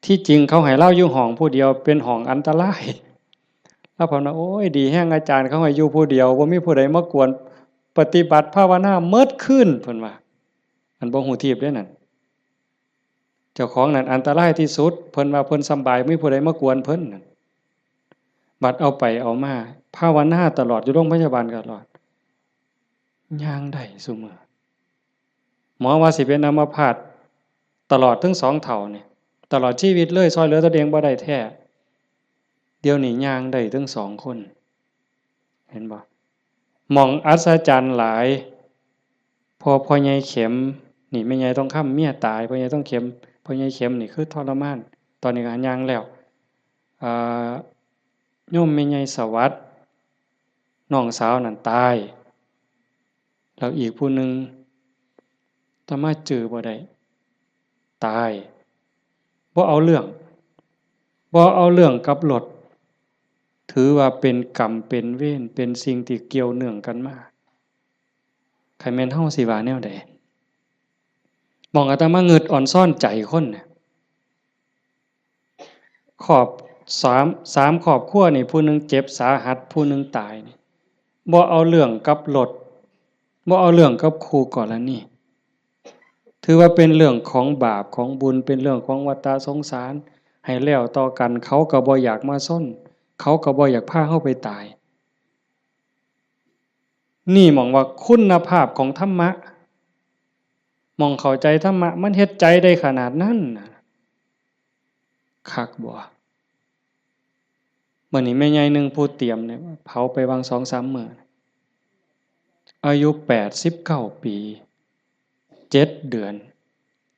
ที่จริงเขาให้ลาวอยู่ห้องผู้เดียว เป็นห้องอันตราย ลาวเพิ่นว่า โอ้ย ดีแฮง อาจารย์เขาให้อยู่ผู้เดียว บ่มีผู้ใดมากวน ปฏิบัติภาวนาเมิดคืน เพิ่นว่า อันบ่ฮู้ทีบเด้นั่น เจ้าของนั่นอันตรายที่สุด เพิ่นว่าเพิ่นสำบาย บ่มีผู้ใดมากวนเพิ่นนั่น บัดเอาไปเอามา ภาวนาตลอด อยู่โรงพยาบาลตลอด ย่างได้ซุมื้อ หมอว่าสิเป็นอัมพาตตลอดทั้งสองเฒ่านี่ ตลอดชีวิตเลย ซ่อยเหลือตนเองบ่ได้แท้ เดี๋ยวนี้ย่างได้ทั้งสองคน เห็นบ่ หม่องอัศจรรย์หลาย พอพ่อใหญ่เข็ม นี่แม่ใหญ่ทองคำเมียตาย พ่อใหญ่ทองเข็ม พ่อใหญ่เข็มนี่คือทรมาน ตอนนี้ก็ย่างแล้ว อ่า โยมแม่ใหญ่สวัสดิ์ น้องสาวนั่นตาย แล้วอีกผู้หนึ่ง อาตมาจื่อบ่ได้ ตาย บ่เอาเรื่อง บ่เอาเรื่องกับรถ ถือว่าเป็นกรรมเป็นเวร เป็นสิ่งที่เกี่ยวเนื่องกันมา คันแม่นเฮาสิว่าแนวใด หม่องอาตมางึดออนซอนใจคนน่ะ ครอบ สาม สามครอบครัวนี่ ผู้หนึ่งเจ็บสาหัส ผู้หนึ่งตายนี่ บ่เอาเรื่องกับรถ บ่เอาเรื่องกับคู่กรณี ถือว่าเป็นเรื่องของบาปของบุญ เป็นเรื่องของวัฏสงสาร ให้แล้วต่อกัน เขาก็บ่อยากมาซน เขาก็บ่อยากพาเฮาไปตาย นี่หม่องว่าคุณภาพของธรรมะ หม่องเข้าใจธรรมะ มันเฮ็ดใจได้ขนาดนั้นน่ะ คักบ่ มื้อนี้แม่ใหญ่หนึ่งผู้เตรียมเนี่ย เผาไปวางสองสามมื้อ อายุแปดสิบเก้าปี เจ็ดเดือน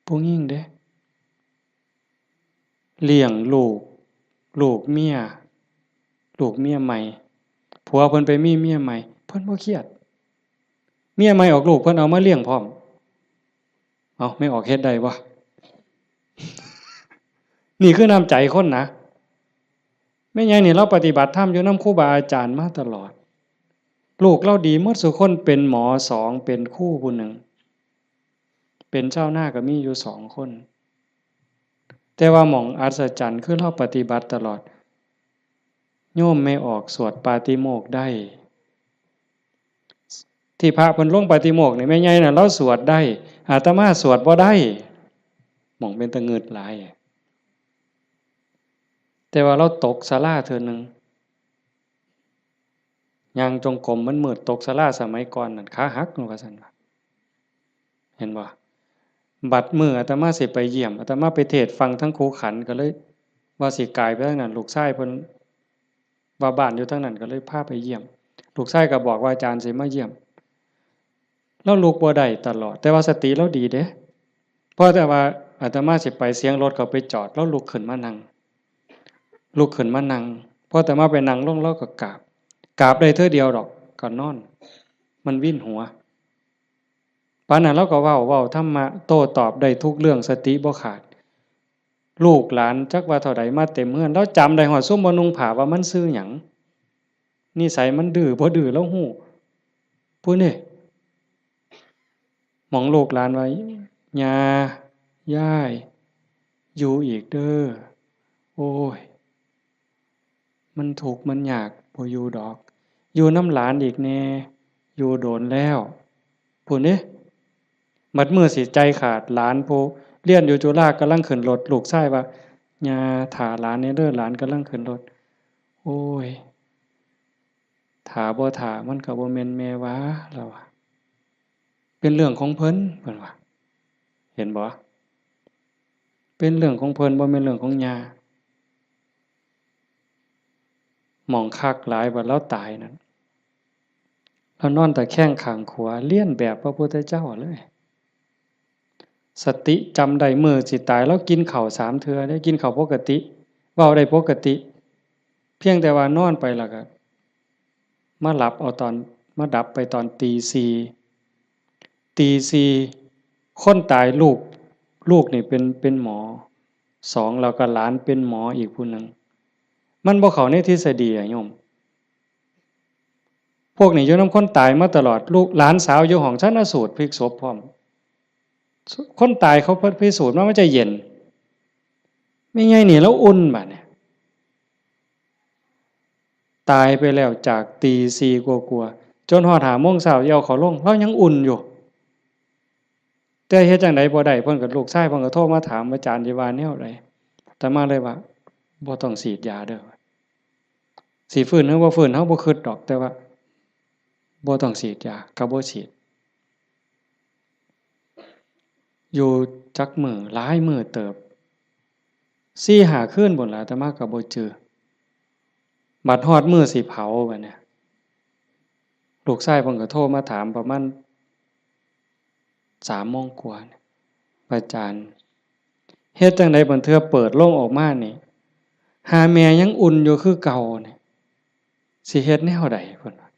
ผู้หญิงเด้ เลี้ยงลูก ลูกเมีย ลูกเมียใหม่ ผัวเพิ่นไปมีเมียใหม่ เพิ่นบ่เครียด เมียใหม่ออกลูก เพิ่นเอามาเลี้ยงพร้อม เอ้า แม่ออกเฮ็ดได้บ่ นี่คือน้ำใจคนนะ แม่ใหญ่นี่ลาวปฏิบัติธรรมอยู่นำครูบาอาจารย์มาตลอด ลูกลาวดีหมดซุคน เป็นหมอสอง เป็นครูผู้หนึ่ง เป็นชาวนาก็มีอยู่สองคน แต่ว่าหม่องอัศจรรย์คือลาวปฏิบัติตลอด โยมแม่ออกสวดปาติโมกข์ได้ ที่พระเพิ่นลงปาติโมกข์นี่ แม่ใหญ่น่ะลาวสวดได้ อาตมาสวดบ่ได้ หม่องเป็นตะงึดหลาย แต่ว่าลาวตกศาลาเทื่อหนึ่ง ย่างจงกรมมันมืด ตกศาลาสมัยก่อนนั่น ขาหัก ว่าซั่นว่า เห็นบ่ บัดมื้ออาตมาสิไปเยี่ยม อาตมาไปเทศน์ฟังทั้งคูขัน ก็เลยว่าสิกายไปทางนั้น ลูกชายเพิ่นว่าบ้านอยู่ทางนั้น ก็เลยพาไปเยี่ยม ลูกชายก็บอกว่าอาจารย์สิมาเยี่ยม ลาวลุกบ่ได้ตลอด แต่ว่าสติลาวดีเด้ พอแต่ว่าอาตมาสิไป เสียงรถเขาไปจอด ลาวลุกขึ้นมานั่ง ลุกขึ้นมานั่ง พออาตมาไปนั่งลง ลาวก็กราบ กราบได้เทื่อเดียวดอก ก็นอน มันวินหัว ปานนั้นลาวก็เว้า เว้าธรรมะ โต้ตอบได้ทุกเรื่อง สติบ่ขาด ลูกหลานจักว่าเท่าใดมาเต็มเฮือน ลาวจำได้ฮอดซุมบ่นุ่งผ้าว่ามันชื่อหยัง นิสัยมันดื้อบ่ดื้อลาวฮู้ พู้นเด้ หม่องลูกหลานว่า ย่า ยาย อยู่อีกเด้อ โอ้ย มันทุกข์มันยาก บ่อยู่ดอก อยู่นำหลานอีกแน่ อยู่โดนแล้ว พู้นเด้ บัดมื้อสิใจขาด หลานผู้เรียนอยู่จุฬากำลังขึ้นรถ ลูกชายว่า ย่า ถ่าหลานแน่เด้อ หลานกำลังขึ้นรถ โอ้ย ถ่าบ่ถ่ามันก็บ่แม่นแม่ว่า ลาวว่า เป็นเรื่องของเพิ่น เพิ่นว่า เห็นบ่ เป็นเรื่องของเพิ่น บ่แม่นเรื่องของย่า หม่องคักหลาย บัดลาวตายนั่น ลาวนอนตะแคงข้างขวา เลียนแบบพระพุทธเจ้าเลย สติจำได้ มื้อสิตาย ลาวกินข้าวสามเทื่อเด้ กินข้าวปกติ เว้าได้ปกติ เพียงแต่ว่านอนไปแล้วก็มาหลับเอาตอน มาดับไปตอนตีสี่ ตีสี่ คนตายลูก ลูกนี่เป็น เป็นหมอสอง แล้วก็หลานเป็นหมออีกผู้หนึ่ง มันบ่เข้าในทฤษฎีอะโยม พวกนี้อยู่นำคนตายมาตลอด ลูกหลานสาวอยู่ห้องชันสูตรพลิกศพพร้อม คนตายเขาพิสูจน์มามันจะเย็น แม่ใหญ่นี่ลาวอุ่นบัดเนี่ย ตายไปแล้วจากตีสี่กว่าๆ จนฮอดห้าโมงเช้าสิเอาเขาลง ลาวยังอุ่นอยู่ แต่เฮ็ดจั่งใดบ่ได้ เพิ่นก็ ลูกชายเพิ่นก็โทรมาถาม อาจารย์สิว่าแนวใด อาตมาเลยว่า บ่ต้องฉีดยาเด้อ สิฟื้นหรือบ่ฟื้น เฮาบ่คิดดอก แต่ว่า บ่ต้องฉีดยา ก็บ่ฉีด อยู่จักมื้อ หลายมื้อเติบ สี่ห้าคืนพู้นล่ะ อาตมาก็บ่จื่อ บัดฮอดมื้อสิเผาบัดนี้ ลูกชายเพิ่นก็โทรมาถามประมาณสามโมงกว่า อาจารย์ เฮ็ดจั่งใดบัดเทื่อเปิดโลงออกมานี่ หาแม่ยังอุ่นอยู่คือเก่านี่ สิเฮ็ดแนวใด เพิ่นว่า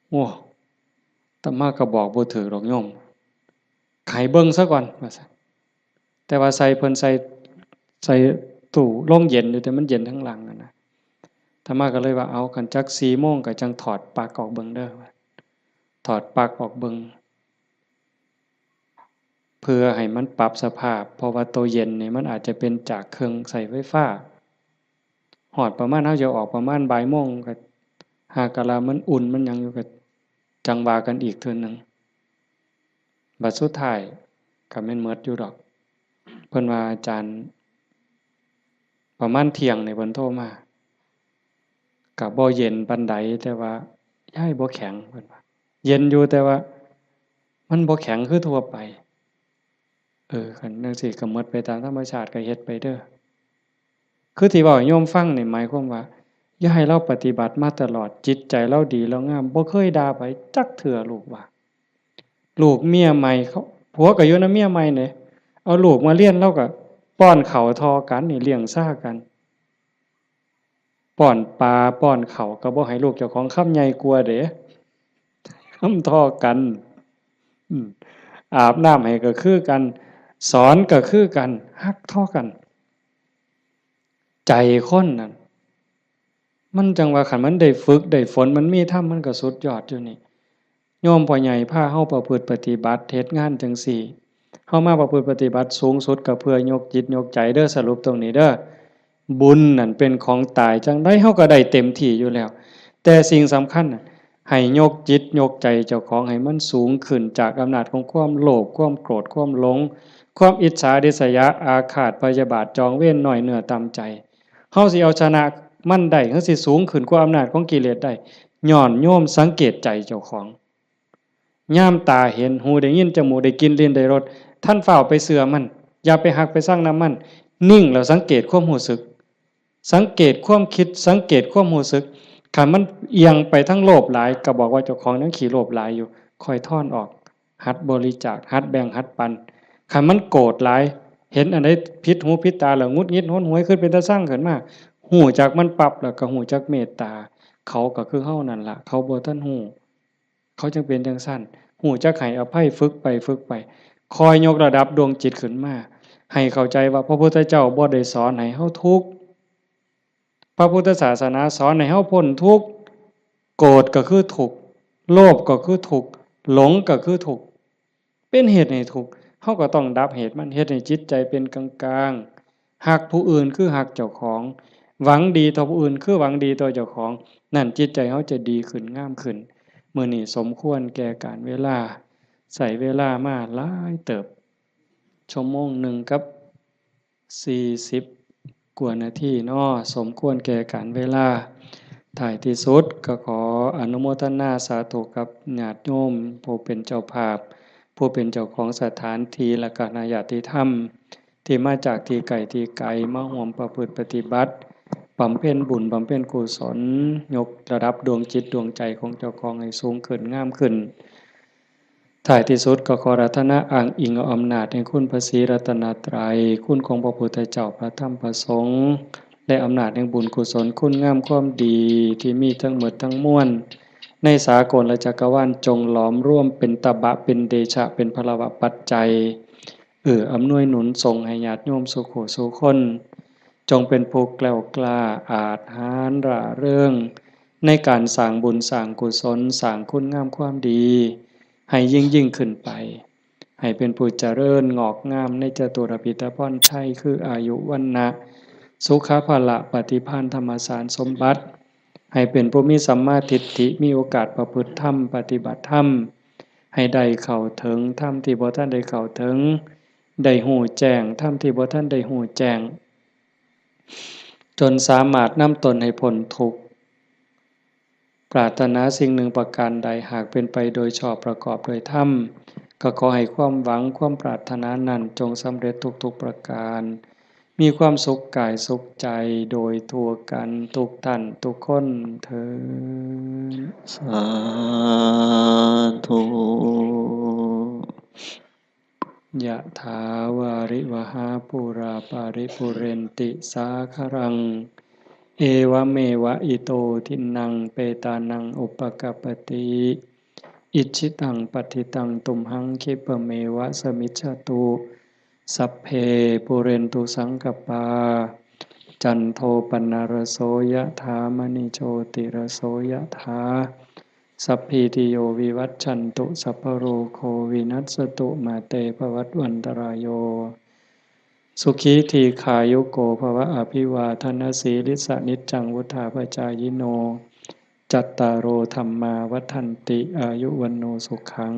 โอ้ อาตมาก็บอกบ่ถืกดอกโยม ให้เบิ่งซะก่อน ว่าซั่น แต่ว่าใส่ เพิ่นใส่ ใส่ตู้โรงเย็นอยู่ แต่มันเย็นทั้งหลังอะนะ อาตมาก็เลยว่า เอา คันจักสี่โมงก็จั่งถอดปลั๊กออกเบิ่งเด้อ ถอดปลั๊กออกเบิ่ง เพื่อให้มันปรับสภาพ เพราะว่าตัวเย็นนี่มันอาจจะเป็นจากเครื่องใช้ไฟฟ้า ฮอดประมาณ เฮาจะออกประมาณบ่ายโมง ก็หากะลามันอุ่นมันหยังอยู่ ก็จั่งว่ากันอีกเทื่อหนึ่ง บัดสุดท้ายก็แม่นหมดอยู่ดอก เพิ่นว่า อาจารย์ ประมาณเที่ยงนี่เพิ่นโทรมา ก็บ่เย็นปานใด แต่ว่ายายบ่แข็ง เพิ่นว่า เย็นอยู่ แต่ว่ามันบ่แข็งคือทั่วไป เออ คันจั่งซี้ก็หมดไปตามธรรมชาติ ก็เฮ็ดไปเด้อ คือที่เว้าให้โยมฟังนี่หมายความว่า อย่าให้ลาวปฏิบัติมาตลอด จิตใจลาวดีลาวงาม บ่เคยด่าไผจักเทื่อ ลูกว่า ลูกเมียใหม่เขา ผัวก็อยู่นำเมียใหม่เด้ เอาลูกมาเรียน ลาวก็ป้อนข้าวเท่ากันนี่ เลี้ยงซ่ากัน ป้อนปลาป้อนข้าวก็บ่ให้ลูกเจ้าของคำใหญ่กว่าเด้ คำเท่ากัน อืม อาบน้ำให้ก็คือกัน สอนก็คือกัน ฮักเท่ากัน ใจคนนั่น มันจั่งว่าคันมันได้ฝึกได้ฝน มันมีธรรม มันก็สุดยอดอยู่นี่ โยมพ่อใหญ่พาเฮาประพฤติปฏิบัติ เฮ็ดงานจั่งซี้ เฮามาประพฤติปฏิบัติสูงสุดก็เพื่อยกจิตยกใจเด้อ สรุปตรงนี้เด้อ บุญนั่นเป็นของตาย จั่งใดเฮาก็ได้เต็มที่อยู่แล้ว แต่สิ่งสำคัญน่ะ ให้ยกจิตยกใจเจ้าของให้มันสูงขึ้นจากอำนาจของความโลภ ความโกรธ ความหลง ความอิจฉาริษยาอาฆาตพยาบาทจองเวร น้อยเนื้อต่ำใจ เฮาสิเอาชนะมันได้ เฮาสิสูงขึ้นกว่าอำนาจของกิเลสได้ ย้อนโยมสังเกตใจเจ้าของ ยามตาเห็น หูได้ยิน จมูกได้กลิ่น ลิ้นได้รส ทันฟ้าวไปเชื่อมัน อย่าไปฮักไปชังนำมัน นิ่งแล้วสังเกตความรู้สึก สังเกตความคิด สังเกตความรู้สึก คันมันเอียงไปทางโลภหลาย ก็บอกว่าเจ้าของยังขี้โลภหลายอยู่ ค่อยถอนออก หัดบริจาค หัดแบ่ง หัดปัน คันมันโกรธหลาย เห็นอันใดผิดหูผิดตาแล้วหงุดหงิดหนหวย คิดเป็นตาชังขึ้นมา ฮู้จักมันปั๊บแล้วก็ฮู้จักเมตตา เขาก็คือเฮานั่นล่ะ เขาบ่ทันฮู้ เขาจั่งเป็นจั่งซั้น ฮู้จักให้อภัย ฝึกไปฝึกไป คอยยกระดับดวงจิตขึ้นมา ให้เข้าใจว่าพระพุทธเจ้าบ่ได้สอนให้เฮาทุกข์ พระพุทธศาสนาสอนให้เฮาพ้นทุกข์ โกรธก็คือทุกข์ โลภก็คือทุกข์ หลงก็คือทุกข์ เป็นเหตุให้ทุกข์ เฮาก็ต้องดับเหตุมัน เฮ็ดให้จิตใจเป็นกลางๆ ฮักผู้อื่นคือฮักเจ้าของ หวังดีต่อผู้อื่นคือหวังดีต่อเจ้าของ นั่นจิตใจเฮาจะดีขึ้น งามขึ้น มื้อนี้สมควรแก่กาลเวลา ใช้เวลามาหลายเติบ ชั่วโมงหนึ่งกับสี่สิบกว่านาทีเนาะ สมควรแก่กาลเวลา ท้ายที่สุดก็ขออนุโมทนาสาธุกับญาติโยมผู้เป็นเจ้าภาพ ผู้เป็นเจ้าของสถานที่ และคณะญาติธรรม ที่มาจากที่ไกลที่ไกล มาร่วมประพฤติปฏิบัติ บำเพ็ญบุญ บำเพ็ญกุศล ยกระดับดวงจิตดวงใจของเจ้าของให้สูงขึ้น งามขึ้น ท้ายที่สุดก็ขออาราธนาอ้างอิงเอาอำนาจแห่งคุณพระศรีรัตนตรัย คุณของพระพุทธเจ้า พระธรรม พระสงฆ์ และอำนาจแห่งบุญกุศล คุณงามความดีที่มีทั้งหมดทั้งมวล ในสากลและจักรวาล จงหลอมรวมเป็นตบะ เป็นเดชะ เป็นพลวปัจจัย เอื้ออำนวยหนุนส่งให้ญาติโยมสู่ผู้สู่คน จงเป็นผู้แกล้วกล้า อาจหาญร่าเริง ในการสร้างบุญสร้างกุศล สร้างคุณงามความดี ให้ยิ่งยิ่งขึ้นไป ให้เป็นผู้เจริญงอกงามในจตุรพิธพรชัย คืออายุ วรรณะ สุขะ พละ ปฏิภาณ ธรรมสารสมบัติ ให้เป็นผู้มีสัมมาทิฏฐิ มีโอกาสประพฤติธรรม ปฏิบัติธรรม ให้ได้เข้าถึงธรรมที่บ่ทันได้เข้าถึง ได้ฮู้แจ้งธรรมที่บ่ทันได้ฮู้แจ้ง จนสามารถนำตนให้พ้นทุกข์ ปรารถนาสิ่งหนึ่งประการใด หากเป็นไปโดยชอบประกอบโดยธรรม ก็ขอให้ความหวังความปรารถนานั้นจงสำเร็จทุกๆประการ มีความสุขกายสุขใจโดยทั่วกันทุกท่านทุกคนเทอญ สาธุ ยะถาวาริวหาปูราปาริปุเรนติสาคารัง เอวะเมวะอิโตทินนังเปตานังอุปกัปปติ อิจฉิตังปัตถิตังตุมหังคิปะเมวะสมิจฉตุ สัพเพปุเรนตุสังกปา จันโทปนรโสยะถามณิโชติรโสยะถา สัพพีติโยวิวัชชันตุ สัพพะโรโควินัสสตุ มาเตภวัตวันตรายโย สุขีทีขายุโกภวะ อภิวาทนสีลิสะนิจจังวุธาปจายิโน จัตตาโรธัมมาวัฒนติ อายุวันโนสุขัง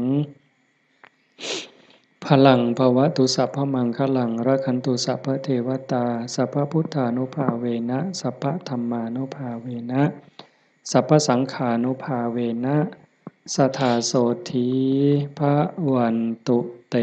พลังภวตุสัพพมังคลัง รักขันตุสัพพเทวตา สัพพพุทธานุภาเวนะ สัพพธรรมานุภาเวนะ สัพพสังฆานุภาเวนะ สถาโสธีพวันตุเต